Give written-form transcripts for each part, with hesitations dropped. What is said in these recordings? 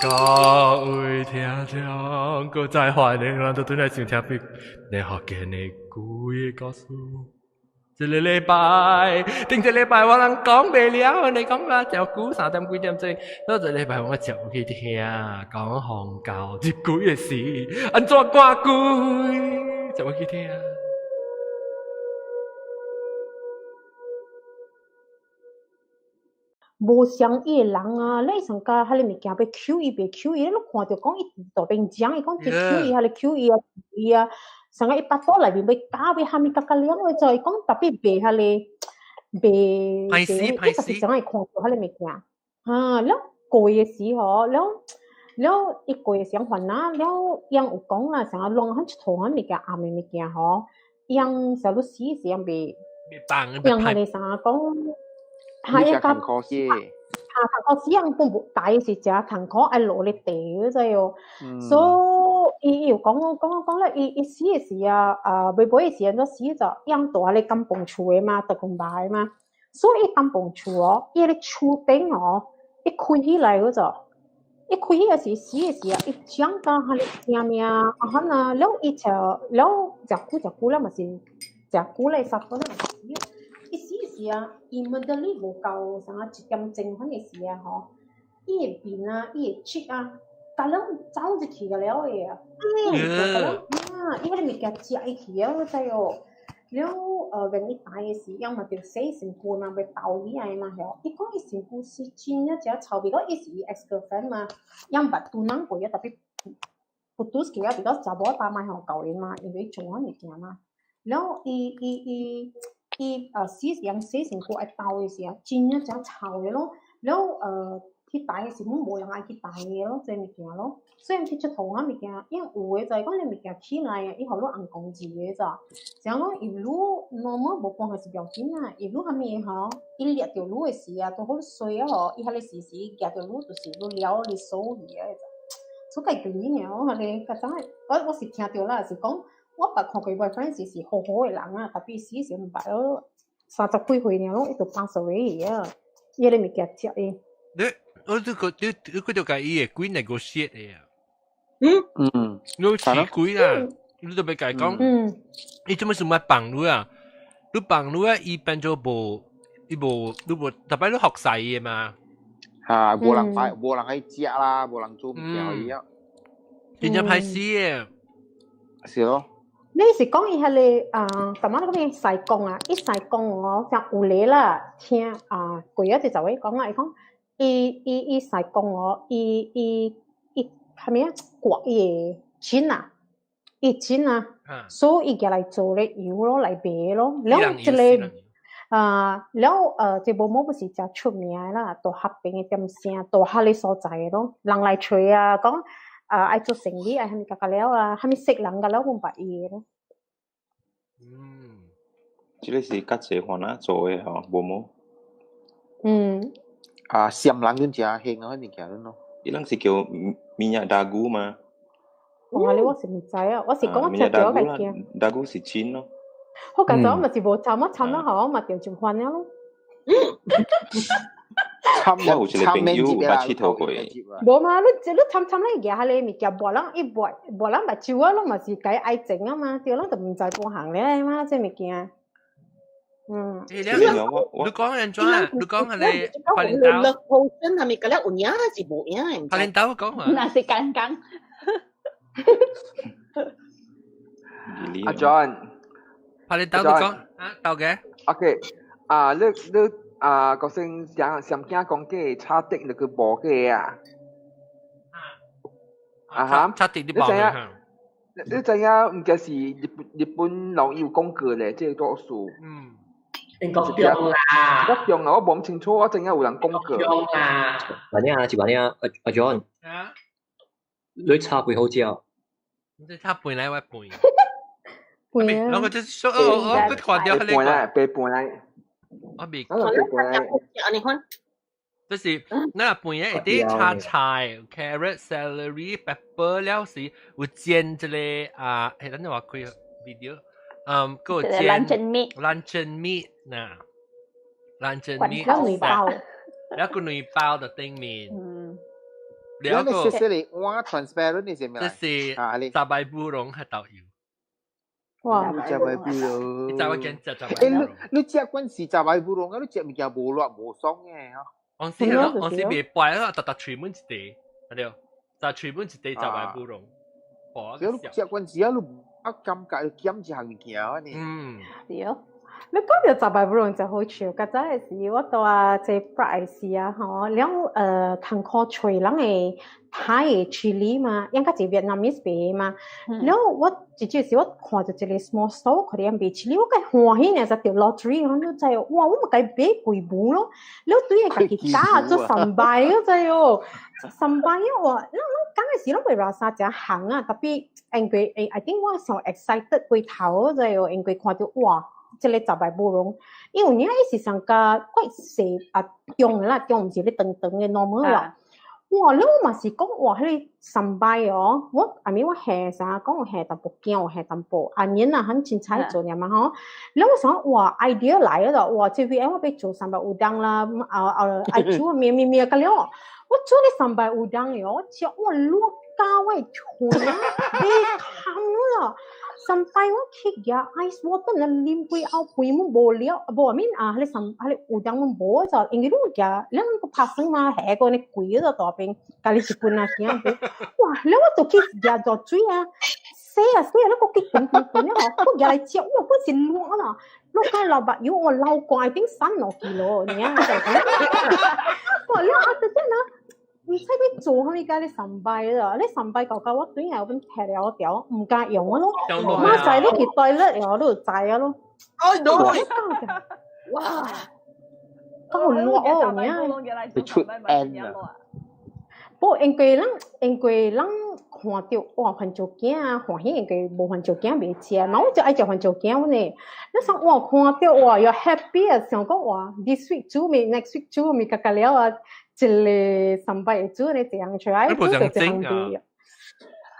各位聽眾，閣再歡迎咱倒轉來收聽彼咧福建的鬼故事。這个禮拜，頂一個禮拜我人講袂了，你講啊，真久三點幾點鐘，到這禮拜我就去聽講紅教入鬼的事，按怎趕鬼，就去聽。無相伊的人啊，你上加彼個物件欲搝伊，袂搝伊，你看著講伊佇路邊講，伊講去搝伊，彼個搝伊啊，伊啊，上個伊腹肚內面欲咬欲啥物甲甲了的，就伊講特別袂彼個袂袂，伊家己怎會看著彼個物件？哈，了過的時吼，了了伊過的時煩惱，了伊有講啦，啥攏彼佚佗彼物件暗的物件吼，伊啥你死時袂，伊彼個啥講。你食艱苦死，哈，艱苦死人本無大是誠艱苦，愛落咧地，你知哦。所以伊有講講講咧，伊伊死的時啊，啊，尾尾的時陣死就養住咧甘榜厝的嘛，特工牌嘛。所以伊甘榜厝哦，伊个厝頂哦，一開起來嗰就，一開起來時死的時啊，伊講到彼个聲命啊，哈呐，了伊就了誠久誠久了嘛是，誠久咧差不多嘛是死。伊死時啊，伊問到你無夠啥一點鐘款的時啊吼，伊的面啊，伊的舌啊，甲攏走入去個了的啊，啊，伊彼个物件食伊去啊，你知哦。了呃，when 伊大的時，伊嘛著洗身軀嘛，欲包起來嘛吼。伊講伊身軀是真正誠臭味，講伊是伊 ex girlfriend 嘛，伊捌拄人過啊，特別不拄起啊，比較查某膽嘛吼夠因嘛，因為做彼物件嘛。了伊伊伊。伊呃洗人洗身軀愛包的時啊，真正誠臭的咯。了呃去抬的時，攏無人愛去抬的咯，這物件咯。雖然去𨑨迌啊物件，因為有的就係講你物件起來啊，伊予你紅公字的咋。像講伊愈 normal 無關係是不要緊啊，伊愈啥物吼，伊掠著你的時啊，拄好衰啊吼，伊彼個時時夾著你，就是你撩你手去的咋。出界距離爾，我彼個較早我我是聽著啦，是講。我捌看過 boyfriend 是是好好的人啊，特別死時毋捌咯，三十幾歲爾攏伊就 pass away 啊，伊个物件食伊。你我你個你你佢就共伊會鬼 negotiate 的啊？嗯嗯，你似鬼啦，你就欲共伊講，伊做麼想欲放你啊？你放你啊，伊變做無，伊無，你無，逐擺你服侍伊的嘛？哈，無人擺，無人愛食啦，無人做物件伊啊。真正歹死的。是咯。你是講伊彼個啊？什麼嗰邊西貢啊？伊西貢哦，像有咧啦，聽啊，過一隻就會講啦，伊講伊伊伊西貢哦，伊伊伊啥物啊？割伊的錢啊，伊錢啊，所以伊舉來做咧油咯，來賣咯。了這個啊，了呃，這某某不是誠出名的啦，大合邊的點聲，大合的所在的咯，人來揣啊，講。啊，愛做生意，愛啥物甲甲了啊，啥物識人甲了，阮捌伊的咯。嗯，這個是較濟番仔做的吼，無無？嗯。啊，暹人阮誠興啊，彼物件咯。伊人是叫 minyak dagu 嘛？哇，你我是毋知啊，我是講我聽著我會驚。 dagu 是錢咯。我感覺我嘛是無參，我參了吼，我嘛著就煩了咯。我有一個朋友捌𨑨迌過。無嘛，你你參參咧舉彼个物件，抹人伊抹抹人目睭啊，攏嘛是共伊愛情啊嘛，對，咱就毋知半項咧嘛，這物件。嗯。你講按怎啊？你講彼个花蓮島。樂好真係咪覺得有影還是無影？花蓮島講話。那是剛剛。阿 John。花蓮島你講啊，豆嘅。 OK，啊，你你。啊，個先上上驚講嘅插的那個無嘅啊，啊哈，插的你無嘅。你知影毋知是日本日本人有講過咧，這個多數。嗯。英國中啦。國中啊，我無清楚，我知影有人講過。中啦。萬呢啊，是萬呢啊，阿阿 John。啊。你插幾好食？你插半來，我半。半啊。我個就是說，哦哦，佢看掉半來，白半來。我未。就是那半夜會啲炒菜，carrot、celery、pepper 了時有煎這個啊，係等陣我開 video，嗯，閣有煎 luncheon meat luncheon meat 嗱，luncheon meat 兩包，兩個兩包就頂面，嗯，了個細細個碗 transparent 的是咩？這是雜白烏龍較豆油。哇！雜白烏龍，你知我見食雜白欸，你你食慣是雜白烏龍啊？你食物件無熱無爽的吼。往時往時袂掰啊，逐逐喙滿一塊，對，逐喙滿一塊雜白烏龍。你食慣時啊，你啊感覺減一項物件啊呢？嗯，對。你講到雜白烏龍就好笑，較早的時我蹛啊這 Prague 時啊吼，了通苦揣人的泰的 chili 嘛，應該是 Vietnamese 賣嘛。了我一隻時我看著一個 small store 佢哋賣 chili，我計歡喜呢，就著 lottery，我就知哇，我嘛共買幾母咯。了對個家己打做 sambal，你知哦，sambal 哇，咱咱講的時攏袂偌啥誠紅啊，tapi 因為 I think 我上 excited 過頭，知哦，因為看著哇。這個雜白烏龍，因為你伊是上較怪細啊中的啦，中毋是咧長長的 normal 啦。哇！你我嘛是講哇，彼個 sambal 哦，我 I mean 我下啥講有下淡薄薑，有下淡薄啊鹽啊，很凊彩做爾嘛吼。了我想哇，idea 來了，哇！這邊我欲做 sambal udang 啦，啊啊愛煮咩咩咩個了，我做咧 sambal udang 哦，我食哇熱甲我的腸啊，袂堪啦。sampai 我去舉 ice water 來啉幾後杯嘛無了，無 I mean 啊，彼個三彼個有當嘛無就，因為你舉咱個拍算嘛，下個呢規個大邊，家己一罐啊行哇，了我就去舉熱水啊，洗啊洗啊，你閣去滾滾滾了吼，閣舉來食，哇，本是熱啦，熱甲流目油，我流汗頂瘦2 kilo，爾就講，哇，了啊，等陣啊。毋知欲做啥物甲你 sambal 啦，你 sambal 到到我轉來我摕了條，毋敢用啊咯。馬仔你去 toilet 哦，你就知啊咯。哦，no！哇，夠熱哦，爾。會出 N 啊！不，因為咱看著哇，番薯羹啊，歡喜因為無番薯羹袂食嘛，我就愛食番薯羹呢。你想哇，看著哇，又 happy 啊，想講哇，this week 煮麵，next week 煮麵，加加了啊。一個 sambal 會煮呢，一樣出來煮就一樣味。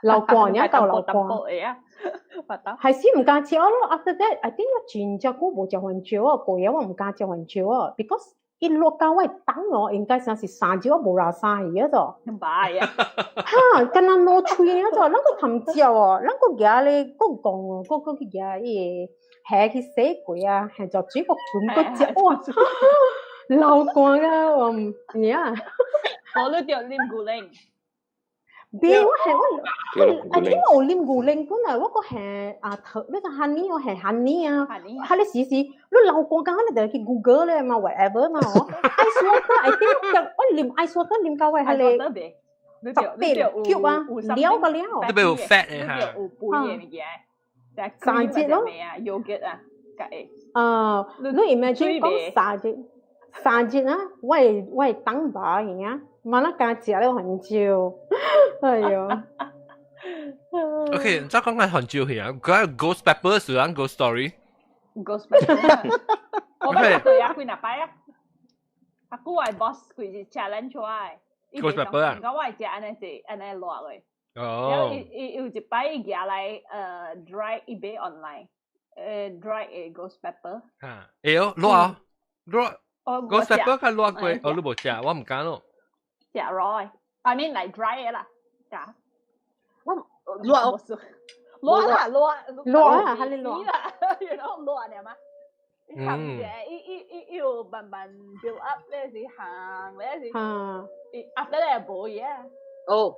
流汗，爾夠流汗。還是毋敢食咯。After that, I think 我真正久無食番薯啊，過夜我毋敢食番薯啊，because 伊熱到我的膽哦，應該算是3日我無拉衫去啊就。唔擺啊！哈，敢若落喙啊就，咱閣含食哦，咱閣舉咧，閣講哦，閣閣去舉伊個蝦去洗過啊，下熱水閣滾閣食哇！流汗啊，我毋爾。我都著啉牛奶。別，我係我我，I think 我有啉牛奶本來我閣下啊糖，那個 honey 我下 honey 啊，哈你試試，你流汗剛剛你就去 Google 咧嘛，whatever 嘛哦。ice water，I think 我啉 ice water 啉到我係咧18球啊，了個了。特別有 fat 的哈。有肥的物件，三節咯。 yogurt 啊，較會。啊，你 imagine 講三節，三節啊，我會當飽去啊。嘛，咱敢食了番薯，哎喲。 OK，再講下番薯去啊，嗰個 Ghost Pepper 是咱 Ghost Story。 Ghost Pepper。我捌對啊，幾若擺啊。啊，久我 boss 規日 challenge 我的。 Ghost Pepper 啊。講我會食按呢是按呢熱的。哦。然後伊伊有一擺伊舉來dry 伊買 online，dry 的 Ghost Pepper。嚇，會哦，熱啊，熱。Ghost Pepper 較熱過，哦，你無食，我毋敢咯。食 raw 的，I mean like dry 的啦，食。我熱熱啦，熱。熱啊，還是熱啦，you know 熱爾嘛。含者伊伊伊伊有慢慢 build up 咧是行咧是，伊 after 咧無嘢。哦。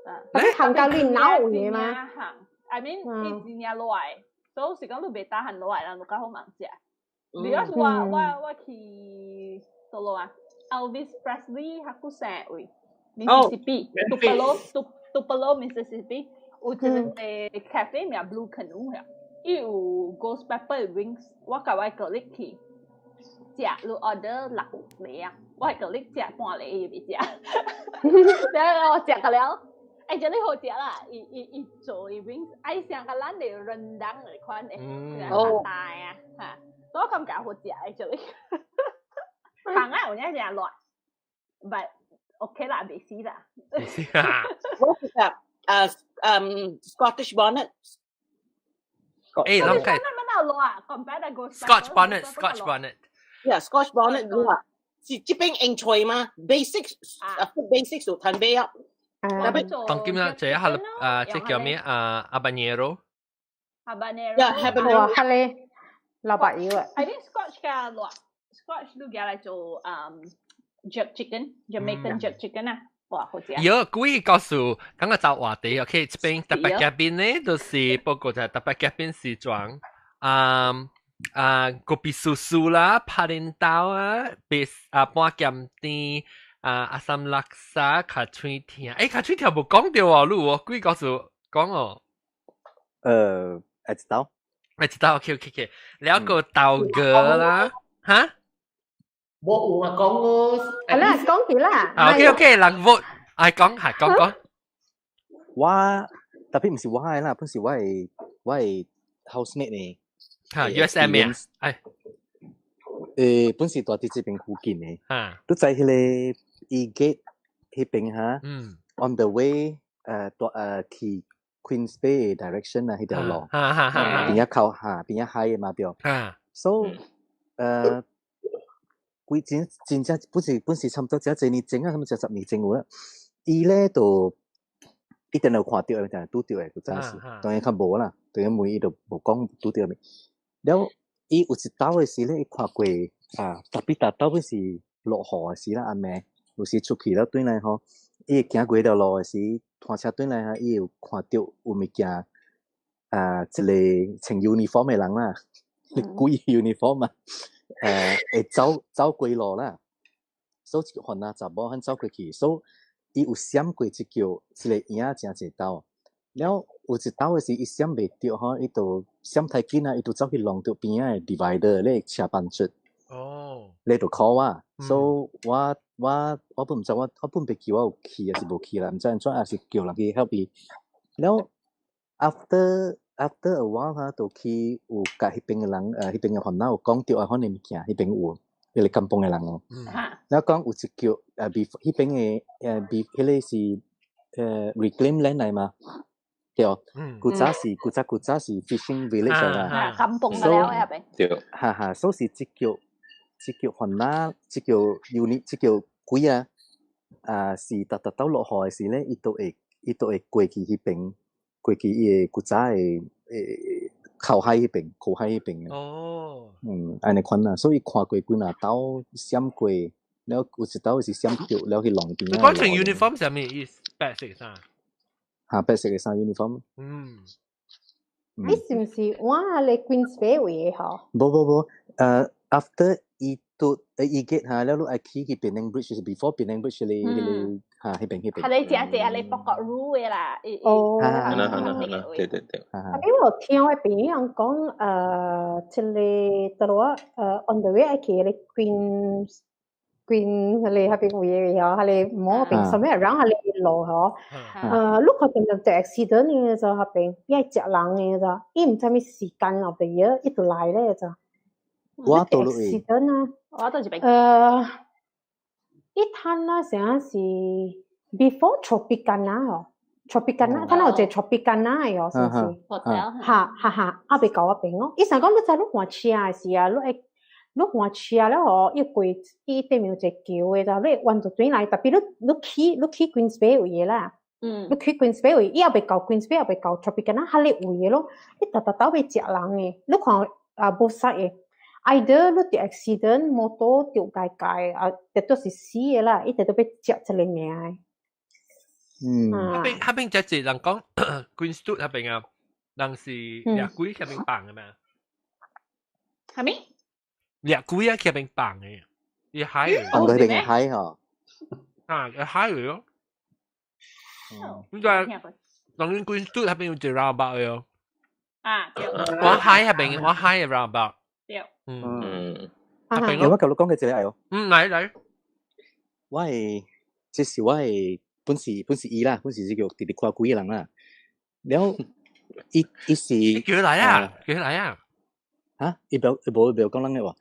啊，行到你腦有嘢嗎？行，I mean 伊真正熱的，所以是講你袂打寒落來啦，你較好茫食。Because 我去佗落啊？Elvis Presley 較久生位，Mississippi，Tupelo Tupelo Mississippi 有一個 cafe 名 Blue Canoe 呀，伊有 Ghost Pepper wings，我共我 colleague 去食，你 order 六個啊，我 colleague 食半個伊未食，然後我食個了，欸，真係好食啦！伊伊伊做伊 wings，愛像個咱的 rendang 的款的，較大啊，嚇，所以我感覺好食 actually。行啊，有影誠熱，but OK 啦，袂死啦。袂死啊！我是啊Scottish bonnet。誒，諗緊。那那熱啊，compare 個 Scotch bonnet，Scotch bonnet。 Yeah, Scotch bonnet 熱，是這邊用菜嘛？Basics 啊，basics 就趁買啊。當今啦，這下啊，這叫咩啊？Habanero。 Habanero。 Yeah, habanero。哇，哈咧，老白油啊。 I think Scotch 加落，Scotch 都加來做jerk chicken，Jamaican jerk chicken 啊，哇，好食。有故意告訴，剛剛找話題，OK，這邊特別嘉賓呢，就是報告就係特別嘉賓是裝啊啊 kopi susu 啦，拍輪刀啊，別啊半鹹甜啊阿三拉沙卡喙疼，欸卡喙疼無講到哦，你哦，故意告訴講哦。會知道。會知道，OK OK OK，了個豆哥啦，哈？我有啊講我。係啦，講起啦。啊 OK OK，人 vote，愛講係講講。我特別唔是我的啦，本是我的 housemate 呢。嚇 USM 啊？哎。本是住佇這邊附近的。嚇。都在彼個 E gate 彼邊哈。On the way，住去 Queens Bay direction 啊，彼條路。哈哈哈。邊仔靠哈，邊仔海的嘛對。So，規真真正本是差不多這濟年前啊，差不多10年前有啦。伊咧就一定有看到，定拄著的，古早時，當然較無啦，當然問伊就無講拄著未。了，伊有一晝的時咧，伊看過啊，特別逐晝本是落雨的時啦，暗暝有時出去了轉來吼，伊會行過條路的時，拖車轉來哈，伊有看到有物件啊，一個穿 uniform 的人啦，鬼 uniform 啊，會走過路啦，所以一個番仔查某彼走過去，所以伊有閃過一叫一個影誠濟兜，了有一兜的時，伊閃袂著吼，伊就閃太緊啊，伊就走去弄著邊仔的 divider 咧車班出。你就 call 我，所以我本毋知我本袂記我有去還是無去啦，毋知按怎還是叫人去 help 伊。了 after a while 哈，就去有共彼邊的人，彼邊的番仔有講著啊，款的物件，彼邊有彼個甘榜的人哦。了講有一叫before 彼邊的彼個是reclaim land 來嘛？對，古早是 fishing village 啦。甘榜的了入邊。對。哈哈，所以是這叫番仔，這叫 unit，這叫鬼啊！啊，是逐逐兜落雨的時咧，伊都會過去彼邊，過去伊的古早的靠海彼邊，靠海彼邊的。按呢款啊，所以看過幾若兜閃過，了有一兜是閃著，了去弄邊。你講穿 uniform 啥物意思？白色衫。哈，白色的衫 uniform。你是毋是我咧 Queens Bay 位的吼？無無無，after 伊都伊 get 哈，了你愛去 Penang Bridge 是 before Penang Bridge 彼個哈，彼邊。係你食食你北角路的啦。哦。係啦係啦係啦，對對對。啊，因為我聽我朋友講，這個佗落on the way 愛去彼個 Queen 彼個彼邊位的吼，彼個摩邊什麼 around 彼個路吼，你看到就 accident 的就彼邊，伊愛食人的就，伊毋知咩時間後邊嘢，伊就來咧就。我倒落去。 accident 啊！我倒一邊。伊攤啊，成是 before Tropicana 哦，Tropicana，攤有一個 Tropicana 的哦，是毋是？哈哈哈，還未到我邊哦。伊想講你知你換車的時啊，你會你換車了吼，伊過伊對面有一個橋的，就你會彎就轉來，特別你去 Queens Bay 位的啦。你去 Queens Bay 位，伊也未到 Queens Bay，也未到 Tropicana，彼個位的咯。你逐逐兜欲食人的，你看啊無識的。either 你著 accident 摩托著解解啊，直都是死的啦，伊直都欲食一个命的。彼邊這濟人講 Queen Street 彼邊啊，人是掠鬼彼邊放的嘛？係咪？掠鬼啊，彼邊放的，伊海的。放到彼邊海吼。啊，海的咯。你知，當然 Queen Street 彼邊有一個 roundabout 的哦。啊，對。我海彼邊，我海的 roundabout。對。有我共你講過一個愛哦。嗯，來來。我的，這是我的本是伊啦，本是這個直直看鬼的人啦。了，伊是。叫佢來啊！叫佢來啊！嚇？伊無講人的話。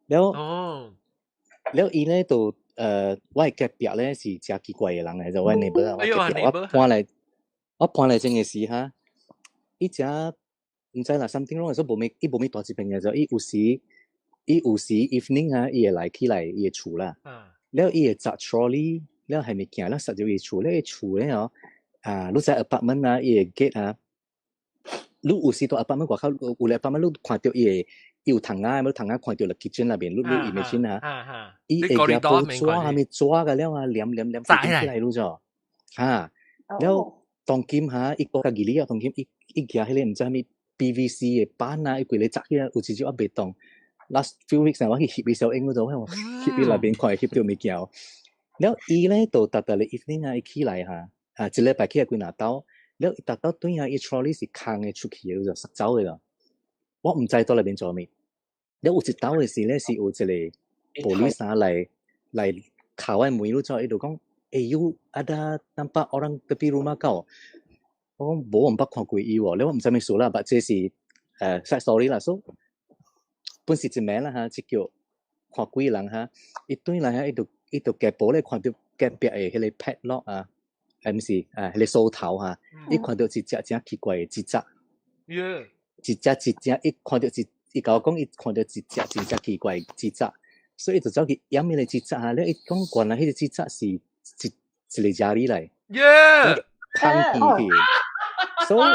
了。了伊咧就我的隔壁咧是誠奇怪的人來，就我 neighbor 啊，我隔壁我搬來前的時哈，伊誠毋知啦，something wrong 所以無咩，伊無咩蹛這邊的時候，伊有時伊有時 evening 啊，伊會來起來伊的厝啦。了伊會紮 trolley，了係物件，了塞入伊厝，了伊厝咧哦，啊，你知 apartment 啊，伊的 gate 啊，你有時到 apartment 外口，有咧 apartment 你看到伊的，伊有窗仔，你窗仔看到了 kitchen 那邊，你 imagine 啊，伊會舉報紙係咪紙個了啊，黏黏黏起來你咗，哈，了當今哈，伊個家己啊，當今伊伊舉彼個毋知啥物 PVC 的板啊，伊規個紮起來，有一隻我袂當。Last few weeks 啊，我去翕伊小影嗰度，我翕伊內邊看，翕到物件。了伊咧就逐逐日 evening 啊，伊起來哈，啊一禮拜起來幾若兜，了伊逐兜對啊，伊 trolley 是空的出去的，就塞走的啦。我毋知佇內面做物。了有一兜的時咧，是有一個 police 啊來來敲我門，你知伊就講，欸，you ada nampak orang tepi rumah kau？我講無，我毋捌看過伊喎。了我毋知咩事啦，但這是side story 啦，所以本是一暝啦哈，這叫看鬼人哈，伊轉來哈，伊就伊就夾布咧看到隔壁的彼個 padlock 啊，毋是啊，彼個鎖頭哈，伊看到一隻真奇怪的曱甴，一隻一隻，伊看到一，伊共我講伊看到一隻真正奇怪的曱甴，所以伊就走去掩彼個曱甴哈，了伊講原來彼個曱甴是一一個 jari 來，空機去，所以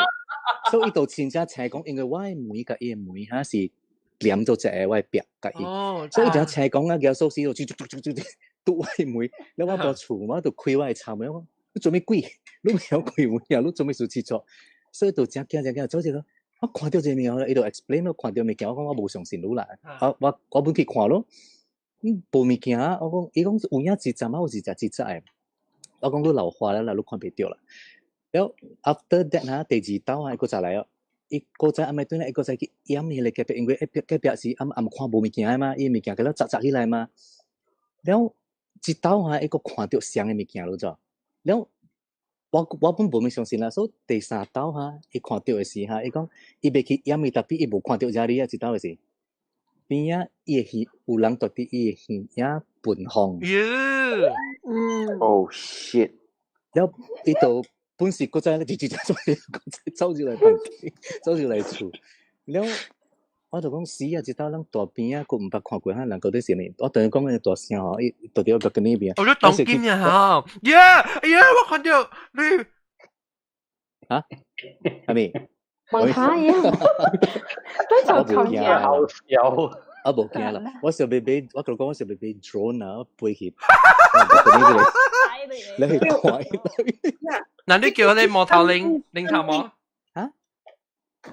所以伊就真正請講，因為我的門佮伊的門哈是連做一個我的壁佮伊，所以伊就請講啊，舉鎖匙就啾啾啾啾啾拄我的門，了我佇厝我就開我的窗門，我講你做咩鬼？你毋曉開門啊？你做咩事佚佗？所以就真驚真驚，走一個，我看到這個物件，伊就 explain 咯，看到物件，我講我無相信你啦，啊我我本去看咯，無物件，我講伊講有影一陣啊，有一隻曱甴的，我講你老花了啦，你看袂著啦。了 after that 哈，第二道啊，伊閣再來哦。伊古早暗暝轉來，伊閣再去掩彼個隔壁，因為隔壁隔壁是暗暗看無物件的嘛，伊物件給了紮紮起來嘛。了一道哈，伊閣看著相的物件咯，咋？了我我本無物相信啦，所以第三道哈，伊看著的時哈，伊講伊欲去掩伊，tapi 伊無看著遮爾啊，一道的是邊仔伊的耳有人蹛佇伊的耳仔盆風。嗯。 Oh shit！了伊就本是閣再直直走走入來房間，走入來厝。了我就講死啊！一道咱大邊仔，閣毋捌看過，哈人到底是啥物？我等於講個大聲吼，伊到底要跟那邊。我就當今啊！吼，耶耶！我看到你啊，係咪？問下嘢，都就我無驚啦，好我無驚啦。我想欲買，我共你講，我想欲買 drone 啊，飛去，你去看。嗱，你叫你摸頭擰擰頭摸？嚇？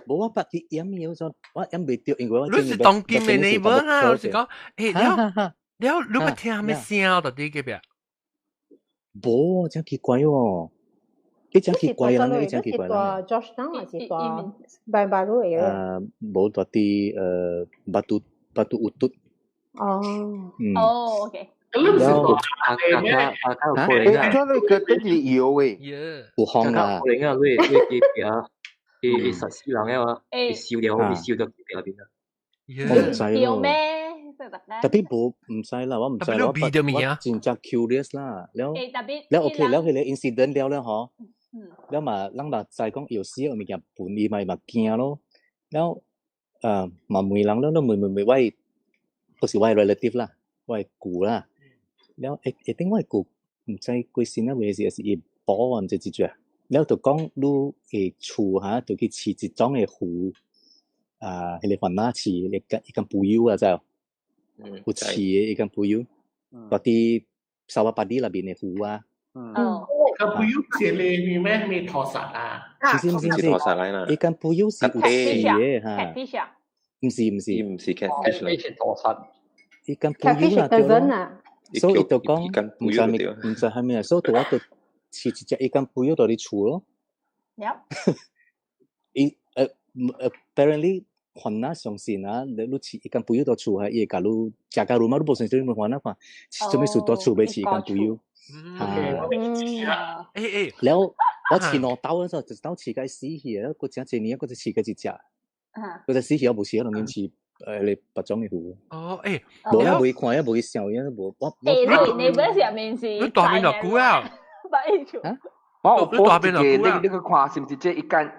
無我捌去掩伊，我我掩袂著，因為我你是當今的 neighbor 啊？我是講，欸，了了，你捌聽咩聲到底隔壁？無，真奇怪哦！伊真奇怪人，伊真奇怪人。 Georgetown 還是蹛白白路的？無蹛佇Batu Batu Utut。哦。嗯。哦，OK。咁你唔是阿阿阿阿有可能啊，你個跟住搖誒，有風啊，可能啊，你你隔壁啊，伊伊殺死人的話，伊燒掉，伊燒到隔壁邊啊。我毋知咯。咩？ tapi 無毋知啦，我毋知啦，我真正 curious 啦，了了 OK，了彼個 incident 了了吼，了嘛，咱嘛知講有死有物件分伊嘛嘛驚咯，了嘛問人了，了問問問我，不是我 relative 啦，我舅啦，了會會頂我舅毋知幾時啊，還是是伊寶啊，毋知幾隻，了就講你的厝哈，就去飼一種的魚，啊，彼個番仔飼，一間 puyuh 啊，知無？有飼的一間 puyuh，蹛佇沙巴巴里那邊的湖啊。哦。個 puyuh 是你咩咩拖沙啊？毋是毋是毋是，伊間 puyuh 是有飼的哈。毋是毋是，毋是 catfish 啦。是拖沙。伊間 puyuh 啦，對咯。所以伊就講毋知物，毋知蝦米啊，所以我就飼一隻伊間 puyuh 佇咧厝咯。伊apparently 番仔相信啊，你你飼 ikan puyuh 佇厝啊，伊會共你食甲你嘛，你無相信你問番仔看，做咩事佇厝欲飼 ikan puyuh？啊，欸欸，了我飼兩兜嗰陣，一兜飼甲死去啊，閣誠濟年，閣再飼甲一隻，閣再死去我無飼，兩年飼你別種的魚。哦，欸，無啦，未看，也無去想，也無我。欸，你你不是入面是？你大邊就久啊？白我有 post 一個，你你去看是毋是這一間？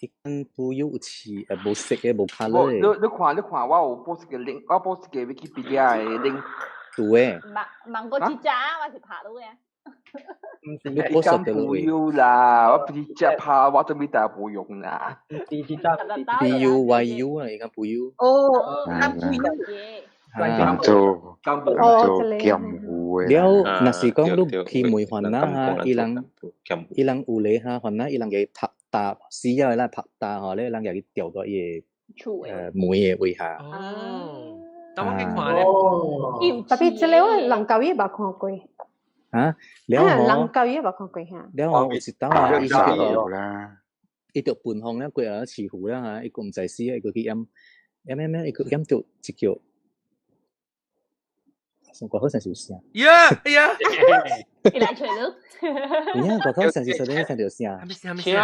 伊間不有似無色嘅，無無， colour 你嘅，你看你看，我有 post 一個 link，我 post 一個 Wikipedia 的 link。對。問問過這隻，我是拍到嘅。你伊 post 講到落不用啦，我不是食拍，我準備帶無用啦。 B U Y U 啊，伊講不有。哦，啊咁不用。人做哦，人做這個劍湖的了，啦，若是講對對你去問番仔哈，伊人伊人有咧哈，番仔伊人會拍打死了啦，拍打吼咧，人會去調到伊個厝的。門的位下。哦，等我去看咧。哦，特別這個我人教伊捌看過，啊，了啊，吼人，教伊捌看過嚇。了吼，有一當啊，伊是叫有啦，伊著分風了，過來飼虎了哈，伊閣毋知死，伊閣去驗驗驗驗，伊閣驗著一叫，上外口像是有聲，呀呀，伊來揣你。有影外口像是說咧聽著聲，係咪先？係咪請先？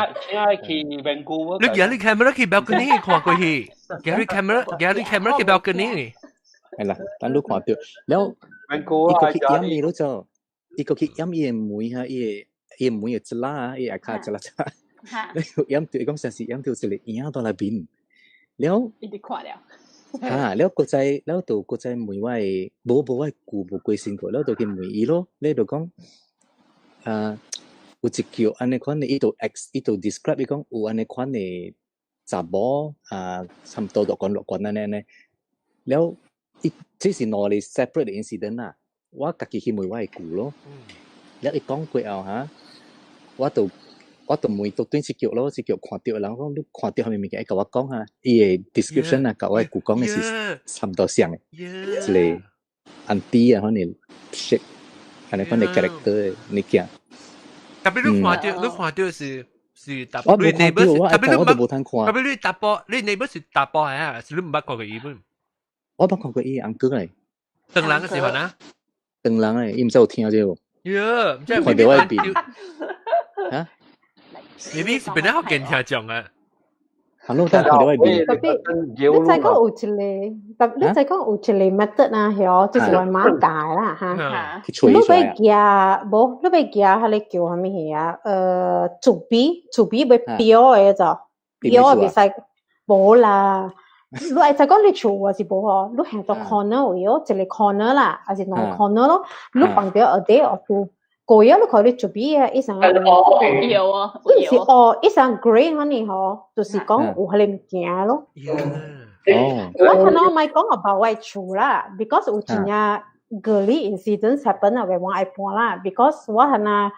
請去 Vancouver 你舉你 camera 去 balcony 看過去，舉你 camera，舉你 camera 去 balcony。係啦，等你看著，了。伊 Vancouver 閣去驗伊咯就，伊閣去驗伊的門哈，伊的門的一拉啊，伊的下跤一拉一拉，嚇，你驗著伊講像是驗著一個影佇內面，了伊直看了。哈，了閣再了就閣再問我的，無無我的舅無關心過，了就去問伊咯，你就講，啊，有一叫按呢款的，伊就 ex 伊就 describe 伊講有按呢款的查某啊，差毋多落關落關按呢按呢，了伊這是兩個 separate 的 incident 啦，我家己去問我的舅咯。了伊講過後哈，我就問到對一腳咯，一腳看著人講你看著啥物物件，會共我講哈，伊的 description 啊，佮我的舅講的是差毋多像的，一個 auntie 啊，反正 shape，按呢款的 character 的物件。特別你看著，你看著是是特我無你看著， neighbor 我特別你我都無通看。特別你查埔，你 neighbor 是查埔啊，是你毋捌看過伊本？我捌看過伊翁哥來。唐人嘅時陣啊？唐人誒，伊毋知有聽這無？喲，唔知看著我的面。嚇？你你是本來福建聽眾啊？ Hello，但看著我的面。特別你知講有一個，特你知講有一個 method 啊，曉，就是我媽教的啦哈。去你揣出來欲舉無？你欲舉彼個叫啥物戲啊？紙筆，紙筆欲標的就，標的袂使，無啦。你會知講你厝還是無吼？你行到 corner 位哦，一個 corner 啦，還是兩個 corner 咯？你放著 a day or two，過日你看你紙筆啊，伊啥有啊，伊是哦，伊啥 grey 款呢吼，就是講有彼個物件咯。哦，我可能毋愛講 about 我厝啦，because 有真正 girly incidents happen 啊，我愛搬啦，because 我係那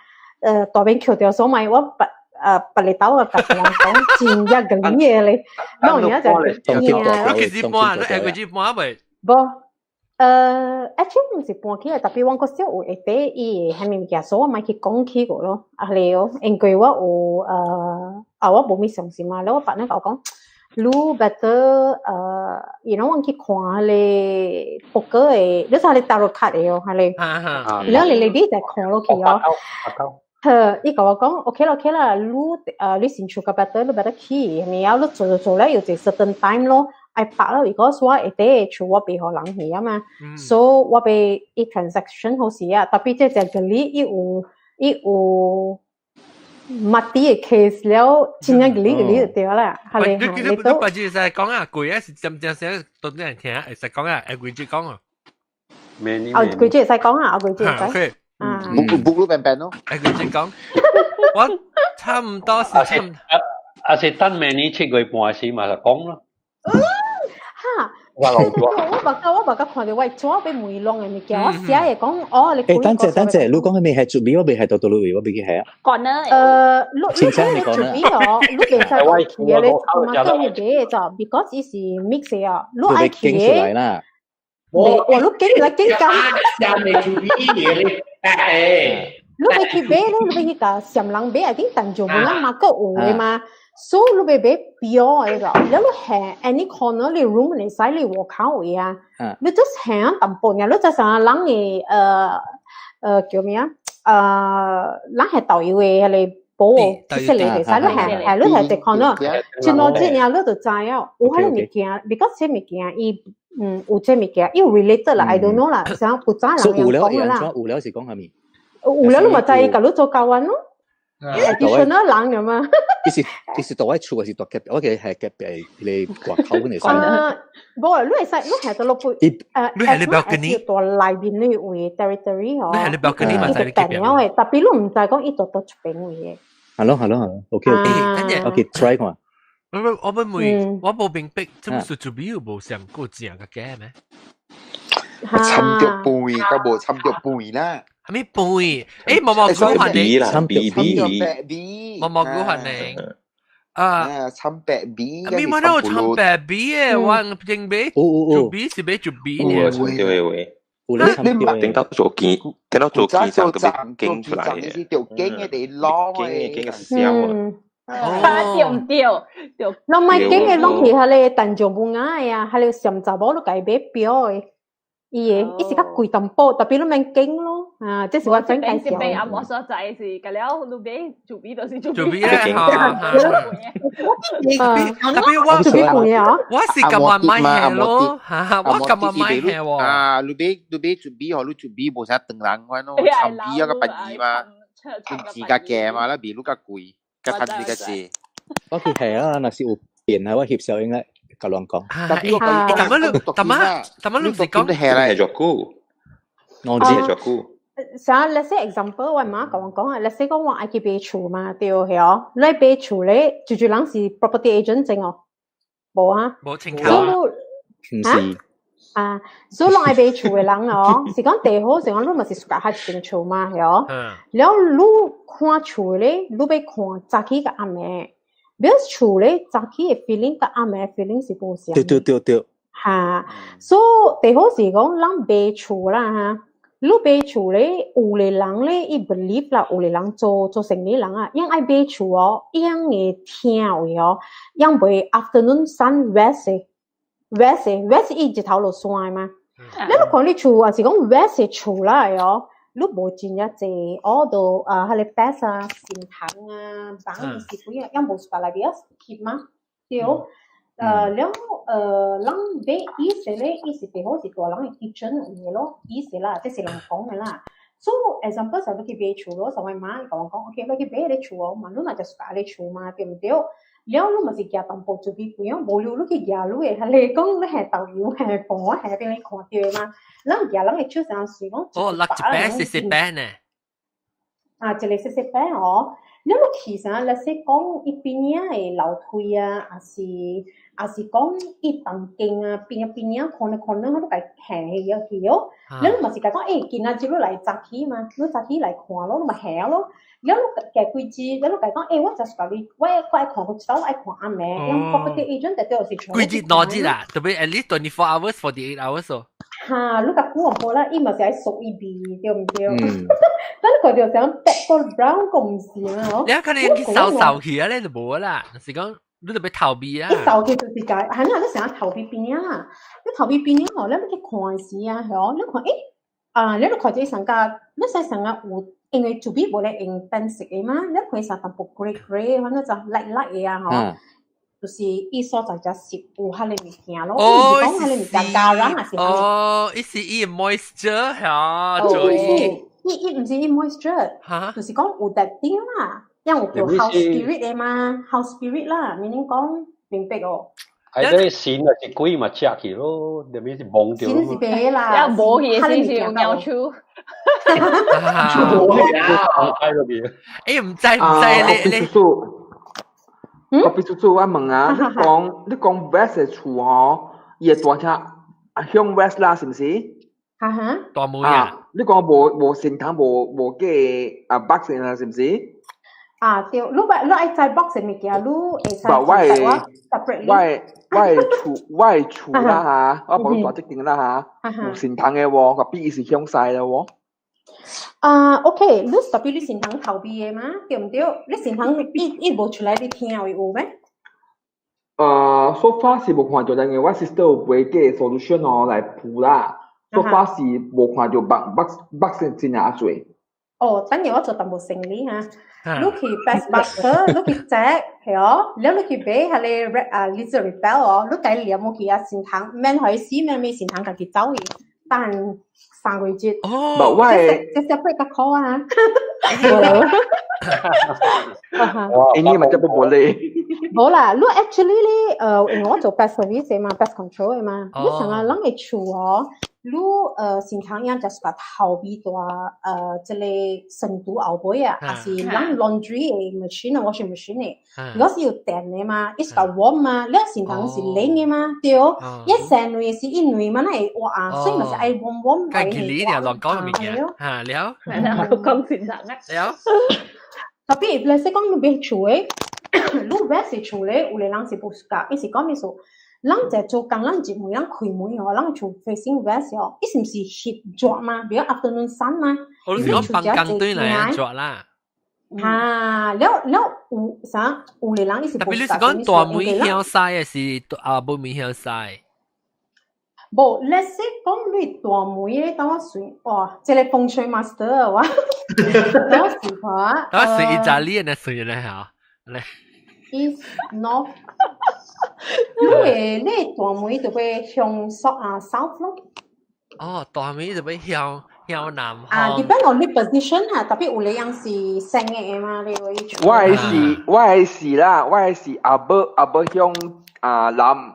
大邊橋掉所買我別別里島嘅家己人講真正 girly 嘅咧，那有影就你其實搬，你下個月搬未？無。Actually 毋是搬去的，特別我閣小有會底伊的啥物物件，所以我莫去講起過咯。啊了，因為我有啊我無物相信嘛，了我別人共我講，你 better我去看彼個撲克的，你知彼個 tarot card 的哦，彼個，了你你再看落去哦。好，伊共我講，OK 啦 OK 啦，你你先厝較 better，你 better 去，係咪啊？你做做做了有一個 certain time 咯。愛拍啦，如果我會底厝我袂予人去啊嘛，所以我袂伊 transaction 好時啊，特別這隻個你伊有 mati 的 case 了，真正個你個你就對啦，係你你你你把這使講啊，貴啊是真正聲當啲人聽，會使講啊，會規矩講啊。哦，規矩會使講啊，規矩會使。啊，book book 路平平咯，會規矩講。我差唔多是差唔。啊啊是等明年7月半時嘛就講咯。哈！我我捌看著我紙欲問攏的物件，我寫會講哦，你。欸，等陣等陣，你講彼係準備，我未係到倒位，我未去係啊。講呢？你你講你準備哦，你袂使講去的咧，嘛叫伊買就，because 伊是 mix 的哦，你愛去的。啦。我你景來景講。下面準備嘢咧，哎。你欲去買咧，你欲去共暹人買，I think 陳做本來嘛閣有的嘛。所以你欲買標的咯，了你行 any corner 你 room 會使你外口位啊，你 just 行淡薄爾，你就啥人的叫咩啊？人係導遊的彼個保護，這個會使你行，係你行一 corner，一路這爾你就知影有彼個物件，because 這物件伊有這物件，伊有 related 啦，I don't know 啦，啥古早人講的啦。有了是講啥物？有了你嘛知，共你做交換咯。additional 人了嘛？伊是蹛佇厝還是蹛隔壁？我記得係隔壁彼個外口嗰陣時。啊，無，你會使，你係到落背，你係你 balcony 蹛內面你位 territory 哦。你係你 balcony 嘛？就伊就變了嘅，特別你毋知講伊蹛佗一邊位嘅。係咯係咯係咯，OK OK。等陣，OK try 看。我我問我無明白，這不是做咩無上過正個假咩？參著背，甲無參著背啦。係咪背？誒，毛毛菇還你？參著白米，毛毛菇還你？啊，參白米。咪我都有參白米嘅，我正買做米是買做米嘅。參對喂。頂到做見，頂到做見就特別驚出來嘅。是條經嘅地攞嘅，經嘅痟啊。哦，對唔對？對。攏莫經嘅攏是彼个陳上無愛啊，彼个鹹查某都家買表的，伊的伊是較貴淡薄，特別你免經咯，啊，這是我想介紹。這邊啊，無所在是，個了你買做米就是做做米啊，特別我做米半啊，我是咁話買係咯，嚇，我咁話買係喎。啊，你買做米嗬，你做米無啥長人款咯，參米啊個便宜嘛，你自家價嘛，啦，比你較貴。較趁比較濟。我去係啊，若是有變啊，我翕相應該共人講。特別我講，但乜你但乜但乜你唔是講係啦，係作久，我知係作久。啥？let's say example，我媽共我講啊，let's say 講我愛去買厝嘛，對係哦。你買厝咧，就就人是 property agent 證哦，無啊？無清楚。所以唔是。啊，所以攏愛買厝的人哦，是講第好是講你嘛是 suka 較一間厝嘛，係哦。了你看厝咧，你欲看早起佮暗暝，because 厝咧早起的 feeling 佮暗暝 feeling 是無相。對對對對。哈，所以第好是講咱買厝啦哈，你買厝咧，有的人咧，伊 believe 啦，有的人做做生意人啊，𪜶愛買厝哦，𪜶會聽位哦，𪜶袂 afternoon sun west 的。west west 伊日頭落山的嘛，你若看你厝也是講 west 的厝啦哦，你無真正濟，哦就啊，彼个 pest 啊、蟳蟲啊、蚊是幾啊，𪜶無 suka 來邊翕嘛，對。了人買 east 咧，伊是最好是大人的 kitchen 有的咯，east 啦，這是人講的啦。So example 就欲去買厝咯，就我媽共我講，OK，欲去買彼个厝哦，嘛你若就 suka 彼个厝嘛，對毋對？了你嘛是舉淡薄出去幾樣，無聊你去舉你的，彼個講你係導遊係伴係邊你看著嘛？咱舉人會手上是講哦，落一擺細細擺呢？啊，一個細細擺哦。你若去啥？let's say 講伊邊仔的樓梯啊，抑是講伊房間啊，邊仔邊仔可能可能我都共行去去哦。你嘛是共講，欸，今仔日你來早起嘛？你早起來看咯，你嘛行咯。了你行幾支，了你共講，欸，我就是共你，我愛看，我一晝愛看暗暝，因 property agent 特別是幾日兩日啊？特別 at least 24 hours, 48 hours 哦。哈，你共久淡薄啦，伊嘛是愛熟伊味，對毋對？咱看著像白個 brown 個毋是嘛？吼。你可能去掃掃去啊，咧就無啦。是講你就欲逃避啊。一掃去就是解，係啦，你成日逃避邊啊？你逃避邊啊？吼，你欲去看時啊，吼，你看，欸，啊，你看這上個，你使上個有，因為厝邊無咧用燈色的嘛，你看上淡薄 grey grey，反正就 light light 的啊，吼。就是伊所在才是有彼个物件咯，哦，講彼個物件加人還是？哦，伊是伊 moisture 嚇，做伊伊毋是伊 moisture，就是講有特點啦，因為有叫 house spirit 的嘛，house spirit 啦，meaning 講明白哦。係啲線啊，是鬼嘛食去咯，入面是蒙掉。線是白啦，一無去先是有鳥鼠。欸，毋知毋知你你。隔壁叔叔，我問啊，你講 West 的厝吼，伊會大廳向 West 啦，是毋是？哈哈。大門啊！你講無蟳蟲無無個啊 box 啊，是毋是？啊對，你欲你愛知 box 的物件，你會使我的我我的厝啦嚇，我無蹛這間啦嚇，有蟳蟲的喎，隔壁伊是向西的喎。啊，OK，你特別你蟳蟲逃避的嘛，對毋對？你蟳蟲伊伊無出來你聽有有咩？so far 是無看著，因為我 sister 有買個 solution 哦來鋪啦。so far 是無看著 bug bug bug 真正濟。哦，等下我做淡薄生理哈。你去 Pest Buster，你去 check 係哦，了你去買彼個 red 啊 lizard repel 哦，你共伊黏落去啊，蟳蟲免予伊死，免予蟳蟲家己走去。但3個月節。哦，無我的這 separate 較好啊。因為嘛這不無咧。無啦，你 actually 咧，因為我做 pest service 嘛，pest control 的嘛，你成日人的厝哦，你擅長樣就是把頭尾大這個深度後尾啊，還是人 laundry 的 machine 啊，washing machine 的，如果是有電的嘛，伊是較 warm 嘛，你擅長是冷的嘛，對，一成內是一內嘛，那會熱啊，所以嘛是愛 warm warm。該距離了，亂講物件，嚇了。講擅長啊。了。特別你說講你別厝的，你 west 厝咧，有的人是無 suka，伊是講咩說？咱在做工，咱一門咱開門哦，咱厝 facing west 哦，伊是毋是翕熱嘛？比如 afternoon sun 嘛？我是講放工對來熱啦。啊，了了有啥？有的人伊是特別你是講大門向西還是啊尾門向西？無，let's say 講你大門咧，等我算，哇，這個風水 master 我，等我試看。我算意大利人算咧嚇，嚟。 East North，你的你大門就會向北啊 South 咯。哦，大門就會向南方。啊，depend on 你 position 哈，特別有的樣是生的嘛，你會。我的是啦，我的是阿伯阿伯向啊南，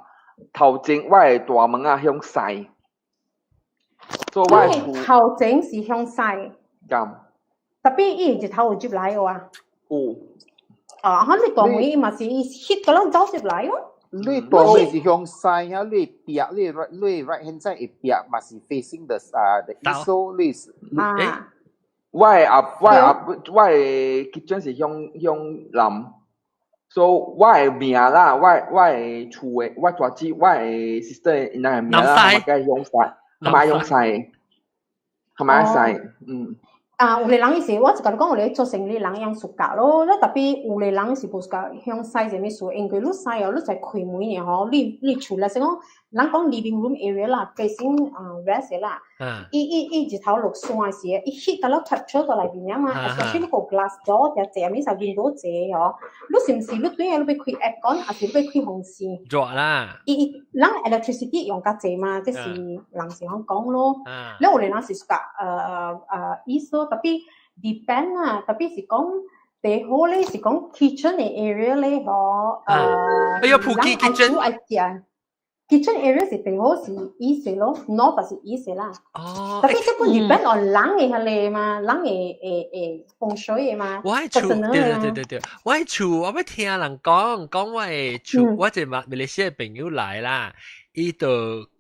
頭前我的大門啊向西。所以我的頭前是向西。咁。特別伊日頭有入來的啊。有。啊，可你大門嘛是伊翕個咱走入來哦。你大門是向西啊，你壁你 right hand side 的壁嘛是 facing the 啊 the east，你是啊。我的 kitchen 是向南，所以我的名啦，我的厝的，我大姊，我的 sister 𪜶的名啦，嘛該向西，係咪向西？係咪西？嗯。啊，有的人伊是，我就共你講，有的做生意人用 suka 咯，你特別有的人是無 suka 向西啥物事，因為你西哦，你在開門的吼，你厝來說講，人講 living room area 啦，facing 啊 west 啦，伊日頭落山時，伊翕到了 capture 到內面啊嘛，especially 你個 glass door 定濟物啥 window 濟吼，你是毋是你對下你欲開 aircon，還是你欲開風扇？熱啦！伊伊人 electricity 用較濟嘛，這是人是咁講咯。你有的人是 suka east 咯，特別 depend 啊，特別是講最好咧是講 kitchen 的 area 咧，吼，哎呀，普吉 kitchen 愛食 kitchen area 是最好是 east 咯，north 就是 east 啦。哦，特別這本 depend on 人的彼個嘛，人的會風水的嘛。我喺厝，對對對對對，我喺厝，我欲聽人講，講我的厝，我一個馬來西亞朋友來啦，伊就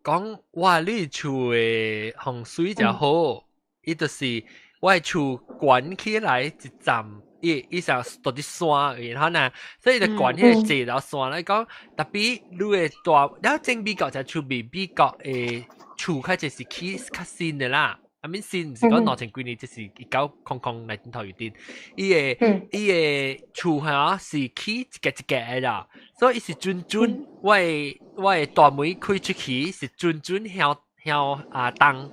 講，哇，你厝的風水誠好，伊就是我的厝懸起來一層。伊想到啲山，然後呢，所以就懸起來坐到山來講，特別你的大，了正美國就厝邊美國的厝較濟是起較新的啦，I mean 新毋是講2000幾年，這是1900內頂頭有啲，伊的厝嚇是起一格一格的啦，所以伊是準準，我的大門開出去是準準向啊東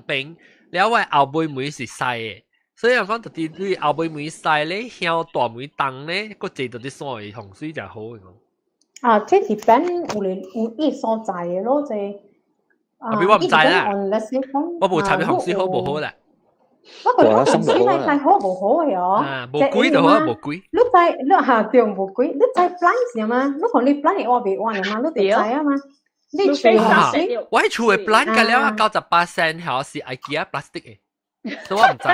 邊，了我的後尾門是西的。所以講，特別你後尾門西咧，向大門東咧，閣坐到啲山的風水就好的。啊，這 depend 有咧有伊所在的咯，這。啊，我毋知啦，我無查風水好無好啦。我覺得風水嚟睇好無好的哦。啊，無鬼就好，無鬼。你知你嚇對無鬼，你知 plant 嘛？你看你 plant 會活袂活的嘛？你就知啊嘛。你厝風水，我喺厝的 plant 個了98% 係是 IKEA plastic 的，所以我毋知。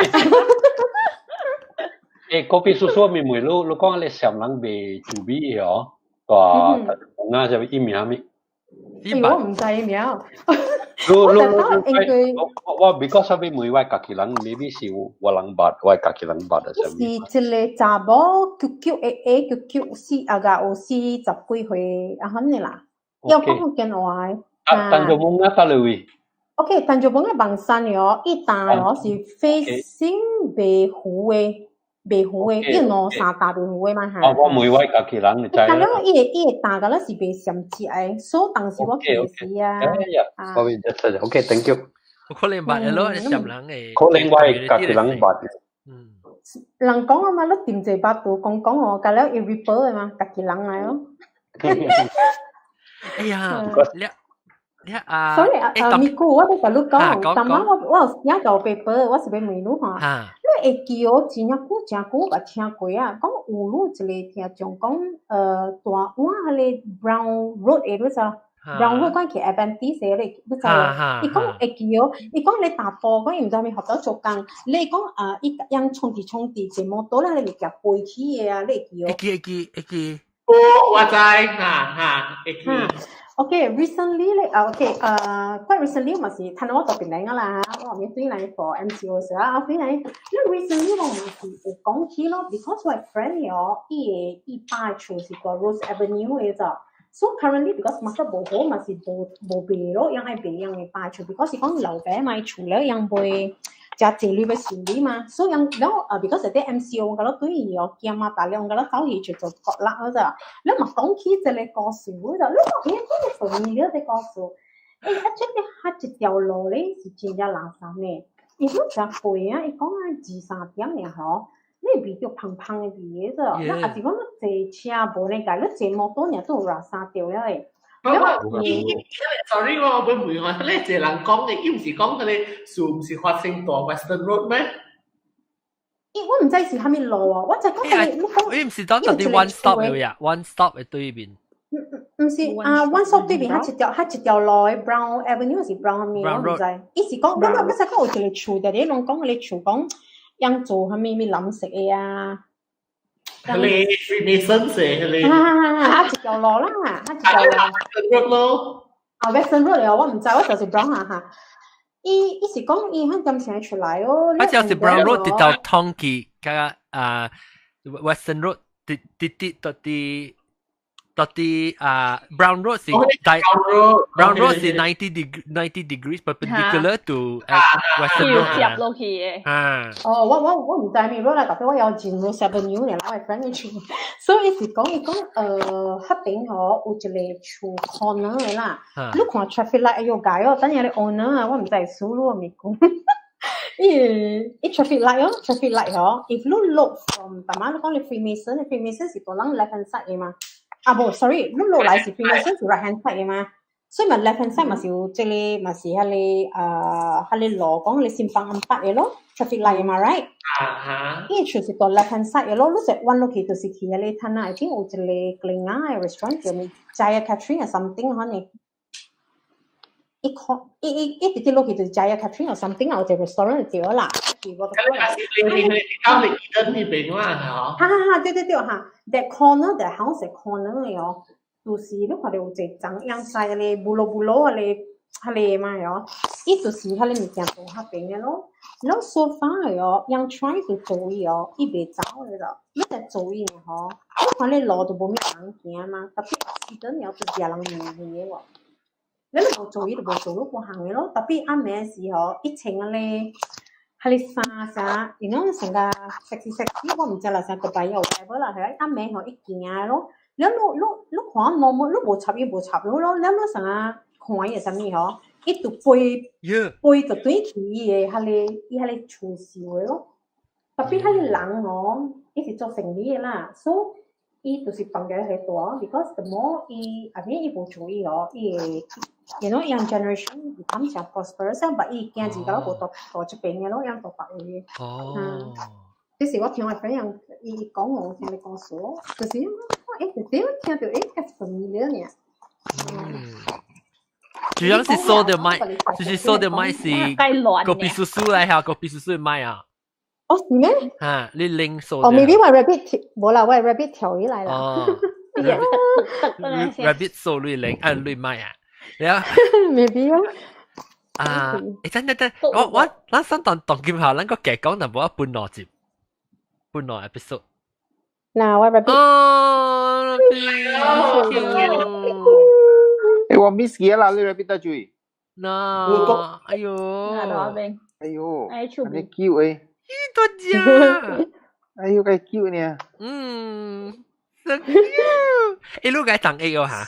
欸，咖啡叔叔妹妹，你講你上人袂注意的哦，大大啊，啥物伊名物？欸，我毋知名。我你我 because 啥物問我家己人，maybe 是我人捌，我家己人捌啊。是一個查某99AA994啊個有40幾歲啊款的啦，要講福建話的。啊，陳做夢啊，佗落位？ OK，陳做夢的網山哦，伊呾哦是 facing 袂湖的。袂糊的，伊兩三搭袂糊的嘛哈。啊，我問我家己人就知。但了伊的伊的搭個了是袂相接的，所以當時我去時啊。啊，OK，thank you。有可能捌的咯，上人的。可能我家己人捌。人講啊嘛，你掂一百度講講哦，甲了伊 refer 的嘛，家己人來哦。哎呀，了。你啊，所以啊，咪姑，我都同你講，昨晚我有寫到 paper，我是欲問你吼，你會記哦，真正久真久捌聽過啊，講有你一個聽眾講，大碗彼个 Brown Road 的，你知？Brown Road 講去 Adventist 的，你知無？伊講會記哦，伊講你踏步，講伊毋知啥物學校做工，你講啊，伊用衝佇衝佇坐摩托咧，你物件飛起的啊，你會記哦？會記會記會記。哦，我知，哈哈，會記。 Okay, recently 咧，啊，OK，quite recently 嘛是，趁我到檳城啊啦，我後面轉來 for MCO 時啊，轉來，你 recently 我嘛是有講起咯，because 我 friend 哦，伊的伊爸厝是佇 Rose Avenue 的咋，so currently because market 無好嘛是無無賣咯，𪜶愛賣𪜶的爸厝，because 是講老爸買厝了，𪜶賣誠濟鐳欲修理嘛，所以𪜶了啊，because 佇 MCO 我覺對伊哦驚嘛，大了我覺走去就做國力嗰咋，你嘛講起這個故事，我就你講起這個familiar 這故事，啊，這個彼一條路咧是真正垃圾的，伊講誠貴啊，伊講啊二三點爾吼，你味著芳芳的味的咋，那也是講你坐車無呢個，你坐摩托爾都有垃圾著了的。我伊伊，sorry，我我問我，彼個一個人講的，伊毋是講彼个事毋是發生佇 Western Road 咩？伊我毋知是啥物路啊，我就講你講。伊毋是講佇 one stop 的呀，one stop 的對面。毋是啊，one stop 對面，彼一條彼一條路的 Brown Avenue 是 Brown 啥物，我毋知。伊是講，我我使講有一個厝，佇咧攏講彼個厝講，𪜶做啥物物藍色的啊。彼个 Freemason 是彼個。啊啊啊！一條路啦，彼一條路。 Western Road 咯。啊，Western Road 了，我毋知，我就是 Brown 啊哈。伊伊是講伊彼點聲出來哦。啊，就是 Brown Road 直到通去，佮啊 Western Road 直直直到佇到佇啊 Brown Road 是大 Brown Road 是 90 degrees perpendicular to Western Road 接落去的。啊。哦，我毋知咩 road 啦，特別我有進 Rose Avenue 咧，我 friend 的厝，所以伊是講伊講彼邊吼有一個厝 corner 的啦，你看 traffic light 哎喲解哦，等下你 owner 啊，我毋知輸咯咪講。伊伊 traffic light 哦，traffic light 吼，if you look from 大媽你講你 Freemason，你 Freemason 是佇咱 left hand side 的嘛？啊無，sorry，你落來是 Freemason 是 right hand side 的嘛？所以嘛 left hand side 嘛是有這個嘛是彼个啊，彼个路講你simpang empat 的咯，traffic light 嘛，right？啊哈。伊就是佇 left hand side 的咯，你一彎落去就是去彼个攤啊，已經有一个 Glenga 的 restaurant 叫咩 Jaya Catering or something 可能。伊看伊伊伊直直落去就是 Jaya Catering or something 啊，有一个 restaurant 就對啦。你你你到你伊那邊嘛，吼。哈哈哈，對對對哈，that corner that house 的 corner 的哦，就是你看到有一個長樣西個布羅布羅個彼个嘛哦，伊就是彼個物件做彼邊的咯。然後 so far 哦，𪜶 try to 做伊哦，伊袂走的咯。你在做伊呢吼，你看你路都無啥人行嘛，特別 accident 了就掠人命去的喎。你無做伊就無做，你無行的咯。特別暗暝時吼，伊穿個彼个衫啥，you know 成個 sexy sexy，我毋知啦，啥個白又 whatever 啦，係暗暝吼伊行咯。了你你你看 normal，你無插伊無插你咯，了你成個看伊是啥物吼，伊就飛飛就對去伊的彼个伊彼个厝收的咯。特別彼个人吼，伊是做生意的啦，所以伊就是放喺彼度，because the more 伊後面伊無注意哦，伊會 young generation become 誠 prosperous，但伊驚自己無到到這邊的咯，樣到別位。哦。這是我聽我 friend 伊講我聽你講說，就是我對聽到較 familiar 呢。嗯。主要是收的麥，就是收的麥是個別叔叔來下，個別叔叔麥啊。哦，是咩？啊，你拎數。哦，maybe 我 rabbit 無啦，我 rabbit 跳起來啦。哦。rabbit 數你拎啊，你麥啊。了。 maybe 啊。啊，等等等，我我咱上當當今下，咱個夾講淡薄仔半兩集，半兩 episode。嗱，我 rabbit。哦，我 miss 佢啦，你 rabbit 得注意。嗱，哎呦，哎呦，你 cute 誒。多隻。哎呦，幾 cute 呢。嗯，so cute。欸，你該長 A 哦哈？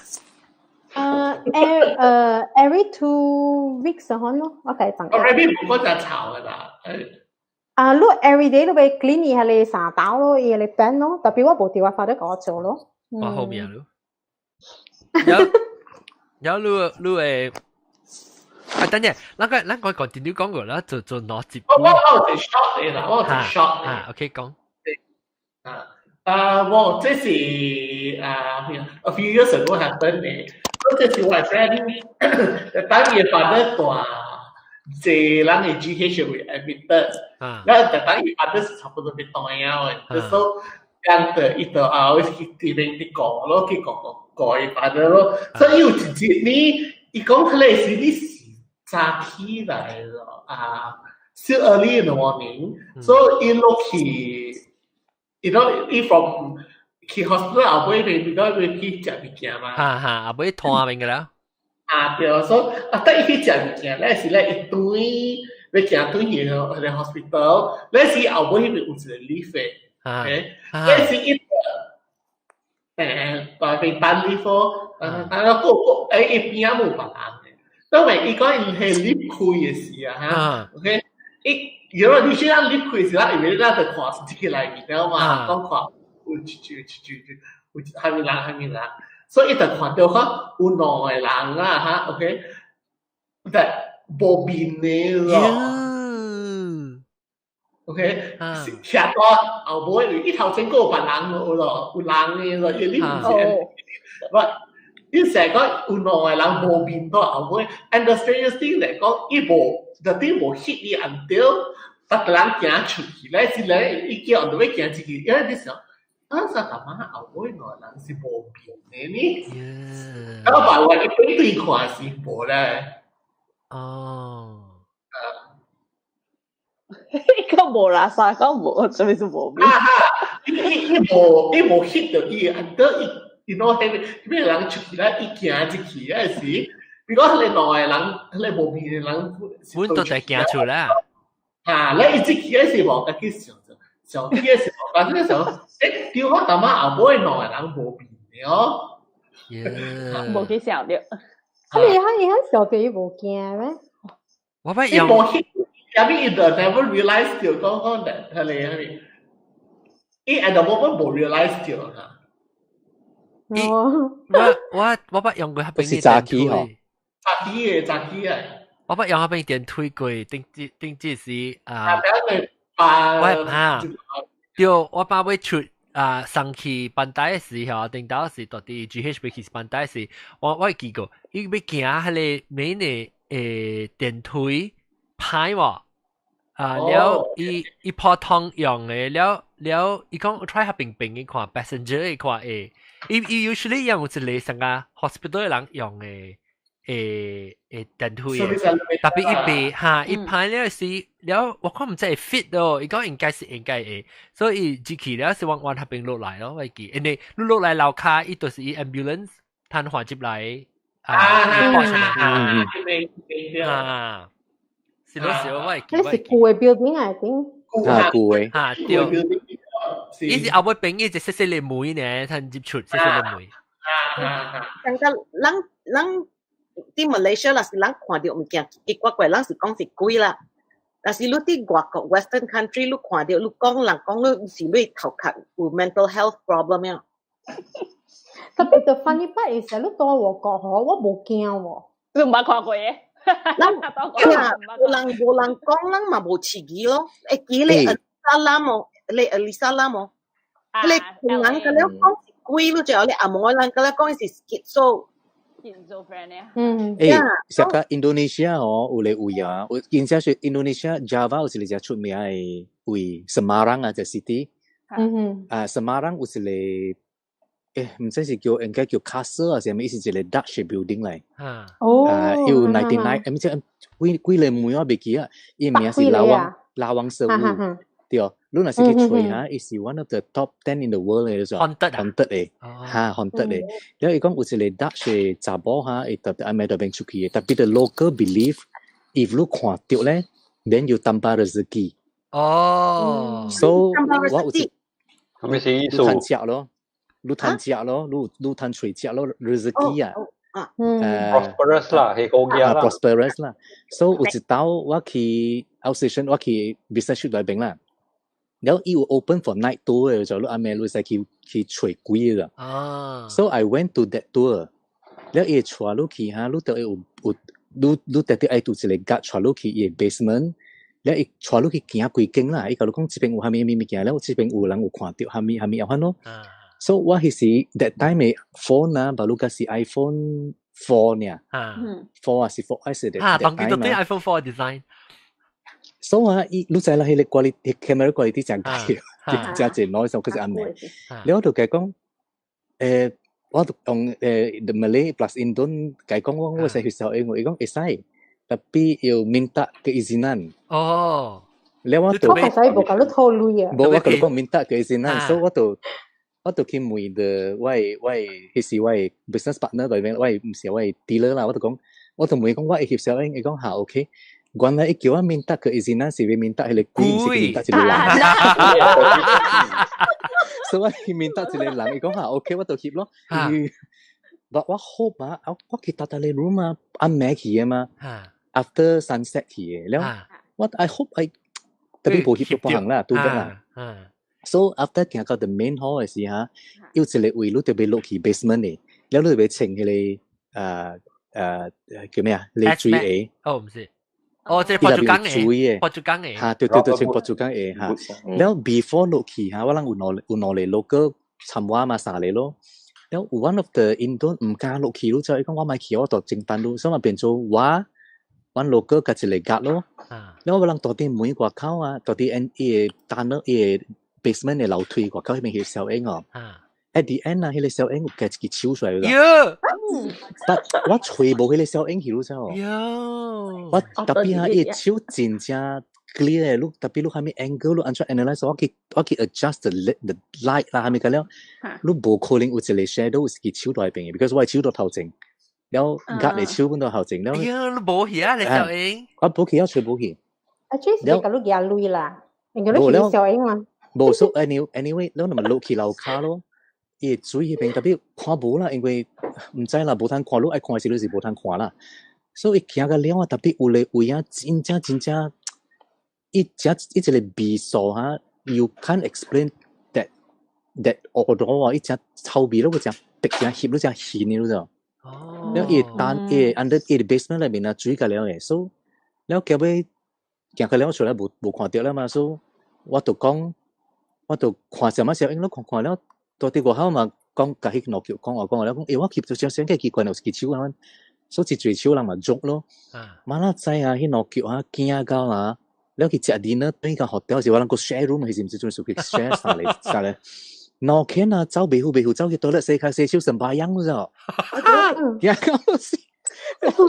every 2 weeks 可咯，我計長。我 rabbit 唔嗰隻臭噶啦。啊，你 every day 都會 clean 伊彼個衫兜咯，伊彼個 pen 咯，特別我無佇我發得共我做咯。我後面咯。有有你你會啊，等陣，咱個講點點講過啦，做做攞接。我有一 short 嘅啦，我有一 short 啊，OK 講。啊啊，我這是啊，a few years ago happen 嘅，我這是我 friend，當伊 father 大，這人嘅 GH 會 admitted，然後當伊 father 是差不多被斷了嘅，所以人就伊就啊，去這邊去講咯，去講講伊 father 咯，所以有一日呢，伊講佢個是你是早起來咯，啊，still early in the morning，所以伊落去。伊 from 去 hospital 後尾邊比較會去食物件嘛。哈哈，後尾拖邊個啦。啊對，所以啊，等伊去食物件，咧是咧伊轉，欲行轉去彼个 hospital，咧是後尾彼邊有一個 lift 的，咧是伊大邊等 lift 咯，啊，個個伊邊仔無別人的，因為伊講伊彼 lift 開的時啊，哈，OK，伊。有啦，你先讓你開時啦，因為咱就看是這個內面了嘛，講看有一句一句有蝦米人蝦米人，所以伊就看到講有兩個人啊，哈，OK，但無面的咯，OK，徛到後尾，伊頭前閣有別人咯，有人的咯，因為你毋是，唔，伊成日講有兩個人無面到後尾，and the strangest thing 嚟講，伊無，the thing 無 hit 伊 until 逐個人行出去咧，是咧，伊叫人欲行出去，因為你想，啊，啥大媽後尾兩個人是無面的呢？啊，別話伊反對看是無咧。哦。個無啦，啥講無，啥物是無面？啊哈！伊無 hit 到伊，until 伊，you know，彼咩人出去咧，伊行入去嗰時，比如講彼個兩個人，彼個無面的人，阮都在行出來。啊！你伊入去嗰時無家己想著，想起嗰時無，但是想，對我大媽後尾兩個人無面的哦。無去想著。啊！你彼伊彼小弟無驚咩？我捌用。伊無 hit，因為伊就 never realize 到講講的，彼個彼個，伊 at the moment 無 realize 到哈。哦。我捌用過彼邊是早起吼。早起的，早起的。我捌用彼邊電梯過，頂這頂這時啊。我哈，對，我爸欲出啊送去班代的時候，頂到時到佇 GH 欲去班代時，我會記過，伊欲行彼个每年電梯歹無啊，了伊普通用的，了了伊講 try 彼邊邊去看 passenger 去看會，伊 usually 用有一个啥個 hospital 的人用的電梯的，特別伊袂哈，伊歹了時了，我看毋知會 fit 咯，伊講應該是應該會，所以入去了是往往彼邊落來咯，我記，因為你落來樓跤，伊就是伊 ambulance 癱瘓入來啊，報上來啊，是咯是咯，我會記。彼是舊的 building 啊，頂。啊，舊的。哈對。伊是後尾邊伊一細細个門呢，通入出細細个門。感覺咱咱佇馬來西亞，若是人看著物件奇奇怪怪，人是講是鬼啦。若是你佇外國 Western country，你看著你講人講你是你頭殼有 mental health problem 呀。特別 the funny part is 你到外國嗬，我無驚喎。你毋捌看過的？咱啊，無人講，咱嘛無刺激咯。會記咧 Elisa Lam 哦，咧 Elisa Lam 哦，彼個人甲了講是鬼，你就有咧阿毛人甲了講是 schizo。 schizophrenia。啥個 Indonesia 哦，有咧位啊，有真正是 Indonesia Java 有一個出名的位，Semarang 啊，這 city。啊，Semarang 有一個，毋知是叫應該叫 castle 啊，啥物，伊是一個 Dutch building 來。哦。啊，有 99，毋知幾幾个門我袂記啊，伊名是 Lawang Sewu。對，你若是去揣哈，伊是 one of the top 10 in the world 的，就是 haunted haunted 的，哈 haunted 的。了伊講有一個 Dutch 的查某哈，伊特別暗暝特別出去的，特別 the local belief， if 你看著咧，then 有 tambah rezeki。哦。 So 我有一，啥物意思？你趁食咯，你趁食咯，你趁揣食咯，rezeki 啊。 prosperous 啦，係個啊，prosperous 啦。So 有一道我去 outstation，我去 business trip 內邊啦。然後伊有 open for night tour 的，就你暗暝你使去去揣鬼的。啊。 So I went to that tour。了伊會帶你去哈，你就會有有你特別愛拄一個 guard 帶你去伊 basement，了伊帶你去行幾間啦，伊共你講這邊有啥物物物件，了這邊有人有看著啥物啥物樣款咯。So 我彼時 that time 的 phone 啊，baru 是 iPhone 4 呢，4 啊是 4S 的。啊，當佢都對 iPhone 4 design。 So 啊，伊你知啦，彼個 quality camera quality 真高，真濟 noise 佢是暗暝。了我就共講，我就用the Malay plus Indon 共講我我使翕相影，伊講會使，tapi 要 minta keizinan。了我就我較使無共你討鐳啊。無，我共你講 minta keizinan，所以我就去問的我的彼時我的 business partner 內面，我的毋是我的 dealer 啦，我就講，我就問伊講我會翕相影，伊講哈 OK。原來伊叫我 minta keizinan 是欲 minta 彼個鬼，毋是 minta 一個人。所以我 minta 一個人，伊講哈 OK，我就翕咯。我我 hope 啊，我去搭搭你 room 啊，暗暝去的嘛，after sunset 去的，了我 I hope I 特別無翕到別項啦，拄得啦。So after 行到 the main hall 的時哈，有一個位你特別落去 basement 的，了你欲穿彼個叫咩啊？你水鞋。哦，毋是。哦，這個博主講的，博主講的。哈，對對對，穿博主講的哈。了 before 落去哈，我人有兩個 local 參我嘛三個咯。了 one of the Indon 毋敢落去咯，就伊講我莫去，我就整班咯，所以嘛變做我，阮 local 共一個 guard 咯。了我人蹛佇門外口啊，蹛佇 N 伊個單伊個 basement 的樓梯外口彼邊翕相影哦。At the end 啊，彼個相影有夾一支手出來個。但我揣無彼個相影去咯，知無？我 tapi 啊，伊個手真正 clear 你 tapi 你啥物 angle 你按怎 analyse 我去 adjust the light 啦，啥物個了，你無可能有一個 shadow 是支手佇彼邊的，because 我的手佇頭前，了夾的手本佇頭前，了。哎呀，你無去啊，你相影？我無去，我揣無去。啊，這是共你舉鐳啦，因為你翕相影嘛。無，so anyway，你若嘛落去樓跤咯。伊個水彼邊 tapi 看無啦，因為毋知啦，無通看，你愛看的時你是無通看啦。所以行到了啊，特別有個位啊，真正真正，伊只伊一個味素哈，you can't explain that odor 啊，伊誠臭味咯，個誠白誠翕咯，誠腥的，你知無？了伊單伊 under 伊 basement 內面啊，水甲了的，所以了結尾行到了出來無看著了嘛，所以我就講，我就看啥物相影，看看了。蹛佇外口嘛，講共彼兩個講話講話了講，欸，我翕著張相幾奇怪，有一支手啊，所以一濟手人嘛喐咯。嘛哪知啊，彼兩個啊驚到啊，了去食 dinner 轉到 hotel 時，我人閣 share room 彼時毋是陣時去 share 三個三個，兩個啊走袂赴袂赴，走去 toilet 洗跤洗手sembahyang 你知無？驚到死！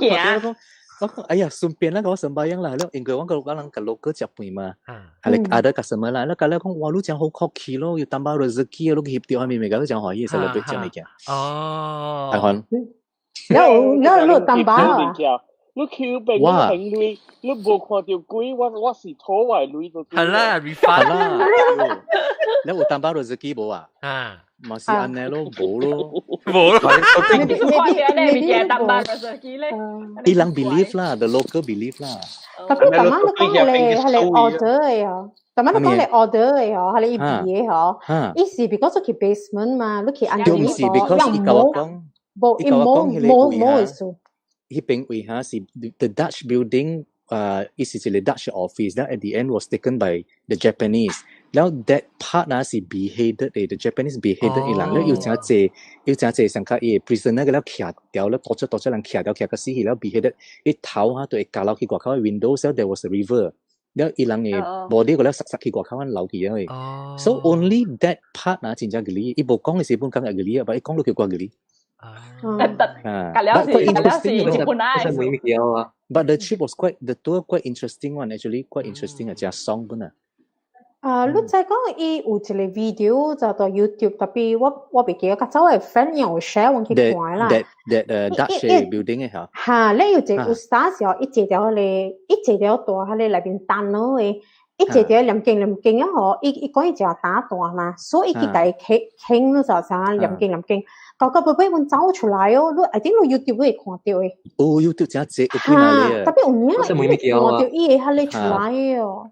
驚！我講哎呀，順便啦，我sembahyang 啦，了因為我個我人共 local 食飯嘛，係你 other customer 啦，了共了講哇，你誠好福氣咯，又淡薄rezeki，你翕著啥物物件，你誠歡喜，celebrate 這物件。係款。了了你淡薄啊？你 Q 病你還鐳，你無看著鬼，我是討我的鐳就對。係啦，refund 啦。你有淡薄rezeki 無啊？啊。嘛是按呢咯，無咯。無咯。看著咧，物件淡薄rezeki 咧。伊人 believe 啦，the local believe 啦。 Tapi 逐擺你講彼個彼個 odor 的哦，逐擺你講彼個 odor 的哦，彼個伊味的哦，伊是 because 去 basement 嘛，你去對毋是 because 伊共我講，無伊無無無意思。彼邊位哈是 the Dutch building，伊是一個 Dutch office，then at the end was taken by the Japanese。了 that part 啊是 beheaded 的，the Japanese beheaded 伊人，了有誠濟有誠濟上較伊 prisoner 個了徛掉了，多出多出人徛掉徛個死去了 beheaded，伊頭哈就會加落去外口的 window，所以 there was a river。了伊人的 body 個了塞塞去外口流去了的。So only that part 啊真正吉利，伊無講的時本感覺吉利啊，但伊講落去怪吉利。啊，隔了是隔了是日本啊。 But the trip was quite the tour quite interesting one actually quite interesting 啊，誠爽本啊。啊，你知講伊有一個 video 就佇 YouTube，tapi 我袂記得，較早我的 friend 有 share 我去看啦。 That Dutch building 的嚇。哈，你有一個有 stars 哦，伊坐佇彼個，伊坐佇大彼個內面等咯的，伊坐佇念經念經啊吼，伊講伊誠膽大嘛，所以伊去共伊傾傾咯就啥念經念經，到到尾尾阮走出來哦，你 I think 你 YouTube 會看著的。哦，YouTube 誠濟有幾若個啊。 Tapi 有影伊看著伊會彼個出來的哦。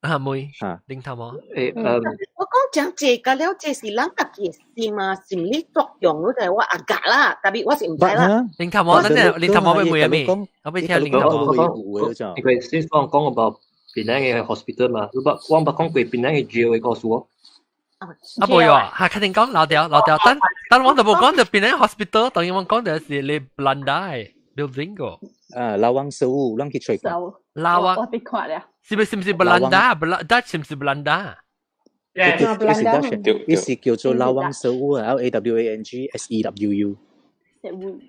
啊妹，嚇，頂頭冇？誒，我講講這個了，這是咱家己的心啊，心理作用，你睇我阿格啦，特別我是毋知啦。林頭毛，等陣林頭毛要問咩？我欲聽林頭毛。因為先講講 about 檳城嘅 hospital 嘛，你捌我捌講過檳城嘅 jail 嘅故事哦。啊，無喲，哈，確定講老掉老掉，但但我就無講到檳城 hospital，當然我講到是你 Belanda 嘅 building 個。啊，Lawang Sewu，咱去揣過。 Lawang，我別看了。是毋是 Belanda？Belanda 是毋是 Belanda？伊是 Dutch，伊是叫做 Lawang Sewu 啊，LAWANG SEWU。 Sewu。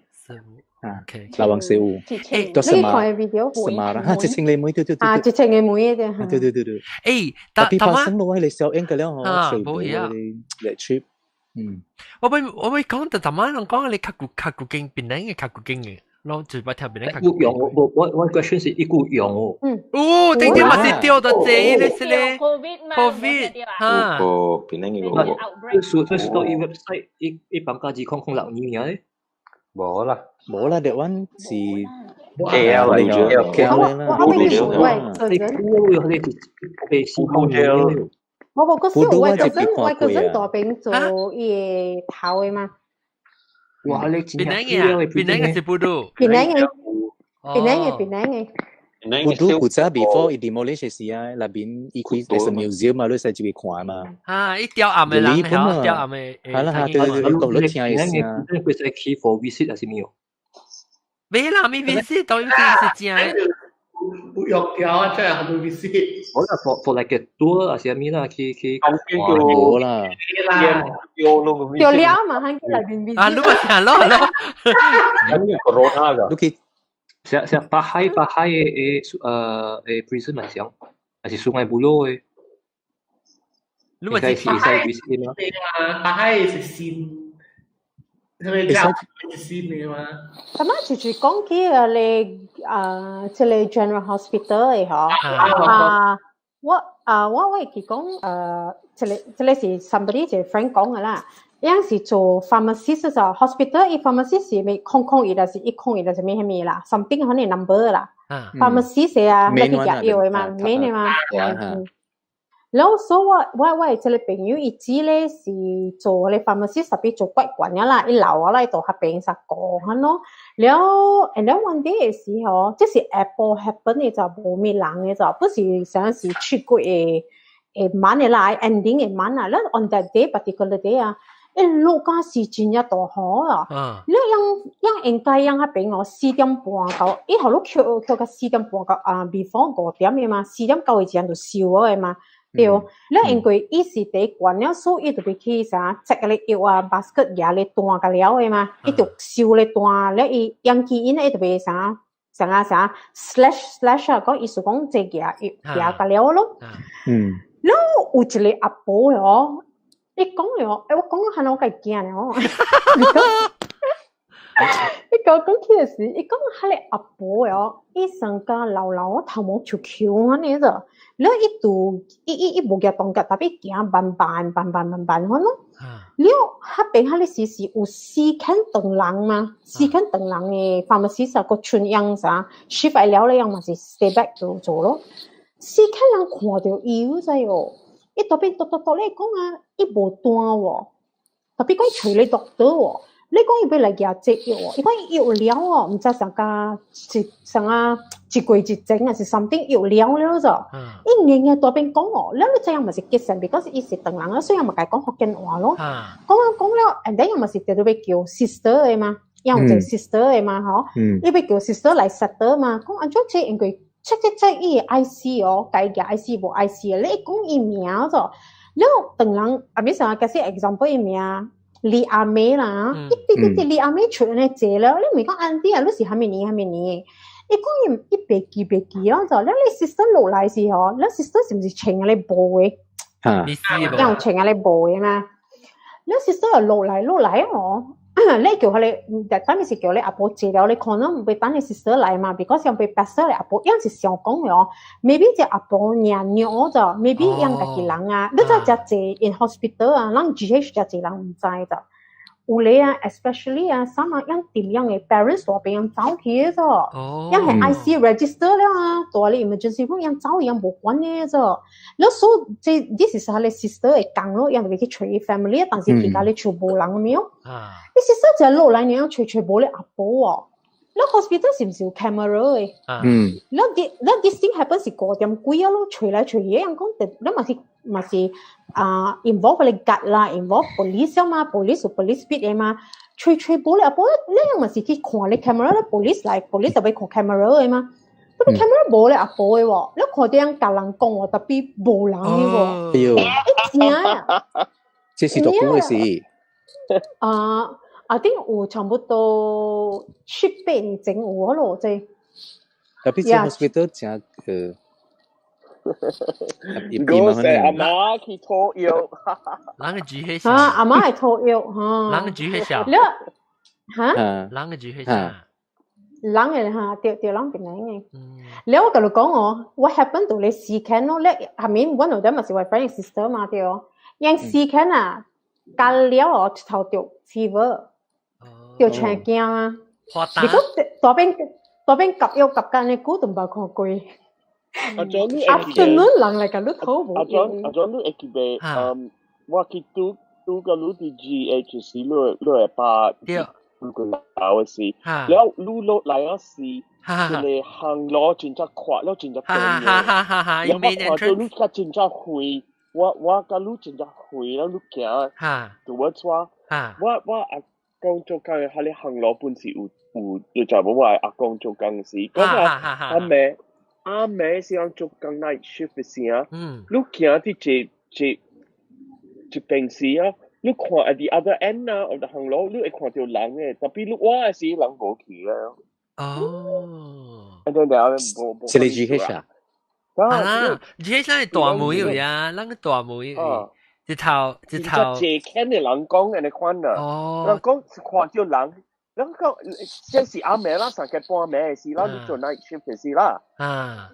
啊，OK。 Lawang Sewu。誒，你看 video？什麼啦？一清你妹對對對。啊，一清嘅妹嘅。對對對對。誒，特別發生咯，你小英嘅了嗬，全部你嚟 trip。嗯。我欲講就頭晚人講你較舊較舊間檳城嘅較舊間嘅。攏就捌聽檳城較舊用我我我 question 是一股用哦。嗯。哦，頂頂嘛是掉到這咧是咧。 Covid 嘛。 Covid 哈。個檳城嘅個。這是到伊 website 一一百加2006年嘅。無啦，無啦，台灣是 KL 嚟咗，KL 啦。我我喂，我我無個時我嗰陣我嗰陣大邊做伊個頭的嘛。哇！你檳城嘅，檳城嘅是 Pudu。檳城嘅，檳城嘅，檳城嘅。 Pudu 古早 before 伊 demolish 時啊，那邊伊開 as a museum 嘛，你使入去看嘛。啊，伊雕暗的人，嗬，雕暗的。係啦，對對對，講你聽意思啊。你會使去 for visit 還是沒有？沒啦，沒 visit，當然是正的。有用條啊，真係冇 visit。我啦，for like a tour 還是咩啦？去去。冇啦。掉了嘛，喺內邊 visit。啊，你咪聽咯咯。咁 corona 㗎。你去。像像巴海巴海嘅嘅呃嘅 prison 嘛像，還是 Sungai Buloh 嘅。你咪是會使 visit 嗎？對啊，巴海是新，係咪叫新嘅嘛？咁啊，就是講起啊，你啊，這個 General Hospital 嘅嗬，啊，我啊，我會記講，呃，這個這個是 somebody 一個 friend 講嘅啦。伊是做 pharmacist 就 hospital，伊 pharmacist 是咪空空一，還是一空一，還是咩咩啦？something 可能 number 啦。pharmacist 啊，你去食藥嘅嘛，免嘅嘛。然後所以我我我這個朋友，伊只咧是做咧 pharmacist，特別做骨管啦，伊老啊來到彼邊十個咁咯。然後 and then one day 嘅時候，這是 Apple happen 嘅就無咩人嘅就，不是想是出國嘅嘅晚嘅啦，ending 嘅晚啊。然 on that day particular day 啊。欸，落架是真正大雨啊！你樣樣應該樣彼邊哦，4點半到，伊予你扣扣到四點半到啊，before 5點的嘛，四點到的時陣就收了的嘛，對。你因為伊是第一關了，所以伊就欲去啥，摘個藥啊，basket 舉咧單個了的嘛，伊就收咧單，了伊楊基因伊就欲啥啥啊啥 slash slash 啊，講意思講這舉藥舉個了咯。了有一個阿婆哦。你講了，欸，我講下我家驚了哦。你講講起的時，伊講彼个阿婆哦，伊身家老老頭毛翹翹按呢子，了伊就伊伊伊無舉動作，特別行慢慢慢慢慢慢款咯。了彼邊彼个時是有四間長人嘛，四間長人的 pharmacist 個春樣啥，shift 了咧樣嘛是 stay back 做做咯。四間人看著伊，你知哦？伊特別獨獨獨咧講啊，伊無單喎，特別講揣咧 doctor 喎，你講伊欲來舉這藥喎，伊講藥了哦，毋知啥個是啥啊一月一前還是 something 藥了了咋？伊硬硬大邊講哦，了你知影嘛是結成，because 伊是唐人啊，所以嘛共伊講福建話咯。講啊講了，and then 又嘛是直直欲叫 sister 的嘛，有一個 sister 的嘛，吼，伊欲叫 sister 來 settle 嘛，講按怎這因為 check check check 伊的 IC 哦，家己 IC 無 IC 你一講伊名咗，了唐人啊，比如說假設 example 伊名李阿妹啦，一啲啲啲李阿妹出來坐了，你毋講 auntie 啊，你是蝦米年蝦米年？伊講伊伊袂記袂記啊，就了你 sister 落來時候，你 sister 是毋是穿個布的？有穿個布的嘛？你 sister 又落來落來哦。你叫佢你，等於是叫你阿婆坐了，你可能袂等你 sister 來嘛，because 想被 pastor 你阿婆，樣是想講哦，maybe 這阿婆娘娘就，maybe 樣家己人啊，你知遮濟 in hospital 啊，咱 GH 遮濟人毋知就，有咧啊，especially 啊，some 啊，樣點樣嘅 parents 大邊樣走去嘅啫，樣係 IC register 了啊，大咧 emergency room 樣走樣無管嘅啫。你所以這 this is 佢個 sister 會講咯，樣就去揣 family，但是其他咧全無人咁樣。你 sister 就落來，你樣揣揣無咧阿婆哦。你 hospital 是毋是有 camera 嘅？嗯。你 this thing happen 是5點幾啊咯，揣來揣去，樣講，你嘛是啊，involve 你 guard 啦，involve police 嘛，police 有 police beat 嘅嘛，揣揣無咧阿婆，你樣嘛是去看你 camera 咧，police 來，police 就欲看 camera 嘅嘛。特別 camera 無咧阿婆嘅喎，你看到樣共人講喎，特別無人嘅喎。哎喲，欸，真啊！這是多久嘅事？啊，I think 有差不多七八年前有咯，這。特別這 hospital 真我說阿媽去討藥，人嘅煮血啊，阿媽會討藥哈。人嘅煮血啥？你哈？人嘅煮血啥？人嘅哈，對對，人變嚟嘅。了我共你講哦，what happened to 你時間咯？你下面 one of them 嘛是我 friend sister 嘛對哦。因時間啊，隔了哦，一頭著 fever，著青驚啊。如果大邊大邊夾藥夾間，你估都毋捌看過。阿張你 afternoon 人來共你討無阿張阿張你會記袂？嗯，我去拄拄個你佇 GH 時，你會把你個老的時，了你落來嗰時，一個行路真正闊，了真正長嘅，了我看到你較真正遠，我佮你真正遠，了你行，就我帶，我阿公做工的，彼个行路本是有有，就就無我阿公做工時，講啊阿妹。阿妹是講做工 night shift 的時啊，你行佇這這這邊時啊，你看 at the other end 啊，of the 行路，你會看到人的，特別你我的時人無去啊。哦。啊，對對，無無。是你 GH 啊？啊，GH 咱係大門有呀，咱個大門有，一頭一頭。這間的人講按呢款啊，人講是看到人。人講這是暗暝啦，三更半暝的時啦，你做 night shift 的時啦，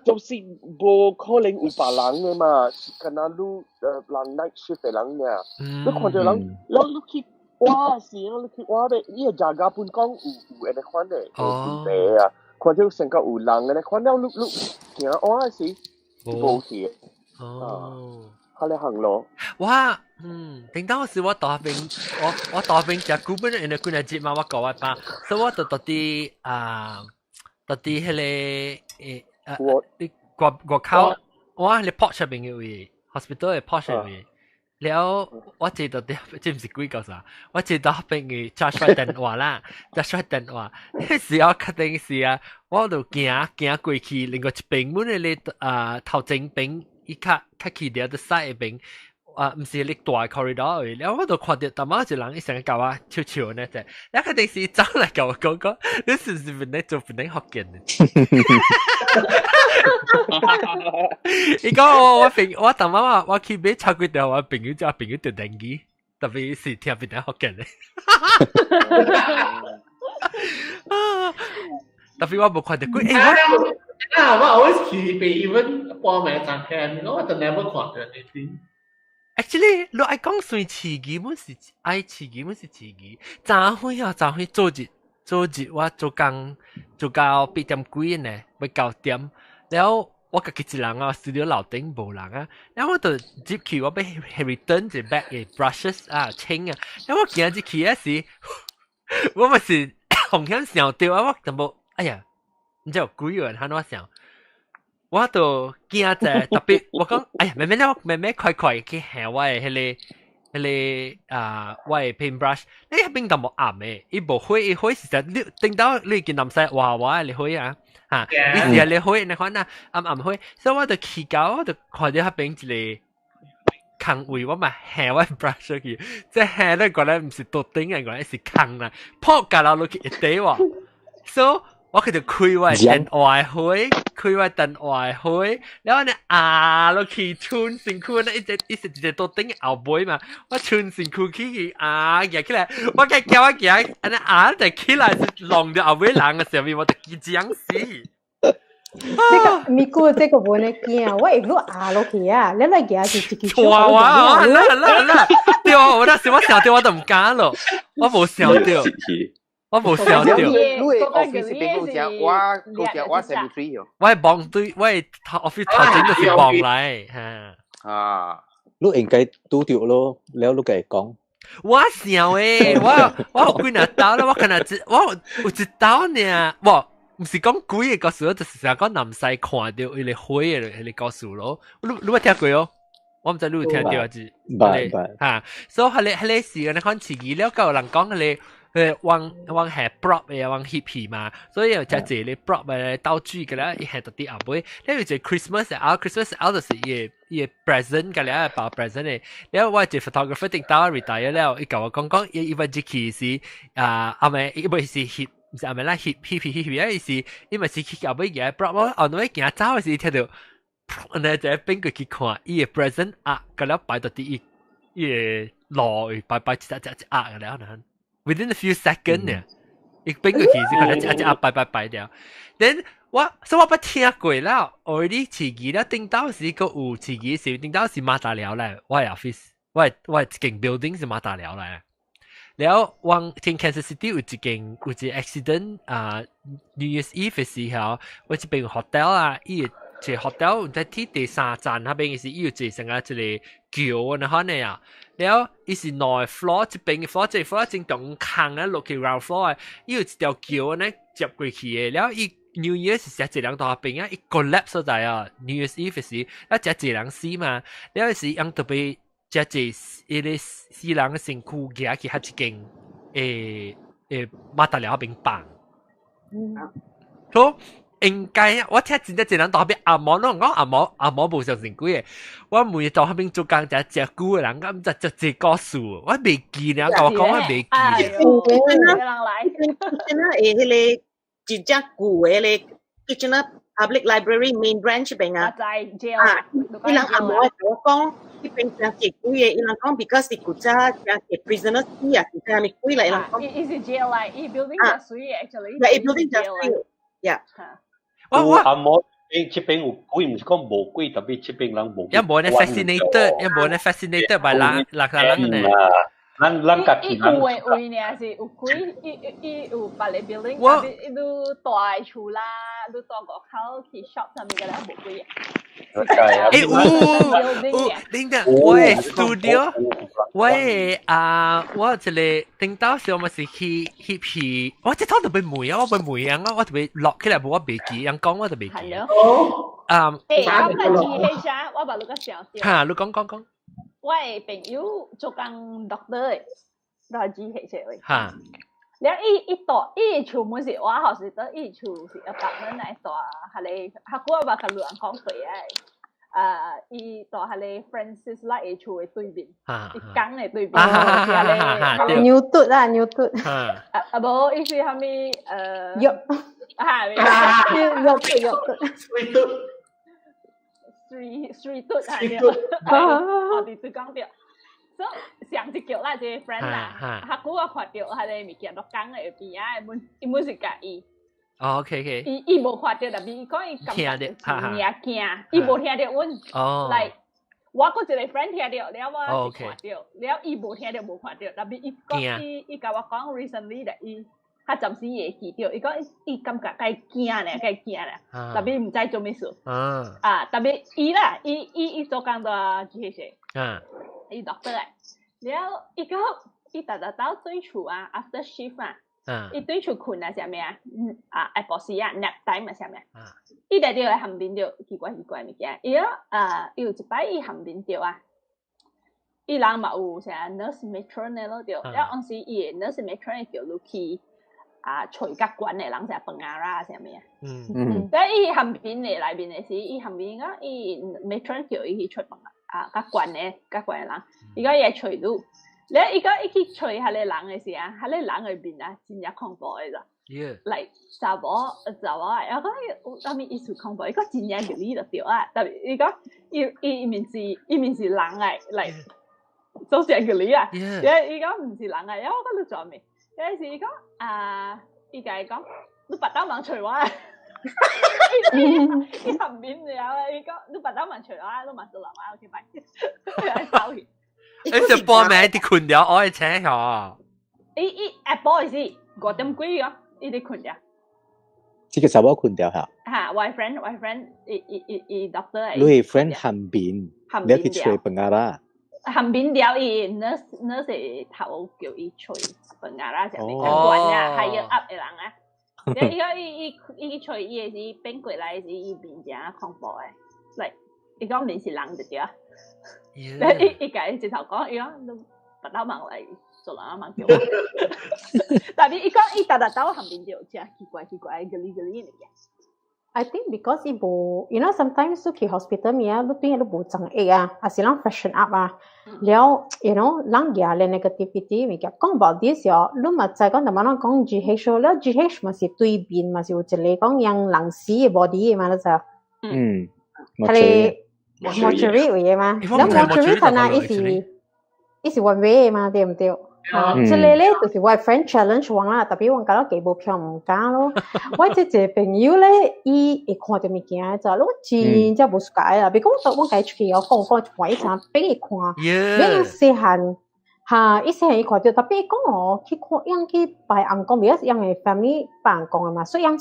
就是無可能有別人的嘛，是敢若你人 night shift 的人爾，你看到人，你去挖時，你去挖的，伊個 jaga 本講有按呢款的問題啊，看到成個有人按呢款了，你行挖時無去，哦。佢咧行路。我頂當時我大邊，我大邊食古本，因為幾日節嘛，我講我爸，所以我就到佇啊，到佇彼個你外外口，我喺 porch 入邊嘅位，hospital 嘅 porch 入邊。了我坐到佇，這毋是鬼故事，我坐到邊嘅 charge 我電話啦，charge 我電話，彼時我確定是啊，我就行行過去另外一邊，阮的咧啊頭前邊。伊較較去掉的西邊，啊，毋是你大 corridor 位，了我就看著淡仔一人伊成個共我笑笑呢隻，了確定是走來共我講講，你是毋是本來做本來福建的？伊講我我朋我淡仔我我去買超幾條，我朋友叫朋友著電機，特別是聽本來福建的。特別我無看著鬼，欸我。啊，我 always 去被 even 半暝餐廳，我就 never 看到 anything。 Actually，你愛講算刺激，本是愛刺激，本是刺激。早昏啊，早昏做日做日，我做工做到8點幾呢，欲9點。了我家己一人啊，studio 樓頂無人啊。了我就入去，我欲 return 一 bag 的 brushes 啊，清啊。了我行入去嗰時，我嘛是風險想著啊，我就無，哎呀！毋知有鬼人按怎想，我就驚者特別，我講，哎呀，慢慢我慢慢快快去行我的彼個彼個啊，我的 paintbrush，你彼邊淡薄暗的，伊無火，伊火是實你頂到你見南西哇哇的火啊，哈，伊是咧火，你看啊，暗暗火，所以我就去到，我就看著彼邊一個空位，我嘛行我 brush 去，這行咧過來毋是桌頂的，過來是空啦，撲架落落去一地喎，所以。我佢就開我電話火，開我電話火，然後呢壓落去穿身軀，那一隻一直一隻桌頂後尾嘛，我穿身軀去去壓起來，我計叫我行，按呢壓就起來是弄著後尾人的上面，我就緊張死。這個咪過這個無呢驚，我一路壓落去啊，你來行是一支哇哇，啦啦啦，對，到，我那時我想到我就唔敢咯，我無想到，我無想到。你的 office 邊個講？我講我 73哦。我係望對，我係 office 頭前就是望來嚇。啊，你應該拄著咯，了你共伊講。我想誒，我有幾若兜啦，我可能一我有一兜呢，無，毋是講鬼的故事，就是成日講南西看著彼個火的彼個故事咯。你有聽過哦？我毋知你有聽著還是？捌捌。嚇，所以彼個是按呢款刺激了，夠有人講彼個。往往下 prop 的往翕戲嘛，所以有誠濟咧 prop 的道具個咧，伊下到佇後尾，了有一個 Christmas 啊，Christmas 啊就是伊的 present 個咧，包 present 的，了我一個 photographer 頂到 retire 了，伊共我講講，伊伊捌入去時啊，後尾伊袂是翕，毋是後尾咱翕翕翕翕翕，伊是伊嘛是去後尾舉 prop，我後尾行走的時聽著，按呢就變過去看，伊的 present 啊，個了擺到佇伊伊的路擺擺一隻隻隻鴨個了呢。within a few seconds 呢，伊變過去是可能一隻鴨擺擺擺掉。then 我所以我捌聽過了，already 刺激了，頂到時閣有刺激時，頂到是馬達寮來，我的 office，我的一間 building 是馬達寮來。了往聽 Kansas City 有一間有一個 accident 啊，New Year's Eve 的時候，我這邊 hotel 啊，伊個一個 hotel 在鐵第三站那邊是伊有一個成個一個橋按呢啊。了，伊是兩個 floor，一邊 floor，一個 floor 正中空啊，落去 ground floor 的，伊有一條橋按呢接過去的。了，伊 New Year 是誠濟人佇彼邊啊，伊 collapse 所在啊，New Year's Eve 時，啊誠濟人死嘛，了時𪜶特別誠濟伊個死人的身軀舉去彼一間馬達寮彼邊放。所以應該我聽真正濟人佇彼邊阿毛攏講阿毛阿毛無相信鬼的，我每佇彼邊做工誠誠久的人，敢毋知足濟故事，我袂記爾，共我講我袂記。真啊，真啊，彼個真正舊的彼個 Kitchener Public Library main branch 邊啊，啊，伊人阿毛會共我講，彼邊誠濟鬼的，伊人講 because 是古早誠濟 prisoner 死啊，是啥物鬼來，伊人講。伊是 jail 來，伊 building 真媠 actually。伊 building 真媠，yeah。我我阿毛，這邊有鬼，毋是講無鬼，特別這邊人無。也無呢 fascinated，也無呢 fascinated by 人六個人呢。咱咱家己伊有的位爾是有鬼，伊有別个 building，特別伊愈大厝啦，愈大五口去 shop 啥物個咧無鬼。欸有有，恁的我的 studio，我的啊，我一個頂到時我嘛是去翕戲，我這趟就欲問啊，我欲問啊，我特別落起來無我袂記，人講我就袂記。啊，欸，我捌記彼啥，我捌你個想著。哈，你講講講。我的朋友做工 doctor 的，在 GH 的。哈。了伊伊住伊厝門是我學是得伊厝是 apartment 來住，彼個較久我捌共人講過的，啊，伊住彼個 Francis 來的厝的對面，伊工的對面，是彼個牛頓啊，牛頓。啊啊無，伊是啥物藥。啊，藥藥藥。 Three three 頓啊，我佇對講著。所以上一叫啦，這個 friend 啦，較久我看著彼個物件落工的邊仔，本伊本是共伊。哦，OK OK。伊伊無看著，但是伊講伊感覺真正驚，伊無聽著阮。哦。來，我閣一個 friend 聽著，了我是看著，了伊無聽著無看著，但是伊講伊伊共我講 recently 咧，伊較暫時會記著，伊講伊感覺較驚咧，較驚咧，但是毋知做咩事。啊，特別伊啦，伊伊伊做工在 GH。伊 doctor 來，了伊講伊逐逐兜轉厝啊，after shift 啊，伊轉厝睏啊，啥物啊？啊，下晡時啊，nap time 啊，啥物啊？伊直直來含面著奇怪奇怪物件，伊講啊，伊有一擺伊含面著啊，伊人嘛有啥 nurse matron 的咯，著，了當時伊的 nurse matron 叫你去啊，揣較懸的人食飯啊啦，啥物啊？但伊含面的內面的時，伊含面講伊 matron 叫伊去揣飯啊，較懸的較懸的人，伊講伊會揣你，了伊講伊去揣彼個人的時啊，彼個人的面啊，真正恐怖的咋？來查某查某啊，我講有啥物意思恐怖？伊講真正入你就對啊，特別伊講伊伊伊面是伊面是人來來，做啥入你啊？伊講毋是人來，我講你做咩？有時伊講啊，伊共伊講，你別當忙揣我。伊含面了，伊講你別當忙揣我，你嘛做人我，OK 拜。走去。你就報名啲困了，我會請佢。伊伊下晡時5點幾啊，伊佇睏著。這個查某睏著嚇。嚇，我 friend 我 friend 伊伊伊伊 doctor 你 friend 含面，你去揣 pengarah。含面了伊 nurse nurse 頭叫伊揣 pengarah 上面較懸啊，係要 up 的人啊。伊講伊伊伊揣伊的時變過來時，伊面誠恐怖的，嚟伊講面是人就對啊。伊伊共伊直頭講，伊講你白頭望來做人啊嘛叫我。但係伊講伊逐逐兜含面就誠奇怪奇怪，個哩個哩物件。 I think because 伊無，you know sometimes 你去 hospital 物啊，你對你無長壓啊，還是人 freshen up 啊，了，you know 人舉咧 negativity 物件。講 about this 哦，你嘛知講，淡薄人講 GH 了，GH 嘛是對面嘛是有一個講讓人死的 body 的嘛，你知？嗯，佢個 mortuary 位的嘛，了 mortuary 可能伊是伊是 one way 的嘛，對毋對？啊，這個咧就是我 friend challenge 我啦，特別我感覺幾無票毋敢咯。我這一個朋友咧，伊會看著物件就，我真正無 suka 啦。比如講我我共伊出去哦，講講一半，伊才變伊看，變細漢，哈，伊細漢伊看著，特別伊講哦，去看，樣去拜翁公，比較樣的 family 拜翁公的嘛，所以樣，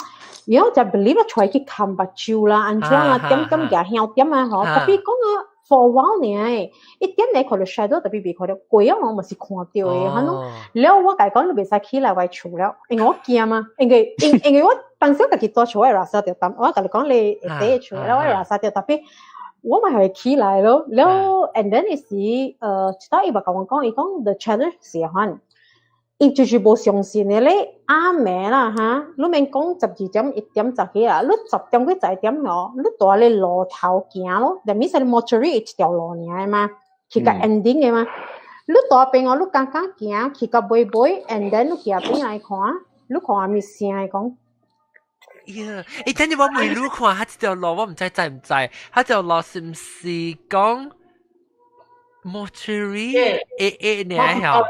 然後就 believe 出來去牽目睭啦，按怎啊，點點舉香點啊，吼，特別講啊。for a while 呢，一點你看到 shadow 特別袂看到，鬼啊我嘛是看到的，哈儂。了我共伊講你袂使起來我厝了，因為我驚嘛，因為因因為我當時家己住厝我會 rasa 著，我共你講你會佇厝了，我會 rasa 著，特別我嘛會起來咯。了，and then 伊時，一道伊嘛共我講，伊講 the challenge 是款，伊就是無相信的咧，暗暝啦哈，你免講12點1點十起啦，你10點幾11點哦，你蹛咧路頭行咯，就咪是 mortuary 一條路爾的嘛，去到 ending 的嘛，你蹛邊哦，你剛剛行去到尾尾，and then 你行邊來看，你看啥物聲的講？呀，欸，等陣我問你看，佢這條路我毋知知毋知，佢條路是毋是講 mortuary？欸欸，你還曉？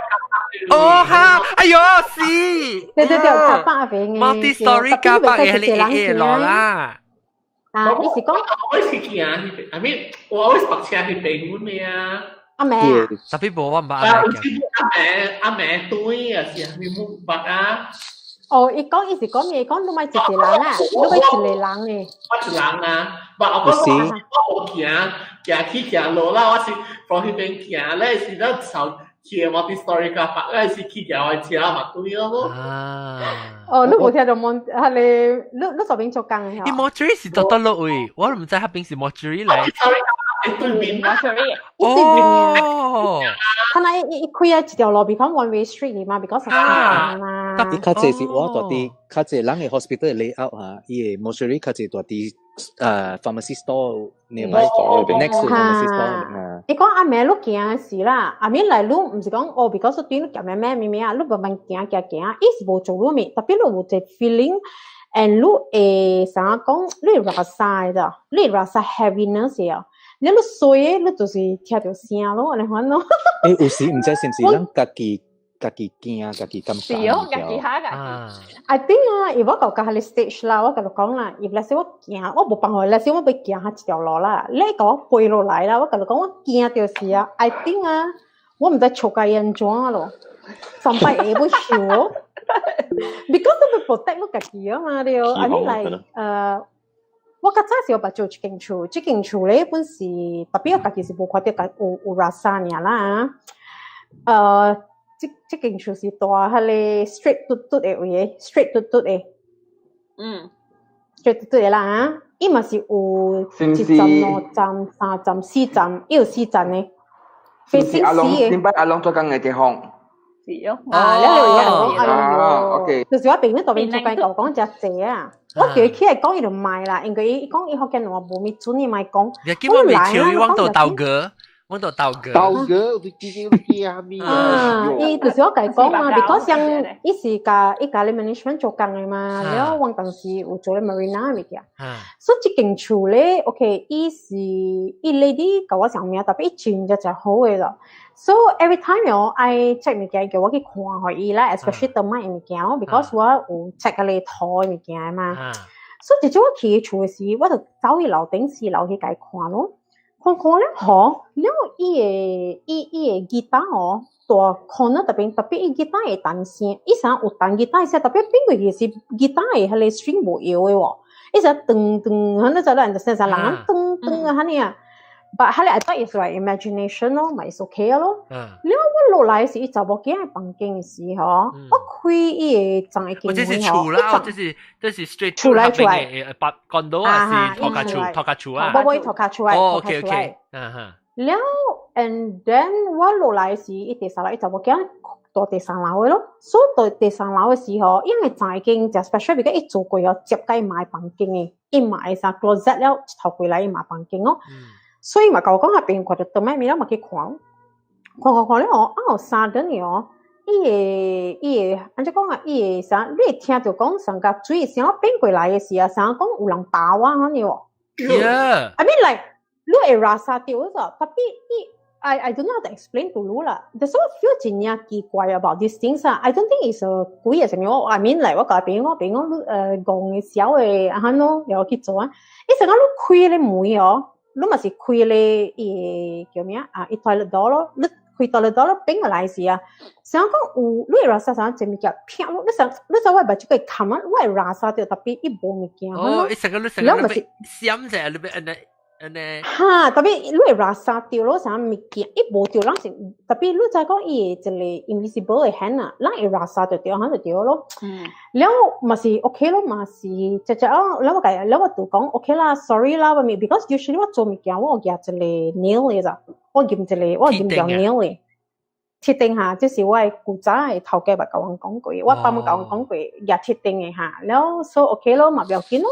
哦哈，哎呦是，對對對，卡巴邊嘅，multi story 卡巴嘅係你路啦。啊，你是講？我是行彼邊，I mean，我 always 白車彼邊咩啊？阿妹啊？特別無我毋捌阿妹。阿妹阿妹對啊，是咪冇捌啊？哦，伊講伊是講咩？講你莫一個人啊，你莫一個人誒。我一人啊，但我講我無行，行去行落啦，我是從彼邊行咧，是咱朝去 multi story 卡巴，咧是去行我車嘛對咯。啊！哦，你無聽著問，係你你你左邊做工的伊 mortuary 是佗佗落位，我毋知彼邊是 mortuary 來。對面 mortuary。哦。他那伊伊開啊一條路，比講 one way street 嘛，比較實嘛。伊較濟是我蹛佇較濟人的 hospital layout 哈，伊的 mortuary 較濟蹛佇pharmacy store nearby next to pharmacy store 啊。伊講暗暝你行時啦，暗暝來你毋是講哦，because 對你行咩咩咩咩啊，你慢慢行行行，伊是無做你物，特別你有一個 feeling，and 你會啥講，你會 rasa 的，你會 rasa heaviness 啊。你你睡你就是聽著聲咯，按呢款咯。欸，有時毋知是毋是咱家己家己驚，家己感覺。是哦，家己嚇家己。 I think 啊，if 我到到彼個 stage 啦，我共你講啦，if let's say 我行，我無辦法，let's say 我欲行彼一條路啦，你共我飛落來啦，我共你講，我驚就是啊，I think 啊，我毋知笑甲伊按怎咯，三擺會欲笑哦，because 你欲 protect 你家己啊嘛，對，I mean like 我較早時有捌做一間厝，這間厝咧本是特別我家己是無看著有有 rasa 爾啦，這這間厝是蹛彼個 straight 嘟嘟的位，straight 嘟嘟的，straight 嘟嘟的啦啊，伊嘛是有一層、兩層、三層、四層，伊有四層的。是是阿龍，點解阿龍做工的地方？是哦。啊，了了阿龍阿龍，OK。就是我朋友當面做工，講誠濟啊。我叫伊起來講，伊就莫啦，因為伊講伊福建話無咪準，伊莫講。你叫我未笑，伊往度鬥歌，往度鬥歌。鬥歌，你記記啊咪啊？伊就是我共伊講嘛，because 像伊是共伊共咧 management 做工的嘛，了我當時有做咧 marina 物件。所以這間厝咧，OK，伊是伊 lady 共我上名，特別伊真正誠好的咯。So every time 我愛 check 物件，叫我去看予伊啦，especially 當買物件，because 我有 check 個圖的物件嘛。所以直接我去厝的時，我就走去樓頂四樓去共伊看咯。看看了吼，了伊的伊伊的吉他哦，大 corner 特別特別伊吉他會彈聲，伊啥有彈吉他聲，特別變過去是吉他的彼個 string 無搖的喎，伊啥噔噔，彼個就咱就成人噔噔啊，按呢啊。But 彼個 I thought is like imagination 咯，咪是 OK 咯。了我落來時，伊查某囝的房間時吼，我開伊的房間門這是厝啦，這是 straight 厝來厝來，白干到還是托卡厝？托卡厝啊？無無，托卡厝來，哦，OK OK，啊哈。了，and then 我落來時，伊第三樓，伊查某囝蹛第三樓的咯。所以蹛第三樓的時候，因為房間誠 special，because 伊做過哦，接佮伊媽房間的，伊媽的啥 closet 了，頭過來伊媽房間哦。所以嘛，共我講彼邊看著轉來物，嘛去看，看看看了哦，啊有三頓的哦，伊會伊會按怎講啊？伊會啥？你會聽著講上甲水聲變過來的時啊，啥講有人打我按呢喎。 Yeah. I mean like 你會拉薩著嗰個，特別伊 I don't know how to explain to 你啦。There's so feel 真正奇怪 about these things 啊。I don't think it's a 鬼啊啥物。我 I mean like 我共朋友我朋友講你戇的小的啊按怎又去做啊？伊成講你開个門哦，你嘛是開咧伊叫咩啊？伊 toilet door 咯，你開 toilet door 咯，變過來時啊，想講有你會拉薩啥一物件啪，你想你知我目睭會冚啊，我會拉薩著，特別伊無物件。哦，伊成個你成個你閃者，你欲按呢按呢。哈，特別你會拉薩著咯，啥物件，伊無著，咱是特別你知講伊會一個 invisible 的 hand 啊，咱會拉薩著著，按就對咯。了嘛是 OK 咯，嘛是直接啊，了我共了我就講 OK 啦，sorry 啦，我咪 because usually 我做物件我有舉一個 nail 的咋，我撳一個我撳條 nail 的。鐵釘哈，這是我的古早的頭家捌共阮講過，我爸媽共阮講過，舉鐵釘的哈，了 so OK 咯，嘛不要緊咯。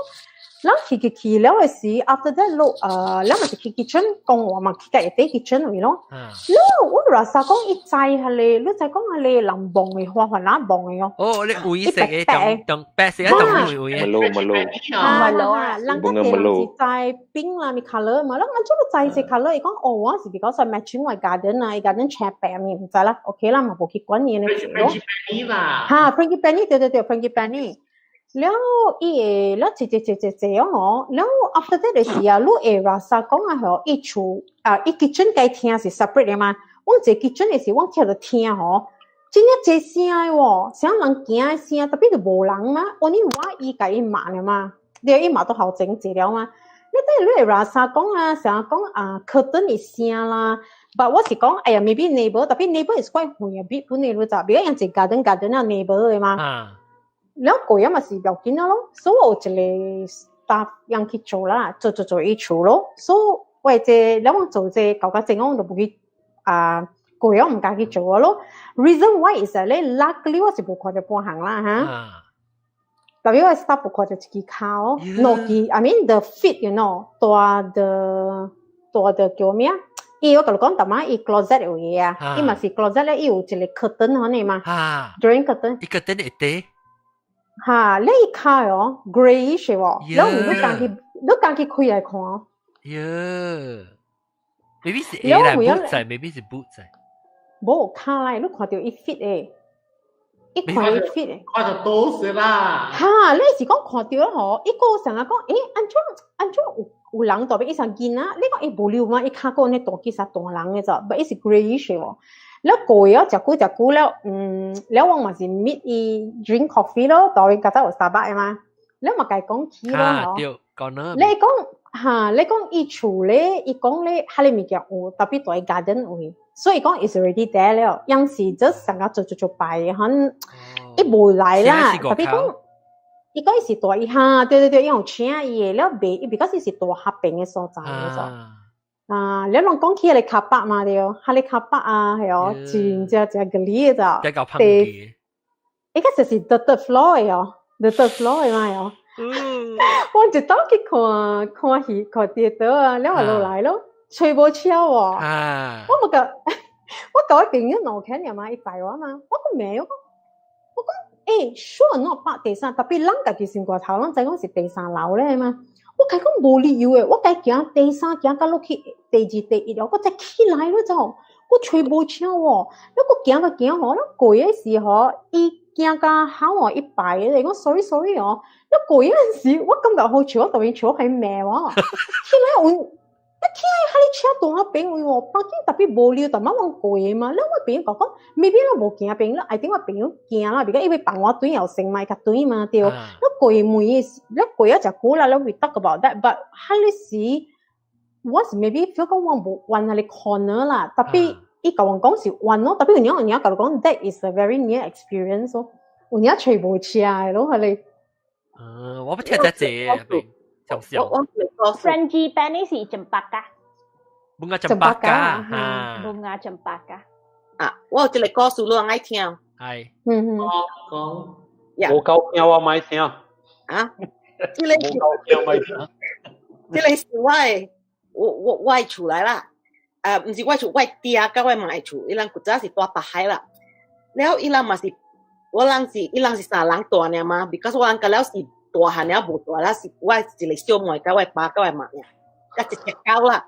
咱去去去了的時，after that 落了嘛是去 kitchen 講話嘛，去甲下底 kitchen 位咯。了我拉薩講伊知彼個，你知講彼個人望的花花哪望的哦。哦，你灰色的，中中白色的中灰灰的。 Melo melo。哈哈，人家地人是知 pink 啦，咪 colour 嘛，咱按怎你知這 colour？伊講哦，我是 because matching 我 garden 啊，伊 garden 青白咪毋知啦，OK 啦，嘛無去管伊呢咯。 Frangipani 啦。哈，frangipani 對對對，frangipani。了伊會了坐坐坐坐坐哦，了 after that 的時啊，你會拉薩講啊吼，伊厝啊，伊 kitchen 共廳是 separate 的嘛。我坐 kitchen 的時，我聽著聽吼，真正濟聲的喎，像人行的聲，特別就無人嘛。only 我伊共伊媽爾嘛，對，伊媽都後前坐了嘛。你等你會拉薩講啊，成日講啊，curtain 的聲啦。But 我是講，哎呀，maybe neighbor，特別 neighbor is quite 遠啊，比本來你知，比較人坐 garden garden 啊 neighbor 的嘛。了過啊嘛是不要緊啊咯，所以我有一個 staff 人去做啦，做做做伊厝咯，所以我這了我做這搞到正我就無去啊，過啊毋敢去做咯。Reason why is 咧，luckily 我是無看著半項啦哈。特別我 staff 無看著一支跤，兩支，I mean the feet you know，蹛的蹛的叫咩啊？伊我共你講，逐擺伊 closet 有嘢啊，伊嘛是 closet 咧，伊有一個 curtain 可能嘛，drawing curtain。伊 curtain 會底。哈，你伊跤哦，greyish 喎，然後你家己你家己開來看。喲，maybe 是鞋啦，boot 仔，maybe 是 boot 仔。無跤來，你看著伊 feet 的，伊看伊 feet 的。看著多是啦。哈，你是講看著吼，伊個成日講，欸，按怎按怎有有人蹛邊伊上囡仔，你講伊無聊嗎？伊跤個呢大幾啥大人的咋，but 伊是 greyish 喎。了過了食久食久了，嗯，了我嘛是 meet 伊 drink coffee 咯，當然較早有 Starbucks 的嘛，了嘛共伊講起咯吼。對，講呢。你講哈，你講伊厝咧，伊講咧，彼个物件有特別蹛 garden 位，所以講 is already there 了，樣是 just 成個做做做擺，可能伊無來啦，特別講。伊講伊是蹛伊哈，對對對，伊有請伊的，了袂，伊 because 伊是蹛合邊的所在的所。啊，你攏講起彼個卡巴嘛對，彼個卡巴啊，係哦，真正真個理的咋。比較胖啲。伊個就是 the third floor 的哦，the third floor 的嘛哦。我一早去看看戲看電影啊，了就落來咯，揣無車喎。我無共，我共我朋友兩個爾嘛，伊載我嘛，我講沒有，我講欸，sure not 泊第三，特別咱家己心肝頭，咱知講是第三樓咧嘛。我共伊講無理由的，我共伊行第三行到落去第二、第一樓，我才起來了就，我揣無車喎。你閣行閣行吼，咱過的時候，伊行到口哦，伊排的，講 sorry sorry 哦。你過嗰陣時，我感覺好笑，我突然笑喺罵我，起來有，一聽哈你車大邊位喎，北京特別無聊，但係我過嘛。你我朋友講講，maybe 我無驚邊，I think 我朋友驚啦，because 因為幫我對又成咪較對嘛對。你過門的，你過咗隻久啦，你會 talk about that，but 哈你時，我是 maybe feel 講我無彎下你 corner 啦，特別伊甲我講是彎咯，特別有影有影甲我講，that is a very near experience 咯，有影揣無車的咯，係你。嗯，我不聽得這邊。我我 Frangipani 是 cempaka。 Bunga cempaka 哈。 Bunga cempaka。啊，我有一個故事你愛聽。係。嗯嗯。講。無夠聽我莫聽。啊？這個無夠聽莫聽。這個是我的，我的厝來啦。啊，毋是我厝，我爹佮我媽的厝，伊人古早是住北海啦。了，伊人嘛是，我人是，伊人是三人大爾嘛，because 我人甲了是大漢了無大啦，是我一個小妹佮我爸佮我媽爾，佮一隻狗啦。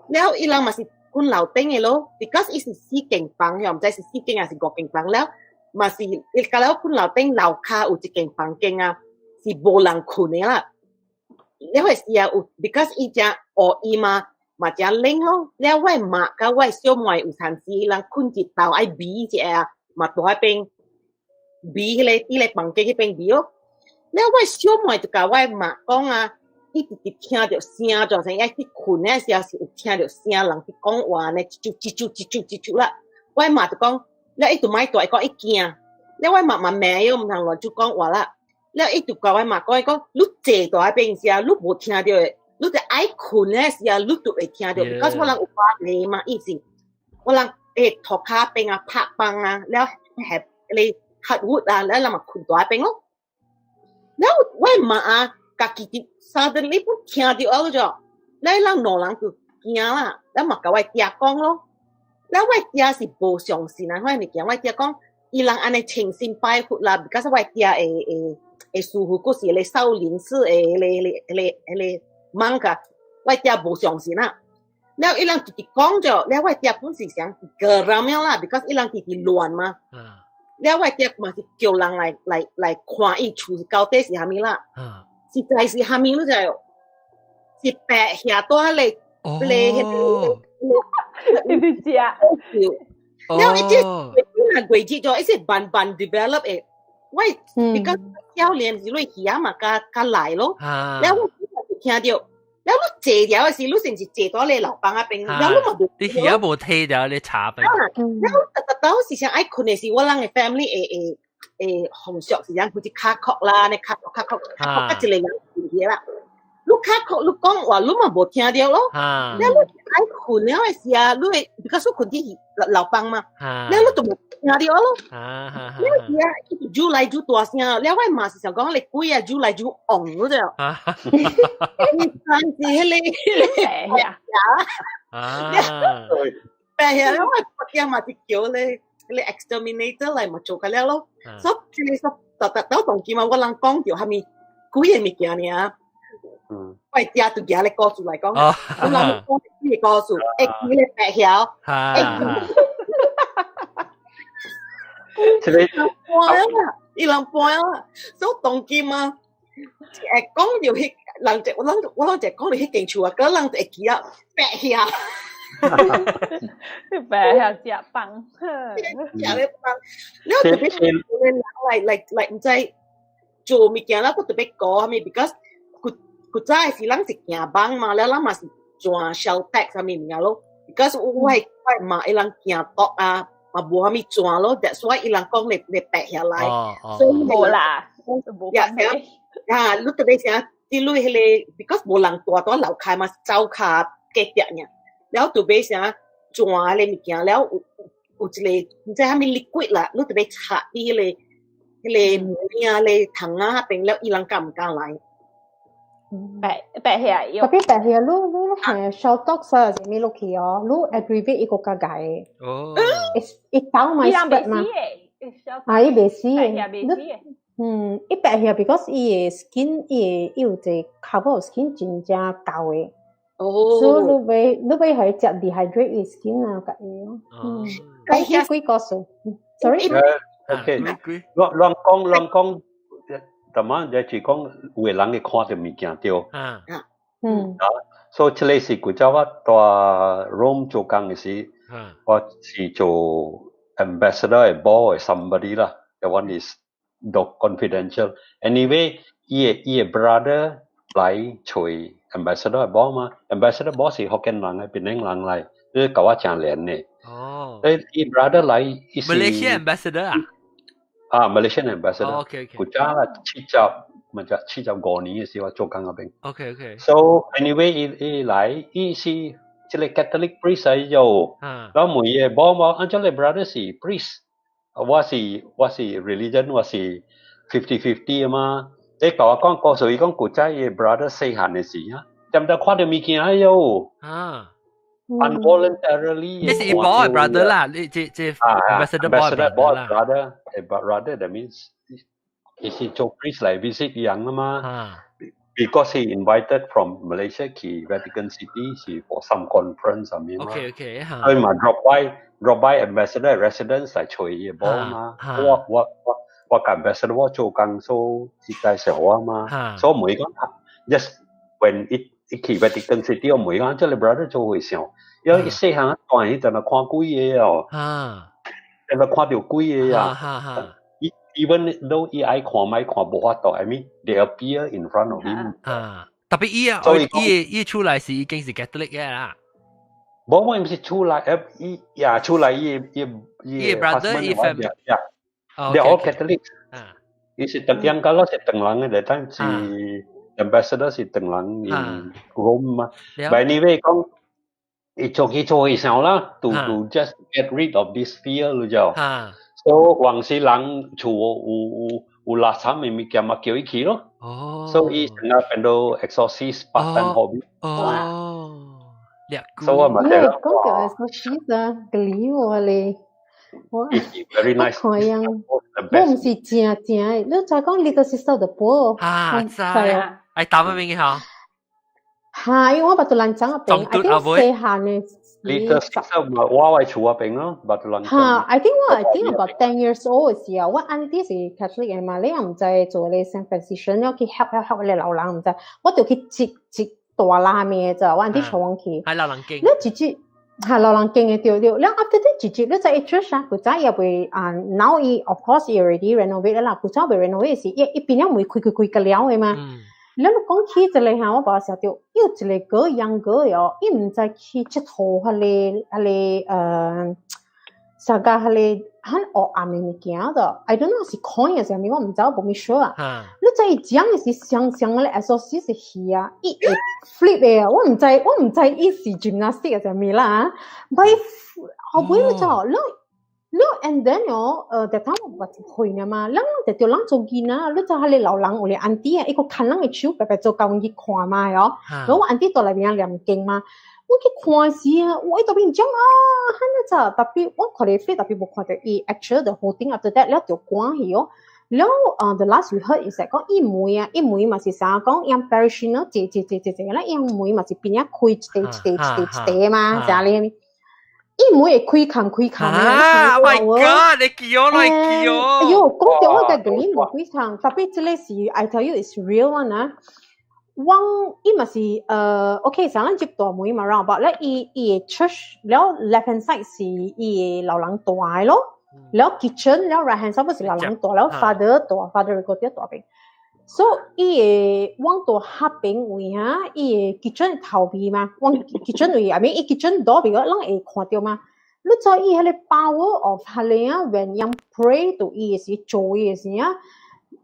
了，伊人嘛是睏樓頂的咯，because 伊是四間房，又毋知是四間還是五間房了，嘛是伊甲了睏樓頂樓跤有一間房間啊，是無人睏的啦。了彼時啊有，because 伊誠烏伊嘛，嘛誠冷咯。了我媽佮我小妹有陣時伊人睏一晝愛糜一下，嘛佇彼邊糜彼個佇咧房間彼邊糜咯。了我小妹就共我媽講啊，伊直直聽著聲，就像愛去睏的時候是有聽著聲人佇講話呢，一句一句一句一句啦。我媽就講，了伊就莫大講伊驚，了我媽嘛罵伊，毋通亂就講話啦。了伊就共我媽講，伊講你坐佇彼邊時啊，你無聽著的，你就愛睏的時啊，你就會聽著。because 我人有把呢嘛，意思我人塗跤邊啊，拍枋啊，了係你 hardwood 啊，了人嘛睏佇彼邊咯。了我媽啊，家己佇 suddenly 不聽著啊，就，了人兩人就驚啦，了嘛共我爹講咯。了我爹是無相信啊，我物件，我爹講，伊人按呢誠心拜佛啦，because 我爹會師傅，閣是個少林寺的彼個 monk 啊，我爹無相信啊。了伊人直直講著，了我爹本是想過了啦，because 伊人直直亂嘛。了我爹嘛是叫人來看伊厝到底是啥物啦。實在是啥物你知無？是白額蹛彼個彼個你是食？了伊這幾若月節咗，伊是慢慢 develop 的。我比較少年時，你耳仔嘛較較來咯。了我就聽著，了你坐條的時，你是毋是坐佇咧樓房仔邊？了你嘛無。你耳仔無聽著你查邊。了特特到時想愛睏的時，我人的 family 會風俗是講開始敲鼓啦，你敲鼓敲鼓敲鼓，一個人睏起啦。你敲鼓，你講話，你嘛無聽著咯。了你愛睏了的時啊，你會比較說睏佇樓房嘛，了你就無聽著咯。了時啊，伊就愈來愈大聲，了我媽是想講你鬼啊，愈來愈旺，你知無？但是彼個呀，啊，白呀，了我驚嘛是叫咧彼個 exterminator 來嘛做較了咯。所以這個說，特特到當今嘛，我人講著啥物鬼的物件爾。我爹就舉咧故事來講，我人講幾個故事，會記咧白曉，會記。這個搬啦，伊人搬啦，所以當今啊，會講著彼人就我人就講著彼間厝啊，閣人就會記啊，白曉。白曉食飯，食咧飯，了特別人來毋知做物件啦，閣特別高啥物，because 古早的時，咱是行房嘛，了咱嘛是轉 Sheltex 啥物物件咯。because 我媽伊人行毒啊，嘛無啥物轉咯，that's why 伊人講你白下來。所以無啦，呀啊，你特別啥？啲你彼個，because 無人蹛佇樓跤嘛，走跤隔壁爾，了特別啥轉彼個物件，了有一個毋知啥物 liquid 啦，你特別擦佇彼個門啊、咧窗仔彼邊，了伊人敢毋敢來？白白遐特別白遐，你係 Shelltox 啊，啥物落去哦，你 aggravate 伊個較解。哦。伊走嘛 spread 嘛。啊，伊袂死的。你嗯，伊白遐，because 伊的 skin，伊有一個 cover skin 真正厚的。哦。所以你欲予伊食 dehydrate 伊 skin 啊，較會咯。嗯。白遐幾個數？Sorry。 OK，亂亂講亂講。逐擺就是講有的人會看著物件對。啊。所以這個是古早我蹛 Rome 做工嘅時，我是做 ambassador 嘅某 somebody 啦，that one is not confidential。Anyway，伊嘅 brother 來揣 ambassador 嘅某嘛，ambassador 某是福建人嘅，檳城人來，你佮我誠連嘅。哦。誒，伊 brother 來，伊是 Malaysia ambassador 啊？啊，Malaysian ambassador。 OK。古早啦，70，咪就75年嘅時，我做工嗰邊。 OK。 So anyway，伊來，伊是這個 Catholic priest 來做。我問伊某某，按照你 brother 是 priest，我是 religion，我是 50-50 啊嘛。你共我講，告訴伊講，古早伊 brother 細漢嘅時啊，踮得看著物件哎喲。Involuntarily 你是伊某嘅 brother 啦，你這 ambassador 某 brother 啦。brother that means 伊是做 priest 來 visit 伊人啊嘛。Because he invited from Malaysia 去 Vatican City 是 for some conference 啥物嘛。 OK 嚇。所以嘛 drop by ambassador residence 來揣伊某嘛。我佮 ambassador 我做工所以介紹我嘛。所以問講 just when 伊去 Vatican City 我問講這個 brother 做回想，因為伊細漢大彼陣就看鬼个哦。陣就看著鬼个啊。Even though 伊愛看莫看無法度，I mean they appear in front of him。啊，特別伊啊，伊出來是已經是 Catholic 嘅啦。無，我毋是出來，伊也出來伊伊 brother 伊 family。 Yeah，they all Catholic。伊是唐應該是唐人嘅，但是 ambassador 是唐人 in Rome 嘛。But anyway 講，伊做去做去想啦，to just get rid of this fear 咯就。所以往時人厝有垃圾嘅物件嘛，叫伊去咯。所以伊成日變到 exorcist part time hobby。哦，所以我嘛講到 exorcist 啊，個理我咧，我 very nice。我看樣，我毋是正正的，你知講你個是收得波。啊，知。哎，打乜名嚇？嚇，因為我 Batu Lanchang 嗰邊，I think 細漢嘅。你個 sister 我喺厝嗰邊咯，Batu Lanchang。嚇，I think about 10 years old 嘅時候，我 auntie 是 Catholic 嘅嘛，你又毋知做咧 Saint Francis 你去 help help help 你老人毋知，我就去接接大拉面咋，我 auntie 坐往去。係老人經。你直接係老人經嘅對對，你 after that 直接你在 church 啊，古早也會啊，now 伊 of course 伊 already renovate 啦，古早未 renovate 時，伊邊了門開開開個了嘅嘛。你講起一個嚇，我把我想到，有一個個樣個哦，伊毋知去𨑨迌彼個啥個彼個很黑暗的物件的，I don't know 是 coin 還是啥物，我毋知，我無咪 sure 啊。你知伊講的是雙雙咧，exorcist 是戲啊，伊會 flip 的啊，我毋知伊是 gymnastic 還是啥物啦。但伊後尾你知哦，你 and then 哦，逐趟我捌歲爾嘛，咱就著咱做囡仔，你知彼個老人有個 auntie 啊，伊閣牽咱的手，白白做共阮去看嘛哦。然後我 auntie 蹛內面念經嘛，我去看時啊，我伊特別講啊，漢你知，特別我看咧飛，特別無看著伊 actual the whole thing after that 了就關去哦。了啊，the last we heard is 講伊門啊，伊門嘛是啥講，用 parishioner 坐坐坐坐坐，咧伊門嘛是邊仔開一塊一塊一塊一塊嘛，啥咧？伊門會開崁開崁啊！My God！你叫我來叫我。哎喲，講到我個給你無幾層，特別這個是 I tell you is real one 啊。我伊嘛是OK，上咱入大門嘛，round about 咧，伊個 church 了 left hand side 是伊個老人蹛的咯，了 kitchen 了 right hand side 不是老人蹛，了 father 蹛 father 個啲蹛邊。所以伊個往到下邊位啊，伊個 kitchen 頭邊嘛，往 kitchen 位，I mean 伊 kitchen door 邊個，咱會看著嘛。你知伊彼個 power of 彼個啊，when 人 pray to 伊的時，做伊的時啊，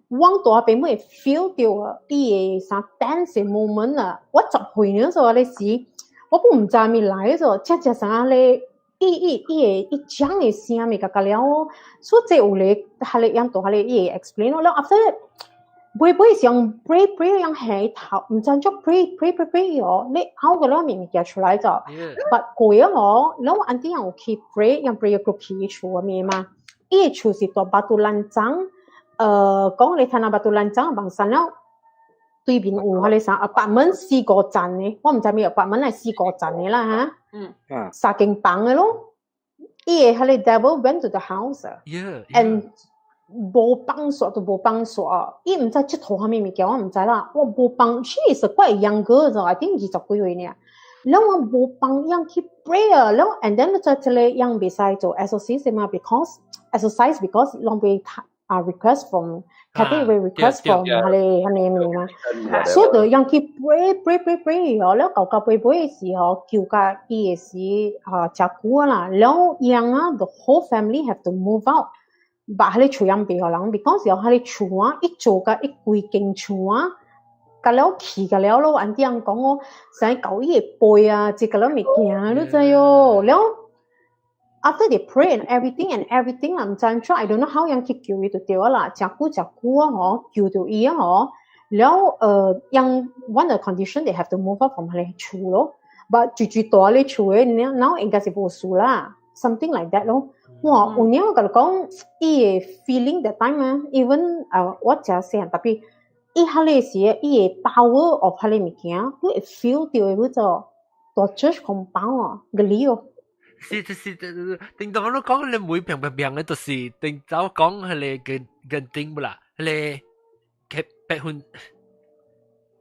往蹛邊會 feel 到啊，伊個啥 tense moment 啊。我10歲嗰時候咧時，我本毋知物來咗，正正啥咧，伊個伊講的聲咪甲甲了哦，所以這有咧，彼個樣蹛彼個伊會 explain 咯。了 after that 尾尾是用 pray pray 用下頭，毋知怎 pray pray pray pray 哦，你拗個了物物件出來咗。But 過咗哦，了我 auntie 有去 pray，用 prayer group 去厝個面嘛，伊個厝是蹛 Batu Lanchang，講你睇下 Batu Lanchang 房山了，對面有彼個啥 apartment 四個層的，我毋知咩 apartment 係四個層的啦嚇。三間房的咯，伊個彼個 devil went to the house and 無放煞都無放煞，伊毋知佚佗啥物物件，我毋知啦。我無放，she is quite young girl，I think 20幾歲爾。了我無放樣去 pray 啊，了 and then 你知這個樣袂使做 exorcism 嘛，because exorcise because 攏袂啊 request from Catholic request from 彼个彼个物嘛，所以就樣去 pray pray pray pray 哦，了到到尾尾的時候，求甲伊的時啊誠久啊啦，了樣啊 the whole family have to move out。把彼個厝樣袂予人，because 彼個厝啊，一做甲一規間厝啊，甲了去甲了咯，按這樣講哦，成舊伊的背啊，這個了物件，你知哦，了 after they pray and everything 啦，毋知按怎，I don't know how 樣去救伊就對啦，誠久誠久啊吼，救著伊啊吼，了樣 one the condition they have to move out from 彼個厝咯，but 住住蹛咧厝的，now 應該是無事啦，something like that 咯。哇！有影我共你講，伊的 feeling that time 啊，even 啊，我誠細漢，tapi 伊彼个時，伊的 power of 彼个物件，你會 feel 到的，你做大 church compound 啊，個理哦。是是是，頂當你講你每平平平的，就是頂早講彼個跟跟頂不啦，彼個結婚。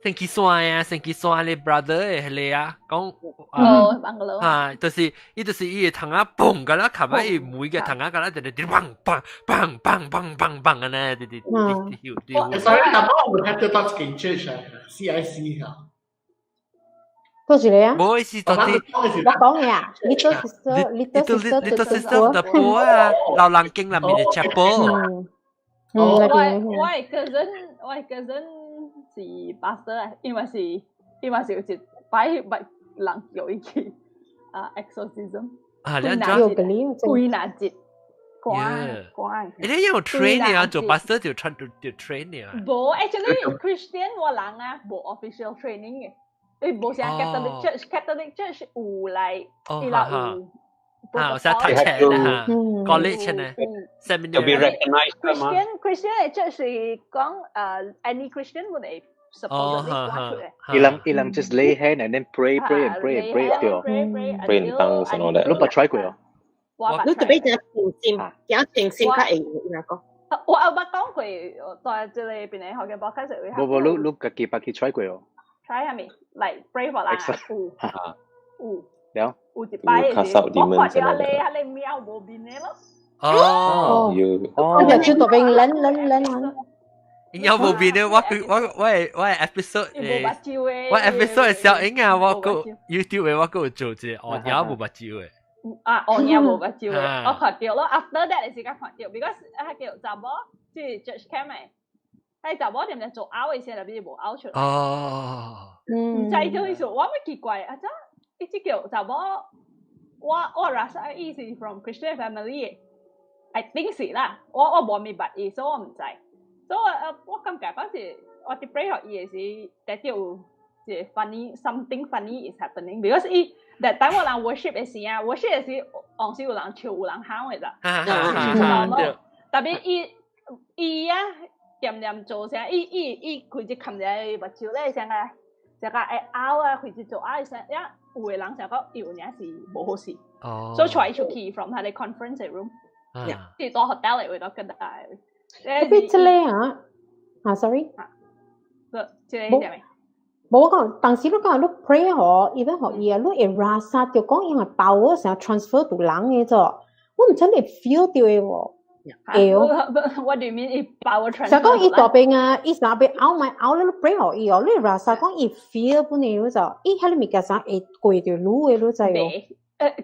星期三啊，星期三你 brother 的彼個啊，講啊，就是伊就是伊的窗仔嘣個啦，冚喺伊每個窗仔個啦，就就砰砰砰砰砰砰砰咁呢，直直直直。 Sorry，但我們睇到多間 church 啊，CIC 啊。多謝你啊！唔好意思，多啲。我講嘅啊，Little Sister，Little Sister，Little Sister 的波啊，老人經內面的 chapel。我的 cousin 是 pastor 啊，因為是有一擺捌人叫伊去啊 exorcism。啊，你怎？幾難節，關關。你有 training 啊？做 pastor 就 train 就 training 啊？無，actually Christian 我人啊，無 official training 嘅。伊無像 Catholic Church，Catholic Church 有來，伊拉有。啊，有識讀冊啦，college 呢，seminary。要 be recognized 嘛。Christian 的 church 是講any Christian 會會 supposedly 掛出來。伊人 just lay hand and then pray pray and pray and pray 對。 Pray in tongues and all that。你捌 try 過哦？你特別講情心，講情心較會那個。我有捌講過，在這個邊個學嘅 podcast 會。無無，你家己捌去 try 過哦？try 啥物？like pray for 人有有。了。有一擺的是，我看著彼个貓無面的咯。哦，哦，就就特別冷冷冷。有無面的，我我我我 episode 誒，我 episode 小英啊，我個 YouTube 的我個做一個哦，鳥無目睭的。啊，哦，鳥無目睭的，我看著咯。After that 的時間看著，because 啊叫查某，即係 church camp 的，彼查某踮咧做嘔的時陣，特別無嘔出來。哦。毋知做意思，我咪奇怪啊！怎伊這叫查某？我 rasa 伊是 from Christian family 的，I think 是啦。我無明白伊，所以我毋知。所以我感覺講是我佇 pray 予伊的時，得到有一個 funny something funny is happening，because 伊 that time 我人 worship 的時啊，worship 的時，往時有人笑有人喊的咋。特別伊啊，恬恬做啥？伊開始含一個目睭咧，啥個啥個會嘔啊，開始做嘔的聲，呀，有的人想講伊有影是無好勢，所以帶伊出去 from 彼个 conference room，佇蹛 hotel 的位都更大。特別這個啊，啊，sorry，這個啥物？無我講，當時你講你 pray 吼，even 予伊啊，你會 rasa 著講因為 power 成 transfer 到人的啫，我毋知你 feel 到的喎。會哦。 What do you mean? 伊 power transfer？就講伊大邊啊，伊啥欲拗咪拗，你 pray 予伊哦，你 rasa 講伊 feel 本來你就，伊彼个物件啥會過著你的，你知哦。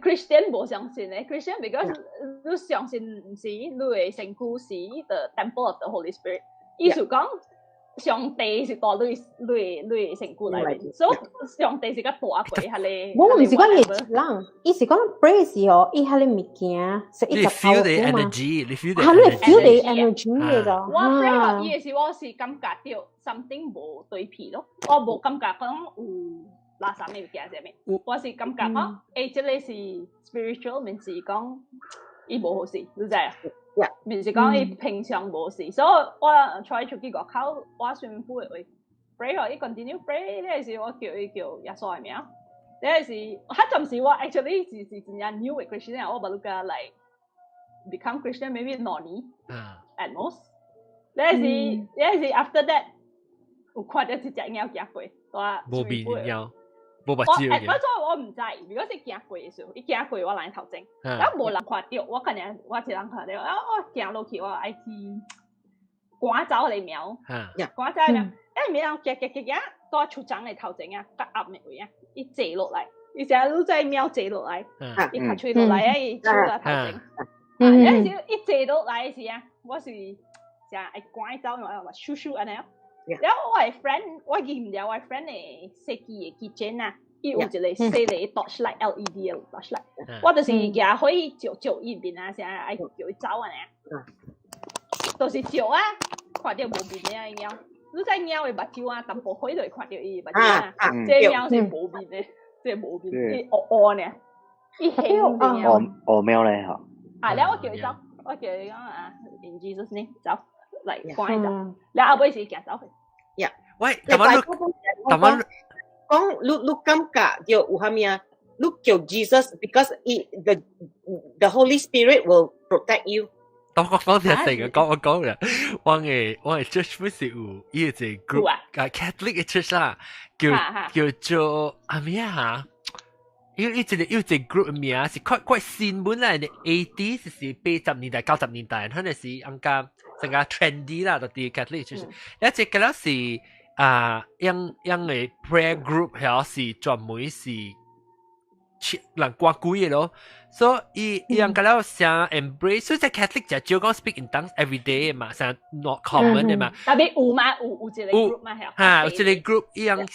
Christian 無相信咧，Christian because 你相信毋是你的身軀是 the temple of the Holy Spirit，意思講上帝是蹛你的身軀內面，所以上帝是較大過彼個。我毋是講伊人，伊是講 pray 時哦，伊彼个物件是一直 feel the energy，你 feel the 係你 feel the energy 嘅咋。我 pray 予伊的時，我是感覺到 something 無對皮咯，我無感覺講有垃圾物件啥物，我是感覺講，這個是 spiritual，毋是講伊無好勢，你知啊？毋是講伊平常無事，所以我帶伊出去外口，我辛苦的話，pray 予伊 continue pray，那時我叫伊叫耶穌的名，那時彼陣時我 actually 是真正 new 的 Christian，我捌你個 like become Christian maybe 兩年。at most。你是 after that 有看到一隻貓行過，無面貓，無目睭嘅。我我毋知，如果是行過的時候，伊行過我來頭前，啊無人看到，我可能我一人看到，啊我行落去我愛去趕走個貓，趕走個貓，欸貓行行行行，蹛樹叢的頭前啊，較暗的位啊，伊坐落來，伊成日在貓坐落來，伊較喙落來啊，伊樹仔頭前，啊，有時伊坐落來的時啊，我是誠愛趕伊走，我話咻咻按呢。然後我的 friend，我記唔了我的 friend 的設計的 kitchen 啊，伊有一個細個 torchlight LED 的 torchlight，我就是舉火照照伊面啊，啥愛叫伊走按呢，就是照啊，看到無面的啊貓，你知貓的目睭啊，淡薄火就會看到伊目睭啊，這貓是無面的，這無面，伊烏烏呢，伊黑隻貓。烏烏貓咧吼。啊，了我叫伊走，我叫伊講啊，in Jesus name 走。嚟趕伊走，了後尾是行走去。呀，喂，但係你，但係講你感覺著有啥物啊？你叫 Jesus because the Holy Spirit will protect you。當我講聽成個講我講嘅，我嘅 church 不是有伊個 group 啊 Catholic 嘅 church 啦，叫叫做阿咩啊？伊伊一個有一個 group 名是quite quite 新本來嘅 80 是80年代90年代，可能是按個成個 trendy 啦，到啲 Catholic church。一隻個咧是啊，樣樣嘅 prayer group 係是專門是人趕鬼嘅咯。所以伊人個了想 embrace，所以在 Catholic 就少講 speak in tongues every day 嘛，成 not common 嘅嘛。特別有嘛，有一個 group 嘛，係。嚇，有一個 group 伊人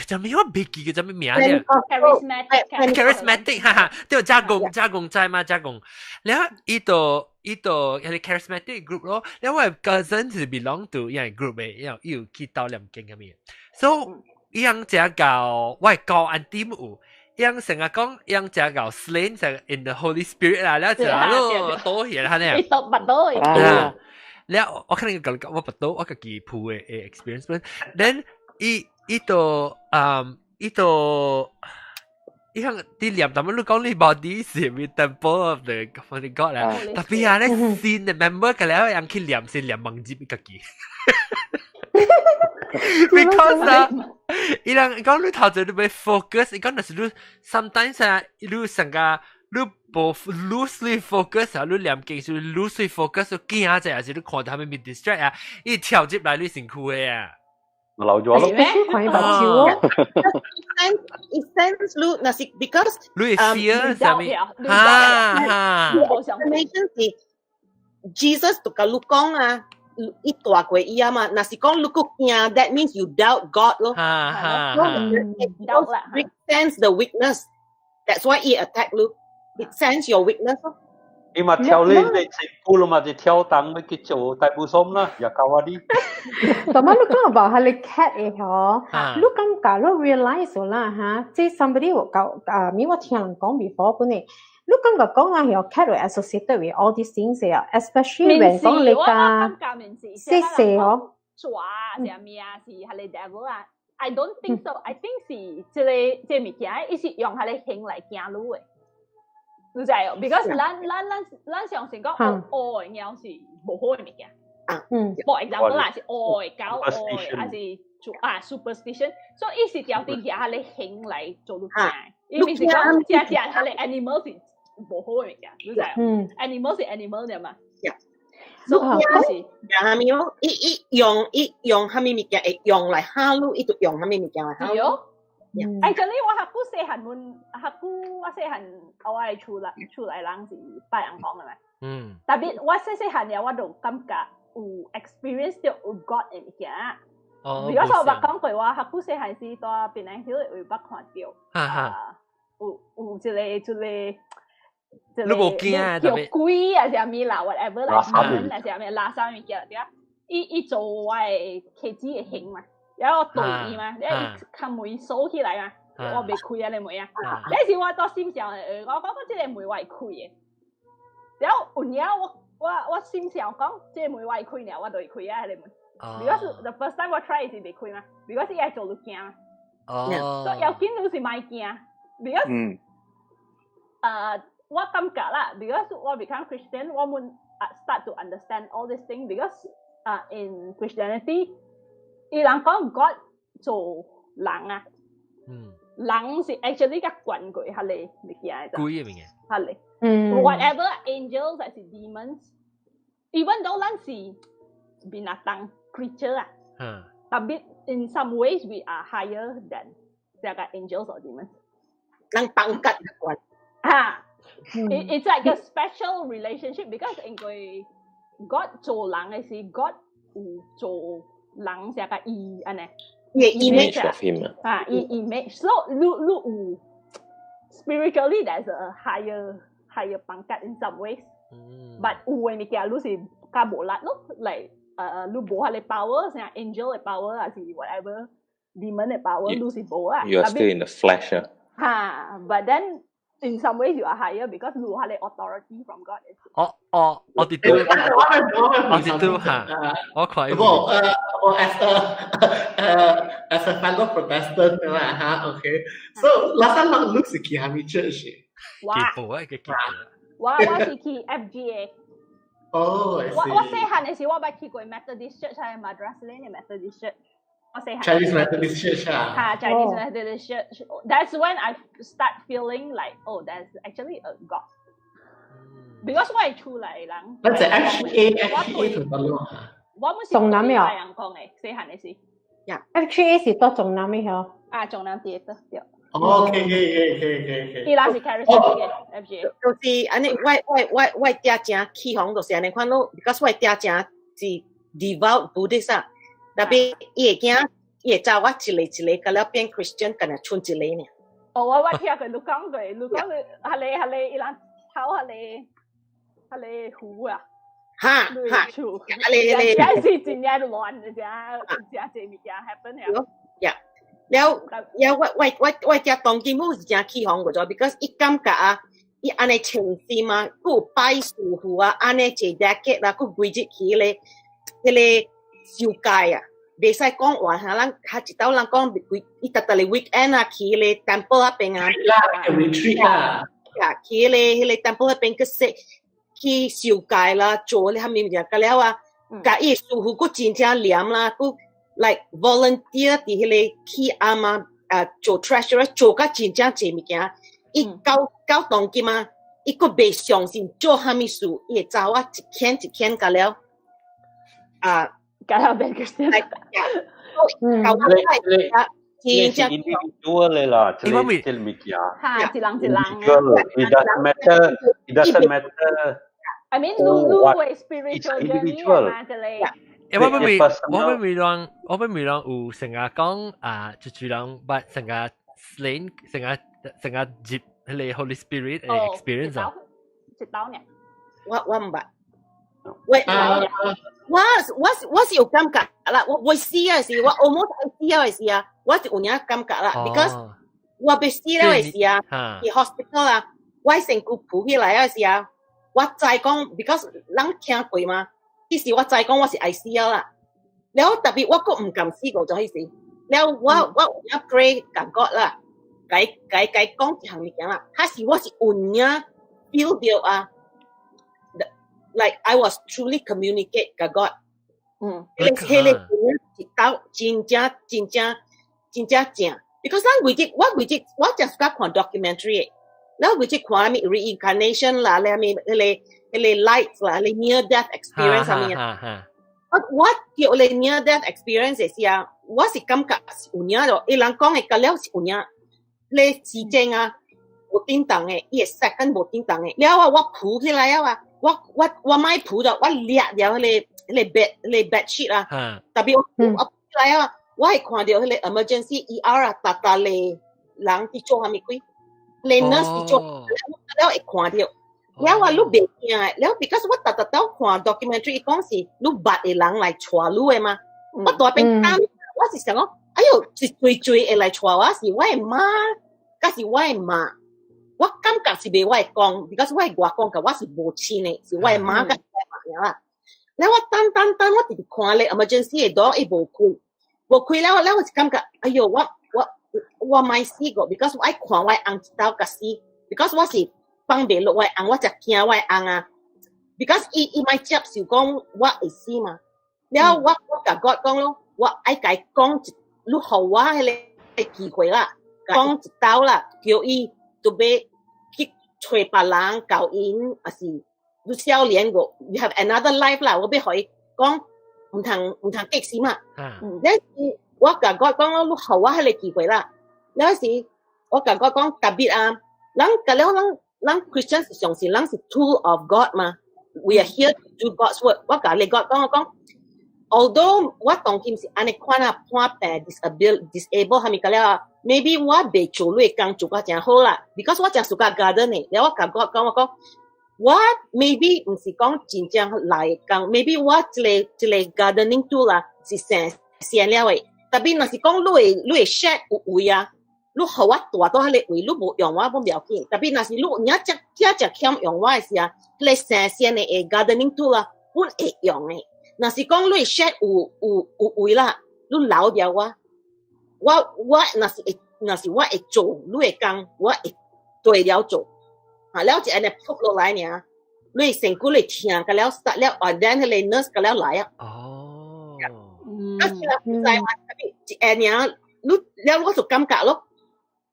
叫咩我袂記叫啥物名咧？Charismatic。 Charismatic，哈哈，對，加工加工在嘛，加工。了伊就伊就係 charismatic group 咯。了我 cousin 是 belong to 伊個 group 嘅，然後伊有去到念經咁樣。所以伊人只教我係教 auntie 有。樣成日講，樣只搞 slain 就 in the Holy Spirit 啦，了就咯多嘢啦呢。你讀唔到。啊，了我可能講我不到，我家己鋪嘅 experience。Then 伊伊就嗯伊就伊向啲念，但係你講你 body 是咪 temple of the God 啦？特別啊，咧新嘅 member 個了樣去念是念忘記家己。Because 啊，伊人講你頭前你欲 focus，伊講若是你 sometimes 啊，你成個你無 loosely focus 啊，你念經是 loosely focus，驚者還是你看到他們被 distract 啊，伊跳入來你身軀的啊。留咗咯。看伊目睭哦。 It sense 你若是 because 你 fear 啥物？哈哈。 Explanation 是 Jesus 就共你講啊。伊大過伊啊嘛，若是講你閣驚，that means you doubt God 咯。哈哈。 doubt 啦。 It sense the weakness. That's why he attack 你。It sense your weakness 咯。伊嘛跳你你身軀咯嘛，就跳動你去做大步松啦，也教我你。同埋你講話係你 cat 的嗬，你感覺你 realize 啦嚇，即 somebody 有教啊，咪我聽人講 before 本嚟。你感覺講啊，係 cat 會 associated with all these things 啊，especially when 講你家細細嗬，抓啥物啊，是係你 devil 啊？I don't think so. I think 是這個這個物件，伊是用佢個形來驚你的。你知哦？Because 咱咱相信講烏的貓是無好的物件。For example 啦，是烏的狗烏的，還是做啊 superstition，所以伊是調啲舉佢個形來做你驚。伊毋是講只只佢個 animal 是無好的物件，你知哦？Animal 是 animal 的嘛。所以是啥物咯？伊伊用伊用啥物物件會用來嚇你，伊就用啥物物件來嚇你。 Actually 我較久細漢，阮較久我細漢，我的厝內厝內人是拜尪公的嘛。特別我細細漢了，我就感覺有 experience 到有 God 的物件。哦。比如說我捌講過，我較久細漢時蹛檳榔丘的位捌看到。哈哈。有有一個一個。你無驚啊？叫鬼啊，啥物啦，whatever 啦，啊啥物垃圾物件對啊。伊伊做我的鞋子的形嘛，然後我對伊嘛，然後伊開門鎖起來嘛，我袂開啊，你門啊。那時我到心想，我講我這個門我會開的。然後有影我我我心想講，這個門我會開爾，我就會開啊，這個門。Because the first time 我 try 是袂開嘛，because 伊愛做你驚嘛。哦。所以要緊你是莫驚，because 我感覺啦，because 我 become Christian，我們 start to understand all these things because in Christianity，伊人講 God 做人啊，人是 actually 較懸過彼个物件的。鬼的物件。彼个。Whatever angels 還是 demons，even though 咱是 binatang creature 啊，tapi in some ways we are higher than 這個 angels or demons。人 pangkat 懸。啊，it's like a special relationship because 因為 God 做人的時，God 有做人這個伊按呢。 Image of him 啊，image，so 你你有 spiritually there's a higher pangkat in some ways，but 有的物件你是較無力咯，like 你無彼个 power，像 angel 的 power 還是 whatever demon 的 power，你是無啊。 You are still in the flesh 啊。哈，but then in some ways you are higher because 你有彼个 authority from God。哦哦，我哋都我哋都嚇，我看。不，我 as a fellow Protestant 啦嚇，OK。So last time 咱你是去啥物 church？我結報啊，個結報。我是去 FGA。哦，我細漢的時我捌去過 Methodist Church 還是 Madras Lane 的 Methodist Church。我細漢。 Chinese Methodist Church 啊。哈，Chinese Methodist Church。That's when I start feeling like, oh, there's actually a God. Because 我係厝內人。咱就 FGA FGA 同得咯嚇。我們是中南嘅。人講的，細漢的時。呀，FGA 是佇中南的嗬。啊，中南佇對對。哦，OK。伊拉是 charismatic 的 FGA。就是按呢，我爹正起哄就是按呢款咯，because 我爹正是 devout Buddhist 啊，tapi 伊會驚，伊會查我一个一个，甲了變 Christian，干焦賰一个爾。哦，我聽過你講過，你講過，彼个彼个伊人頭彼个彼个胡啊。哈哈，彼个彼個是真正亂的，真真濟物件 happen 呀。呀，了了，我遮當今我是真起哄過咗，because 伊感覺啊，伊按呢誠心啊，閣有拜師傅啊，按呢一 decade 啦，閣規日去彼个修戒啊，袂使講話嚇，咱較一道人講規，伊逐逐個 weekend 啊，去彼个 temple 那邊啊，啦，retreat 啦，呀，去彼个 temple 那邊去說去修戒啦，做咧啥物物件，甲了啊，共伊師傅閣真正念啦，閣 like volunteer 佇彼个起庵啊，啊做 treasurer 做甲真正濟物件，伊到到當今啊，伊閣袂相信做啥物事，伊會查我一牽一牽甲了，啊，甲了變 Christian，搞我你是 individual 的啦，這個這個物件。哈，一人一人。 It doesn't matter. It doesn't matter. I mean，你你為 spiritual journey 嘛，這個。欸，我欲問人，我欲問人有成日講啊，就是人捌成日 slang，成日成日入彼個 Holy Spirit 的 experience 啊。一道呢？我毋捌。我是有感覺啦，我死的時，我 almost 死的時啊，我是有影感覺啦，because 我欲死了的時啊，去 hospital 啊，我身軀浮起來的時啊，我知講，because 人聽過嘛，彼時我知講我是愛死了啦，了 tapi 我閣毋甘死過咗彼時，了我有影 pray 感覺啦，共共共講一項物件啦，還是我是有影 feel 到啊。Like I was truly communicate 共 God。彼个一道真正真正真正正，because 咱規日我規日我真喜歡看 documentary 的，咱規日看啥物 reincarnation 啦，咧啥物彼個 light 啦，彼個 near death experience 啥物啊。我著咧 near death experience 的時啊，我是感覺是有影咯，伊人講的甲了是有影，咧時間啊無叮當的，伊個 second 無叮當的，了啊我浮起來啊。我莫浮著，我掠著彼個 bed 彼個 bed sheet 啊，tapi 我來啊，我會看著彼個 emergency ER 啊，逐逐個人佇做啥物鬼，彼個 nurse 佇做，了會看著，了我你袂驚的，了 because 我逐逐兜看 documentary，伊講是你捌的人來帶你的嘛，我大邊擔，我是想講，哎喲，是濟濟會來帶我，是我的媽，抑是我的媽。我感覺是袂我的公，because 我的外公佮我是無親的，是我的媽佮我的媽啦。了我等等等，我直直看咧 emergency 的 door 伊無開，無開了，了我就感覺，哎喲，我莫死過，because 我愛看我的翁一道共死，because 我是放袂落我翁，我真驚我翁啊，because 伊伊莫接受講我會死嘛。了我共 God 講咯，我愛共伊講一，你予我彼个機會啦，講一道啦，叫伊就欲去揣別人教𪜶，抑是你少年個，you have another life 啦，我欲予伊講毋通毋通激死嘛。了時我共 God 講咯，你予我彼个機會啦。了時我共 God 講 tapi 啊，咱共了咱咱 Christian 是相信咱是 tool of God 嘛，we are here to do God's work。我共你 God 講我講，although 我當今是按呢款啊破病 disable disable 蝦米個了，maybe 我袂做你工做甲誠好啦，because 我誠 suka garden 的，了我共 God 講我講，我 maybe 毋是講真正來工，maybe 我這个這个 gardening tool 啦是生生了的，tapi 若是講你的 shed 有位啊，你予我蹛佇彼个位，你無用我無要緊，tapi 若是你有影遮遮遮欠用我的時啊，彼个生鮮的 gardening tool 啊，阮會用的。若是講你 shed 有有有位啦，你留著我，我我若是會若是我會做你的工，我會對了做。啊，了就按呢撲落來爾，你身軀你疼個了 start 了，啊，then 彼个 nurse 個了來啊。哦。啊，是啦，毋知嘛，一下爾，你了我就感覺咯，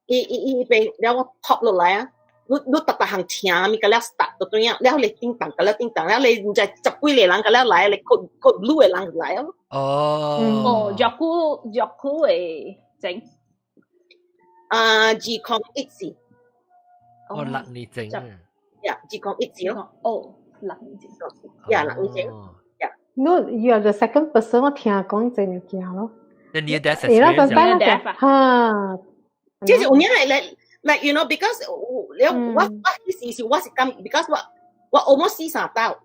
伊伊伊邊了我撲落來啊，你你逐逐項疼物個了 start 就對啊，了你叮當個了叮當，了你毋知十幾個人個了來，你閣閣愈的人來啊。哦。哦，偌久偌久會整？啊，2014。哦，6年前啊。呀，2014咯。哦，6年前。呀，六年前。呀。 No, you are the second person 我聽講這物件咯。 The near death 伊拉就 experience 嚇。這是有影係 like because 了我我彼時是我是感，because 我我 almost 死三道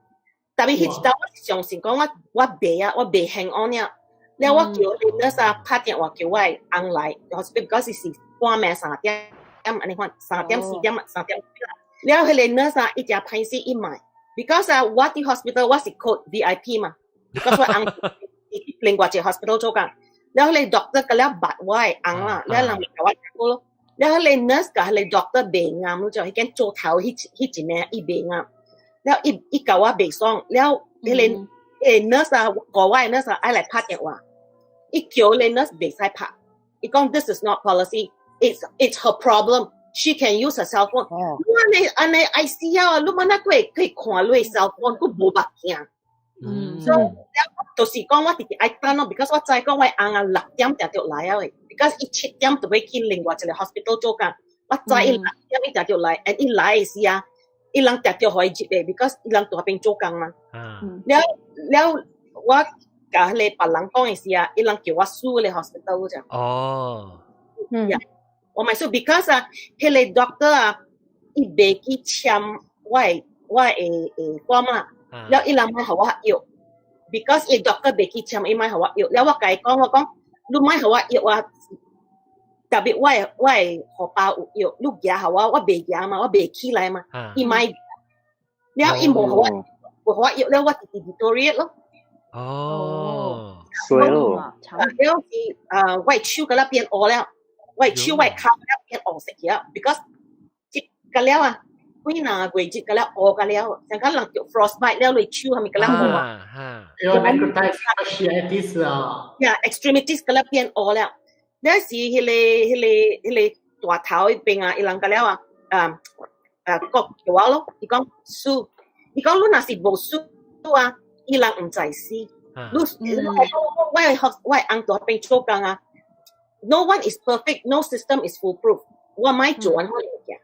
，tapi 彼一道我是相信講我我袂啊，我袂 hang on 了。了我叫你 nurse 啊拍電話叫我的翁來，hospital 是半暝3點，按呢款3點4點3點。了彼个 nurse 啊，伊誠歹勢伊買，because 啊我佇 hospital 我是 code VIP 嘛，because 我翁另外一個 hospital 做工。了彼個 doctor 個了捌我的翁啦，了人咪共我講咯。了彼個 nurse 共彼個 doctor 袂啱，你就彼間做頭彼彼一名伊袂啱。了伊伊共我袂爽，了彼个彼個 nurse 啊，國外 nurse 啊愛來拍電話，伊叫彼個 nurse 袂使拍，伊講 this is not policy, it's her problem. She can use her cell phone。你按呢按呢愛死啊！你問哪個會可以看你 cell phone，閣無目鏡。所以就是講我直直愛等咯，because 我知講我翁啊6點定著來啊喂，because 伊7點就欲去另外一個 hospital 做工，我知伊6點伊定著來，and 伊來的時啊，伊人定著予伊入的，because 伊人佇彼邊做工嘛。了了，我共彼个別人講的時啊，伊人叫我 sue 彼個 hospital 啫。哦。嗯。我咪說，because 啊，彼個 doctor 啊，伊袂記簽我的我的的form 啊。了伊人莫予我藥，because 伊 doctor 袂記簽，伊莫予我藥。了我共伊講，我講你莫予我藥啊，tapi 我的我的荷包有藥，你寄予我，我袂寄嘛，我袂起來嘛，伊莫，了伊無予我，無予我藥，了我直直 deteriorate 咯。哦，衰咯。了是啊，我的手閣了變烏了，我的手我的跤了變烏色去了，because 這個了啊。幾若月節個了烏個了，像講人著 frostbite 了，你手係咪個了烏啊？有 necrotizing fasciitis 啊。呀，extremities 個了變烏了。那時彼个彼个彼个大頭彼邊啊，伊人個了啊，啊啊講叫我咯，伊講輸，伊講你若是無輸啊，伊人毋知死。你我學我翁佇彼邊做工啊，No one is perfect, no system is foolproof。我莫做按款物件。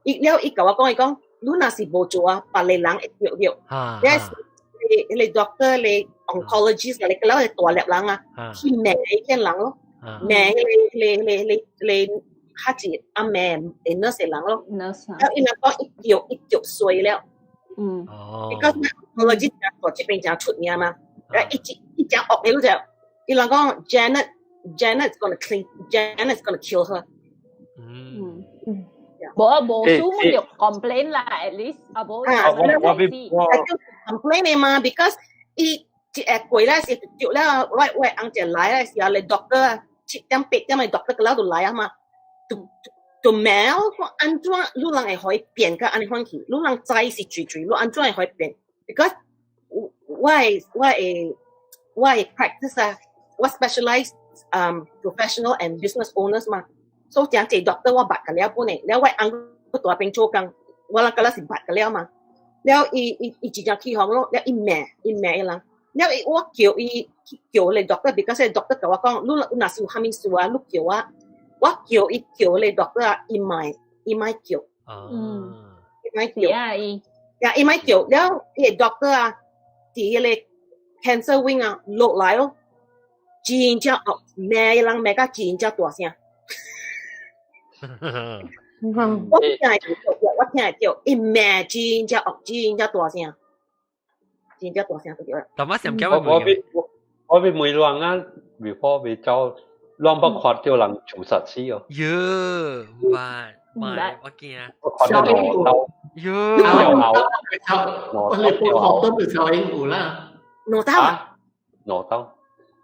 伊了伊共我講，伊講你若是無做啊，別个人會著著。你是彼個 doctor，你 oncologist，你個了係大粒人啊，去罵彼個人咯，罵彼個彼個彼個較濟阿罵 nurse 人咯。 nurse 了伊人講伊著伊著衰了。哦。 Because oncologist 大這邊誠出名嘛，伊一伊誠惡的，你就伊人講 Janet，Janet's gonna clean Janet's gonna kill her。嗯。無啊，無輸我就 complain 啦，at least 啊無。啊，我我我 complain 的嘛，because 伊一下過來時著了，我我翁一來的時候，你 doctor 啊，7點8點的 doctor 個了就來啊嘛，就就罵我按怎你人會可以變甲按呢款去？你人知是水水，你按怎會可以變？Because 我的 practice 啊，我 specialize professional and business owners 嘛，所以誠濟 doctor 我捌個了本的，了我翁閣佇邊做工，我人敢若是捌個了嘛。了伊真正起哄咯，了伊罵伊罵伊人，了伊我叫伊去叫咧 doctor，because doctor 共我講，你若是有啥物事啊，你叫我，我叫伊叫咧 doctor 啊，伊莫叫，伊莫叫，啊伊，呀伊莫叫，了伊個 doctor 啊，佇彼個 cancer wing 啊落來咯，真正惡罵伊人罵甲真正大聲。我聽會著，我聽會著，伊罵真正惡，真正大聲，真正大聲就對啦。但我想我我欲問人啊，before 欲走，人捌看著人自殺死哦。喲，毋捌，毋捌，我驚。我看著兩刀。喲，我你報學都未超英有啦。兩刀。兩刀。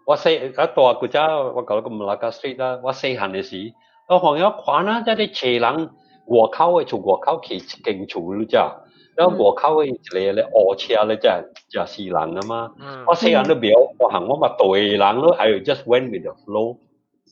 我細啊大古早，我舊個 Malacca Street 啦，我細漢的時，我看我看啊，這裡揣人外口的厝外口去一間厝你知，然後外口的一個咧烏車咧，才才死人啊嘛。我細漢都袂曉看項，我嘛對人咯，I just went with the flow。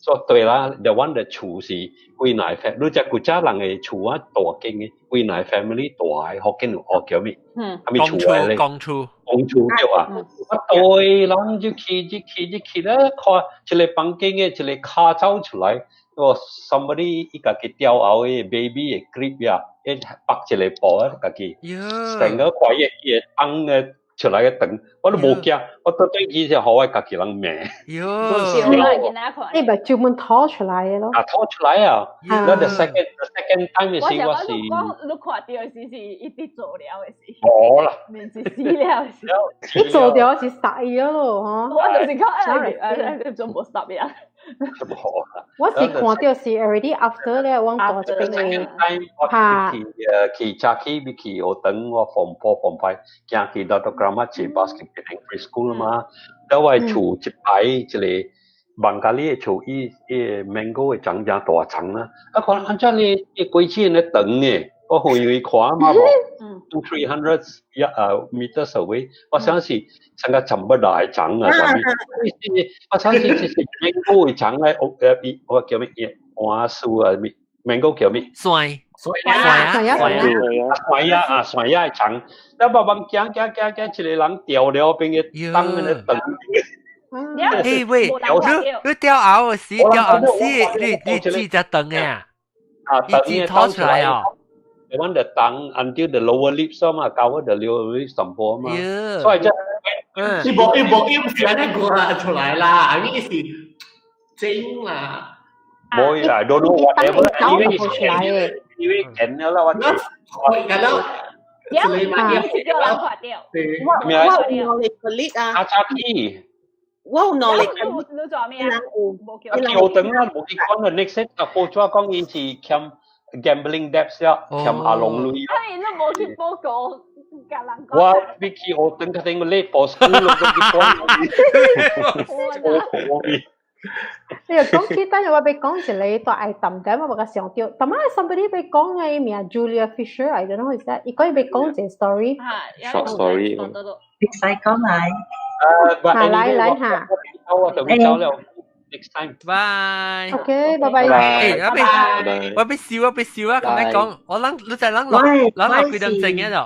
所以對啦，the one 的厝是幾內 family，你知古早人的厝啊大間的，幾內 family 大的福建話叫咩？啥物厝來咧？公厝。公厝對啊。我對人就去就去就去咧，看一個房間的一個跤走出來，我 somebody 伊家己吊後的 baby 的 crib 呀，伊縛一個布啊，家己成個看伊伊會當的出來個長，我都無驚，我倒轉去就予我家己人罵。你咪專門拖出來的咯。啊，拖出來啊！那 the second time 的時我是。我你看著的時是伊佇做了的時。無啦。毋是死了的時。伊做了是殺伊咯，吼。我就是講，哎，做無殺呀。我是看著是 already after 咧，我大一邊的。我去早起欲去學堂，我 form 4 form 5，行去 Dato Keramat 坐 bus 去 Penang Free School 嘛。了我厝一排一個 Bengali 的厝，伊伊 mango 的長誠大叢啦。啊，看按怎呢？伊果子咧長的，我遠遠看嘛無，two three hundred 一meters away，我想是成個全部大叢啊，啥物？我相信這是 mango 的叢咧，我叫咩？番薯啊，咩？mango 叫咩？蒜。蒜啊，蒜啊，蒜仔啊，蒜仔的叢，了慢慢行行行行，一個人掉了變個當那個長。欸喂，你吊喉時，吊喉時，你指隻長的啊？啊，伊指拖出來哦。 The one the tongue until the lower lips 嘛，cover the lower lips 淡薄嘛。所以這伊無伊無伊毋是按呢講出來啦，伊是整啦。無，I don't know whatever。因為見了啦，我我見到。有有叫人看著。我有能力 colleague 啊。阿早起。我有能力。你做咩啊？啊，叫等啦，無去講啦，next 啊，報紙講伊是欠 gambling debts 啦，欠阿龍鐳。哎，你無去報告，共人講。我欲去學堂，較頂個 late for school，我去講。我你又講起，等陣我欲講一個大愛淡點，我無共想著。但係 somebody 欲講的名 Julia Fisher，I don't know who is that。伊講伊欲講一個 story。 Short story。你使講來。嚇，來來嚇。我就走了。Next time。 Bye。 OK，拜拜。欸，我欲笑，我欲笑啊！咁樣講，我諗你就諗落諗落幾點鐘嘅就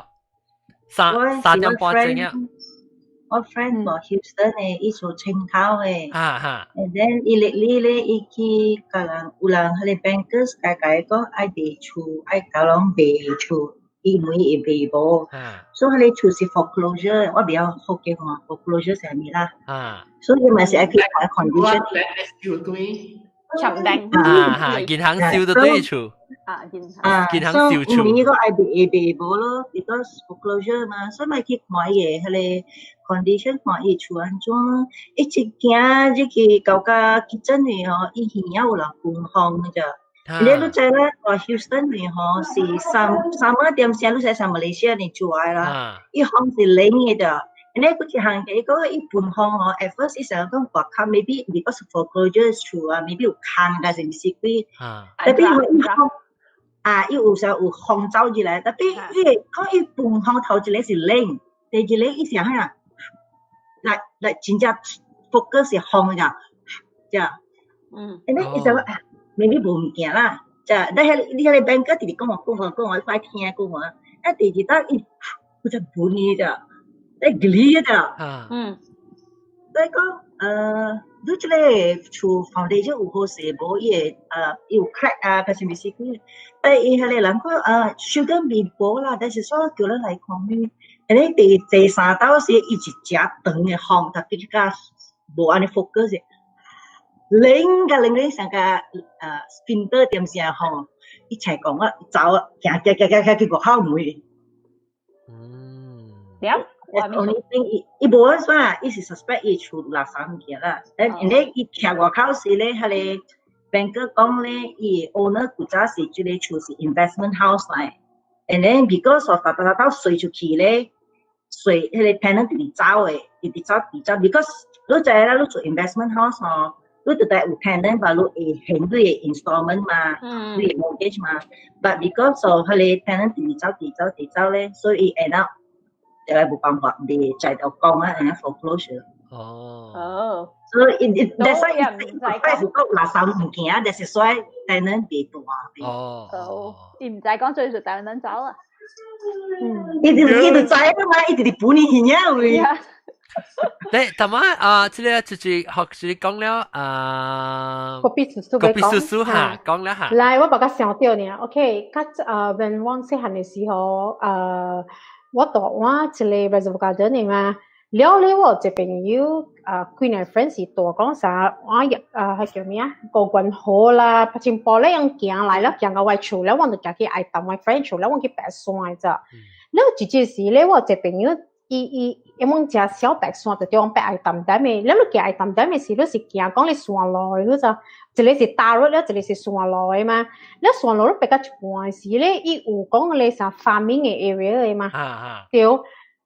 3點半鐘啊。我 friend 佇 Houston 的，伊做清頭的。哈哈。 And then 伊 lately 咧，伊去共人有人彼个 bankers 共共伊講愛賣厝，愛共人賣厝，伊問伊賣無。所以彼个厝是 foreclosure，我袂曉福建話，foreclosure 是啥物啦？所以伊嘛是愛去看 condition。燒對。長定。啊哈，銀行燒著對厝。啊，銀行。啊，銀行燒厝。所以伊講愛賣賣無咯，because foreclosure 嘛，所以咪去看伊个彼个 condition，看伊厝按怎，一直行入去到甲 kitchen 位吼，伊耳仔有人風風咋。你知啦，佇 Houston 位吼是三三仔點聲，你知上馬來西亞呢住的啦，伊風是冷的咋。你佢一行嘅，講伊盤風吼，at first 伊想講外口 maybe because foreclosure 厝啊，maybe 有空，但是毋是鬼。特別伊風，啊，伊有時候有風走入來，特別伊講伊盤風頭一個是冷，第二個伊是啥啊？來來真正 focus 是風咋，咋？嗯，因為伊想啊，maybe 無物件啦，咋？但係你迄個 banker 直直講我講我講我快聽講我，啊第二搭伊有只盤伊咋，咧吉咋，嗯，所以講你這個厝 foundation 有好勢無？伊會有 crack 啊，還是毋是幾？但伊彼個人講小可微薄啦，但是說叫咱來看呢，因為第第三道時伊一隻長的風，特別較無按呢 focus，冷甲冷冷像個spinner 點聲吼，伊才講我走行行行行行去外口門。嗯。了。 Only thing 伊伊無按怎，伊是 suspect 伊厝垃圾物件啦。但因為伊徛外口時咧，彼個 banker 講咧，伊 owner 古早時這個厝是 investment house 來，and then because of 逐逐逐稅出去咧，稅彼個 tenant 直直走的，直直走直走，because 你知啦，你做 investment house 吼，你就得有 tenant 把你會還你的 installment 嘛，你的 mortgage 嘛，but because of 彼個 tenant 直直走直走直走咧，所以 end up 就係冇辦法，你在度講啊，人家 foreclosure。哦。哦。所以，that's why 伊快是講垃圾物件，但是所以 tenant 別大。哦。哦，伊毋知講最就 tenant 走啊。嗯。伊就伊就知啦嘛，伊直直補你耳仔位。你同埋啊，這個就是學是講了啊，個別叔叔個別叔叔哈，講了哈。來，我把佢想到呢，OK，較when 我細漢的時候，我住我一個 Reservoir Garden 的嘛，了咧我有一個朋友啊，幾個 friend 是住講啥，我入啊，彼叫咩啊？高官河啦，柏青埔咧用行來了，行到我厝了，我就行去愛淡我 friend 厝了，我去爬山咋。了一這時咧，我有一個朋友，伊伊因為食小白山，就對我爬愛淡淡的，了你行愛淡淡的時，你是行講你山路的，你知，一個是 tar road 了，一個是山路的嘛。了山路你爬到一半的時咧，伊有講咧啥 farming 的 area 的嘛，對。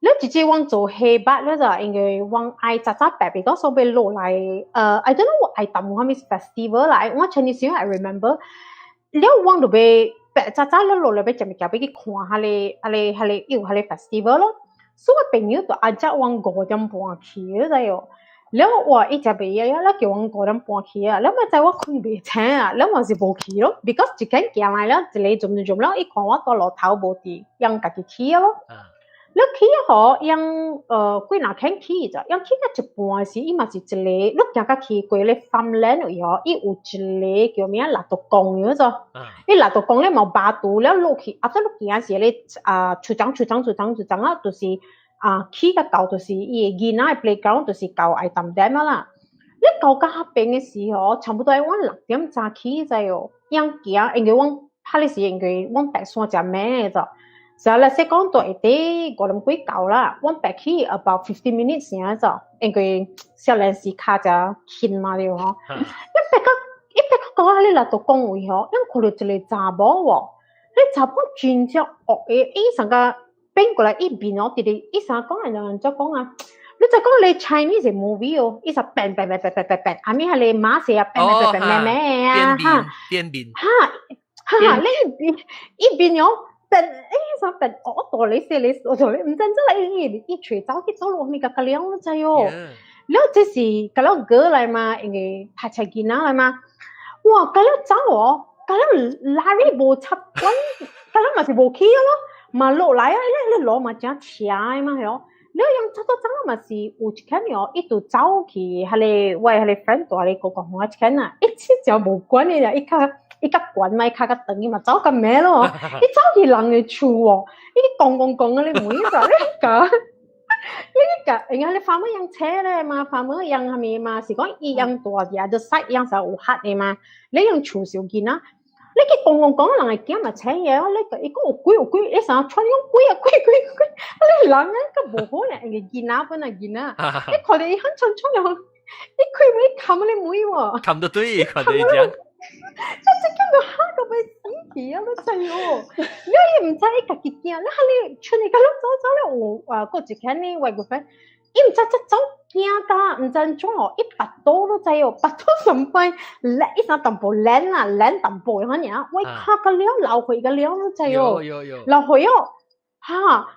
了直接我做黑白了就因為我愛早早爬，比講說欲落來，I don't know 愛淡有啥物 festival 啦，我前日時 I remember，了我就欲爬早早了落來欲食物件，欲去看彼個、彼個、彼個有彼個 festival 咯。所以我朋友就阿則我5點半去，你知哦。了我伊食袂曉，了叫我5點半去啊。了咪知我睏袂醒啊，了我是無去咯。because 一間行來了，一個陣陣了，伊看我佇路頭無佇，用家己去啊咯。了去吼，用幾若間去咋，用去到一半時，伊嘛是一個，你行到去過咧 farmland 位吼，伊有一個叫咩啊？蠟燭公嗰種，伊蠟燭公咧嘛有巴肚了落去，啊，再落行時咧啊，出張出張出張出張啊，就是啊，去到到就是伊的囡仔的 playground，就是到愛淡點啊啦。你到到彼邊的時候，差不多我6點早起知哦，用行，因為阮彼個時因為阮爬山誠慢的咋。所以咧，說講到下底5點幾到啦，阮爬去 about 50 minutes 爾咋，因為少年時跤誠輕嘛對吼。一爬到一爬到到彼個蠟燭公位吼，咱看到一個查某喎，彼查某真正惡的，伊上個變過來伊面哦，直直伊啥講來人怎講啊？你就講你 Chinese 的 movie 哦，伊就變變變變變變變，後面彼個馬戲啊變變變變咩啊，哈，變面，哈，哈，你一邊一邊哦。變啥變我大你說你我同你毋知真係伊伊揣走去走路咪個個了知哦。了這是個了哥來嘛，因為拍車囡仔來嘛。哇，個了走哦，個了拉里無插管，個了嘛是無去咯，嘛落來啊，你你路嘛誠斜的嘛係哦。了用走走走嘛是有一間哦，伊就走去彼個我彼個 friend 住咧個個紅一間啊，一切就無關的啦，伊較。伊較懸嘛，伊較較長，伊嘛走較慢咯。伊走去人的厝哦，伊講講講啊，你問伊就你講，你講，因為你 farmer 用車咧嘛，farmer 用啥物嘛，是講伊用大額就細用時有黑的嘛，你用厝小囡仔，你去講講講，人會驚嘛請嘢，你個伊講有鬼有鬼，你啥穿講鬼啊鬼鬼鬼，你人啊個無可能，因為囡仔本來囡仔，你看到伊很衝衝又，你開門冚你門喎，冚到對，看到伊講。你這間就嚇到欲死去啊！你知哦，你伊毋知伊家己驚，你哈你出嚟甲你走走咧有啊，閣一間呢外國 friend，伊毋知這走驚甲毋知按怎哦，伊腹肚你知哦，腹肚上擺爛，伊啥淡薄爛啦，爛淡薄爾爾，我卡甲了流血甲了，你知哦，流血哦，哈，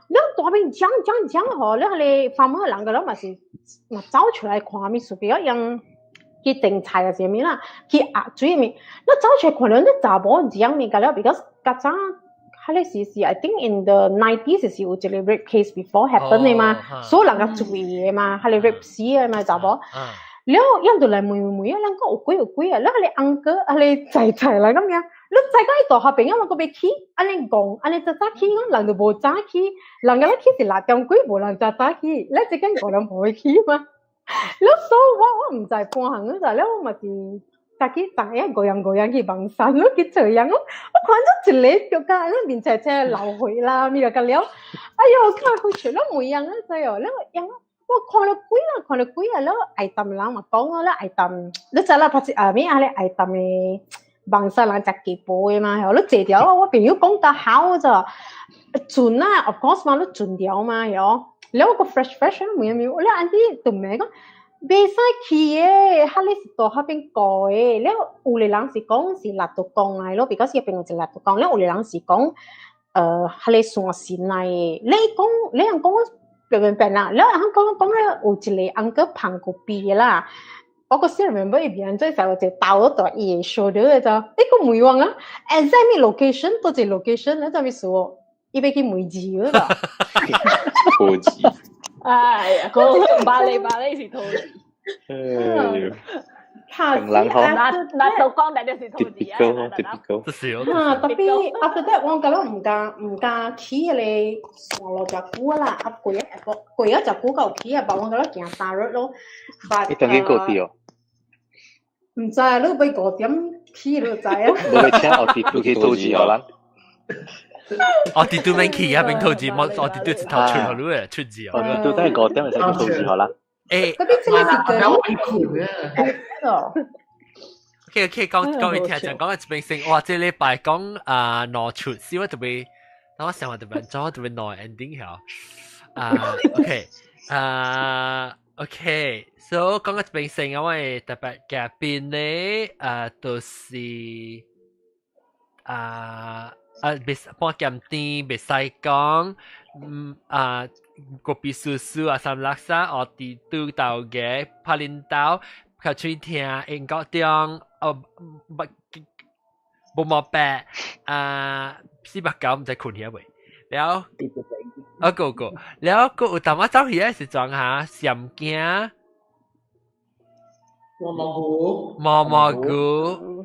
了大邊講講講吼，了彼個 farmer 人個了嘛是嘛走出來看物事，比較用。去種菜啊啥物啦，去壓水物，你走出來看到你查某講物，甲了，because 較早，彼個時是 I think in the 90s 是有一個 rape case before happen 的嘛，所以人較注意的嘛，彼個 rape 死的嘛查某，了伊就來問問問啊，人講有鬼有鬼啊，了彼個 uncle 彼個仔仔來咁樣，你知講伊大學朋友嘛，閣欲去，按呢講，按呢早早起，講人就無早起，人家咧起是6點幾，無人早早起，你這間五點無會起嘛？了所以我我毋知半項嗰陣，了我嘛是家己逐日五樣五樣去望山，我去找人，我我看到一个就甲那面青青流血啦，物個甲了，哎喲，看好笑，了每樣啊知哦，了樣我看了幾啊，看了幾啊，了愛淡人嘛講啊，了愛淡，你知啦，拍一啊物啊咧愛淡的望山人食雞婆的嘛，吼，你坐條我朋友講較好咋，準啊，of course 嘛，你準條嘛，吼。了我個 fresh fresh 啊，沒沒，了按啲就問講，袂使去的，彼個是大彼邊過的。了有的人是講是蠟燭公來咯，because 彼邊有一個蠟燭公。了有的人是講，彼個山神來的。你講，你人講變變變啦。了人講講了有一個 uncle 捧個鼻的啦。我閣 still remember 伊名做時有一個刀佇伊的 shoulder 的就，你閣問我啊，exactly location，佗一個 location，你知咩事哦？伊欲去問字嗰個。兔子。哎呀，嗰巴厘巴厘是兔子。哎呦。人吼。那那都講的就是兔子啊。 Typical，typical。這是哦。啊，tapi after that 我感覺毋敢去彼个山路遮久啦，啊過啊過啊遮久夠去啊，但我感覺行大日咯。你當緊過啲哦？毋知你欲5點去你就知啊。無欲請後佇去兔子予人。我哋都免去啊，免兔子，我我哋都一頭出予你的，出字哦。我都等5點會使去兔子予人。欸，特別這個是個。 OK OK，講講伊聽講講到這邊先，哇！這禮拜講啊兩出，是我特別，等我想話特別做特別耐 ending 曉。啊 OK 啊 OK，so 講到這邊先，我的特別嘉賓咧啊，就是啊啊，袂半鹹甜，袂使講，嗯啊。個別叔叔啊，三垃圾，我佇拄豆嘅拍領導，較喙聽英國中，哦，不，無毛白啊，490毋知困起未？了，啊個個，了閣有淡仔走去的時陣哈，閃驚，毛毛菇，毛毛菇，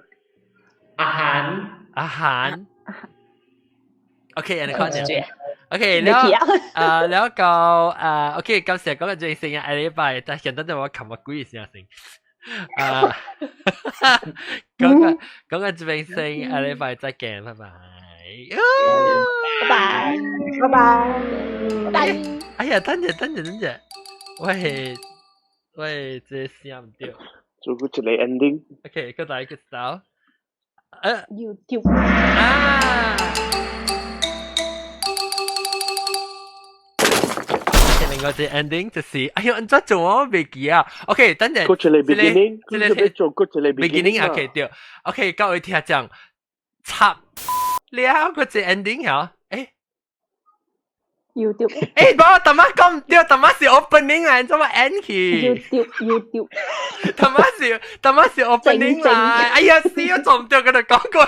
阿韓，阿韓，OK，按呢看者。OK，了啊，了到啊，OK，感謝講個最先啊，下禮拜，但現在就我琴日鬼聲先，啊，講個講個這邊先，下禮拜再見，拜拜，拜拜，拜拜，拜。哎呀，等陣等陣等陣，喂喂，這聲毋對，做個一個 ending。 OK，過來個走，YouTube 啊。另外一個 ending 就是，哎喲，按怎做我袂記啊？OK，等陣，過一個 beginning，這個做過一個 beginning 啊，OK 對，OK，各位聽眾，插了個這 ending 嚇，誒，YouTube，誒，無，淡仔講毋對，淡仔是 opening 啊，怎麼 end 去？YouTube YouTube，淡仔是淡仔是 opening 啦，哎呀，死我做毋對，佮你講過。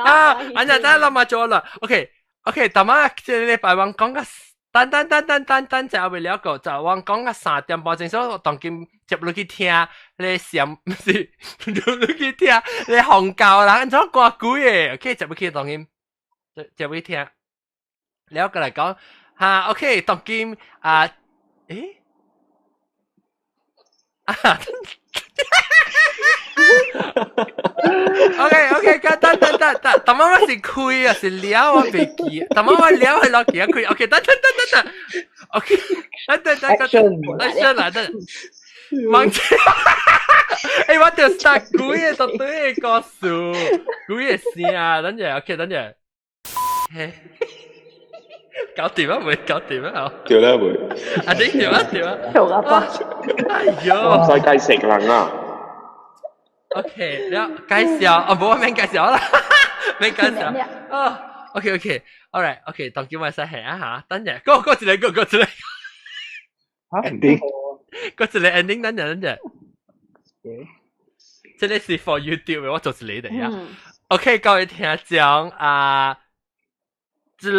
啊，按呢等咱嘛做啦，OK。OK，淡仔這個禮拜我講個等等等等等等，就未了個，就我講個3點半鐘，所以我當今接落去聽，你閃毋是落去聽，你紅教人按怎歌鬼的，OK，接落去當今接落去聽，了過來講，哈，OK，當今啊，誒，啊。OK OK，等等等等，淡仔我是開啊，是了我袂記，淡仔我了係落去啊開，OK，等等等等等，OK，等等等等，action 啦，等。忘記。欸，我著 start 幾个就對個故事，幾个聲啊，等陣，OK，等陣，嘿，搞掂啊，未搞掂啊，對啦未？啊，你掂啊掂啊，做阿爸，哎喲，唔使介紹人啊。 OK，了介紹，哦，無我免介紹啦，免介紹，哦，OK OK，all right，OK，當叫我使係啊嚇，等陣，過過一個，過過一個，ending，過一個 ending，等陣等陣。這個是 for YouTube，我做一個的呀。OK，各位聽眾啊，這個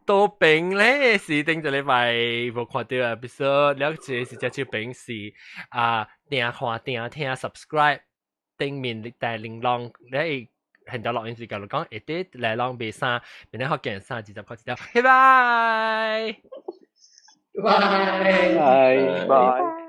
多餅咧是頂一禮拜無看著啊，比如說了這個是這手餅是啊，訂看訂聽 subscribe 頂面帶鈴鐺，你會現在錄音時間就講會得來啷賣衫，明天福建衫20塊一條，拜拜，拜拜拜。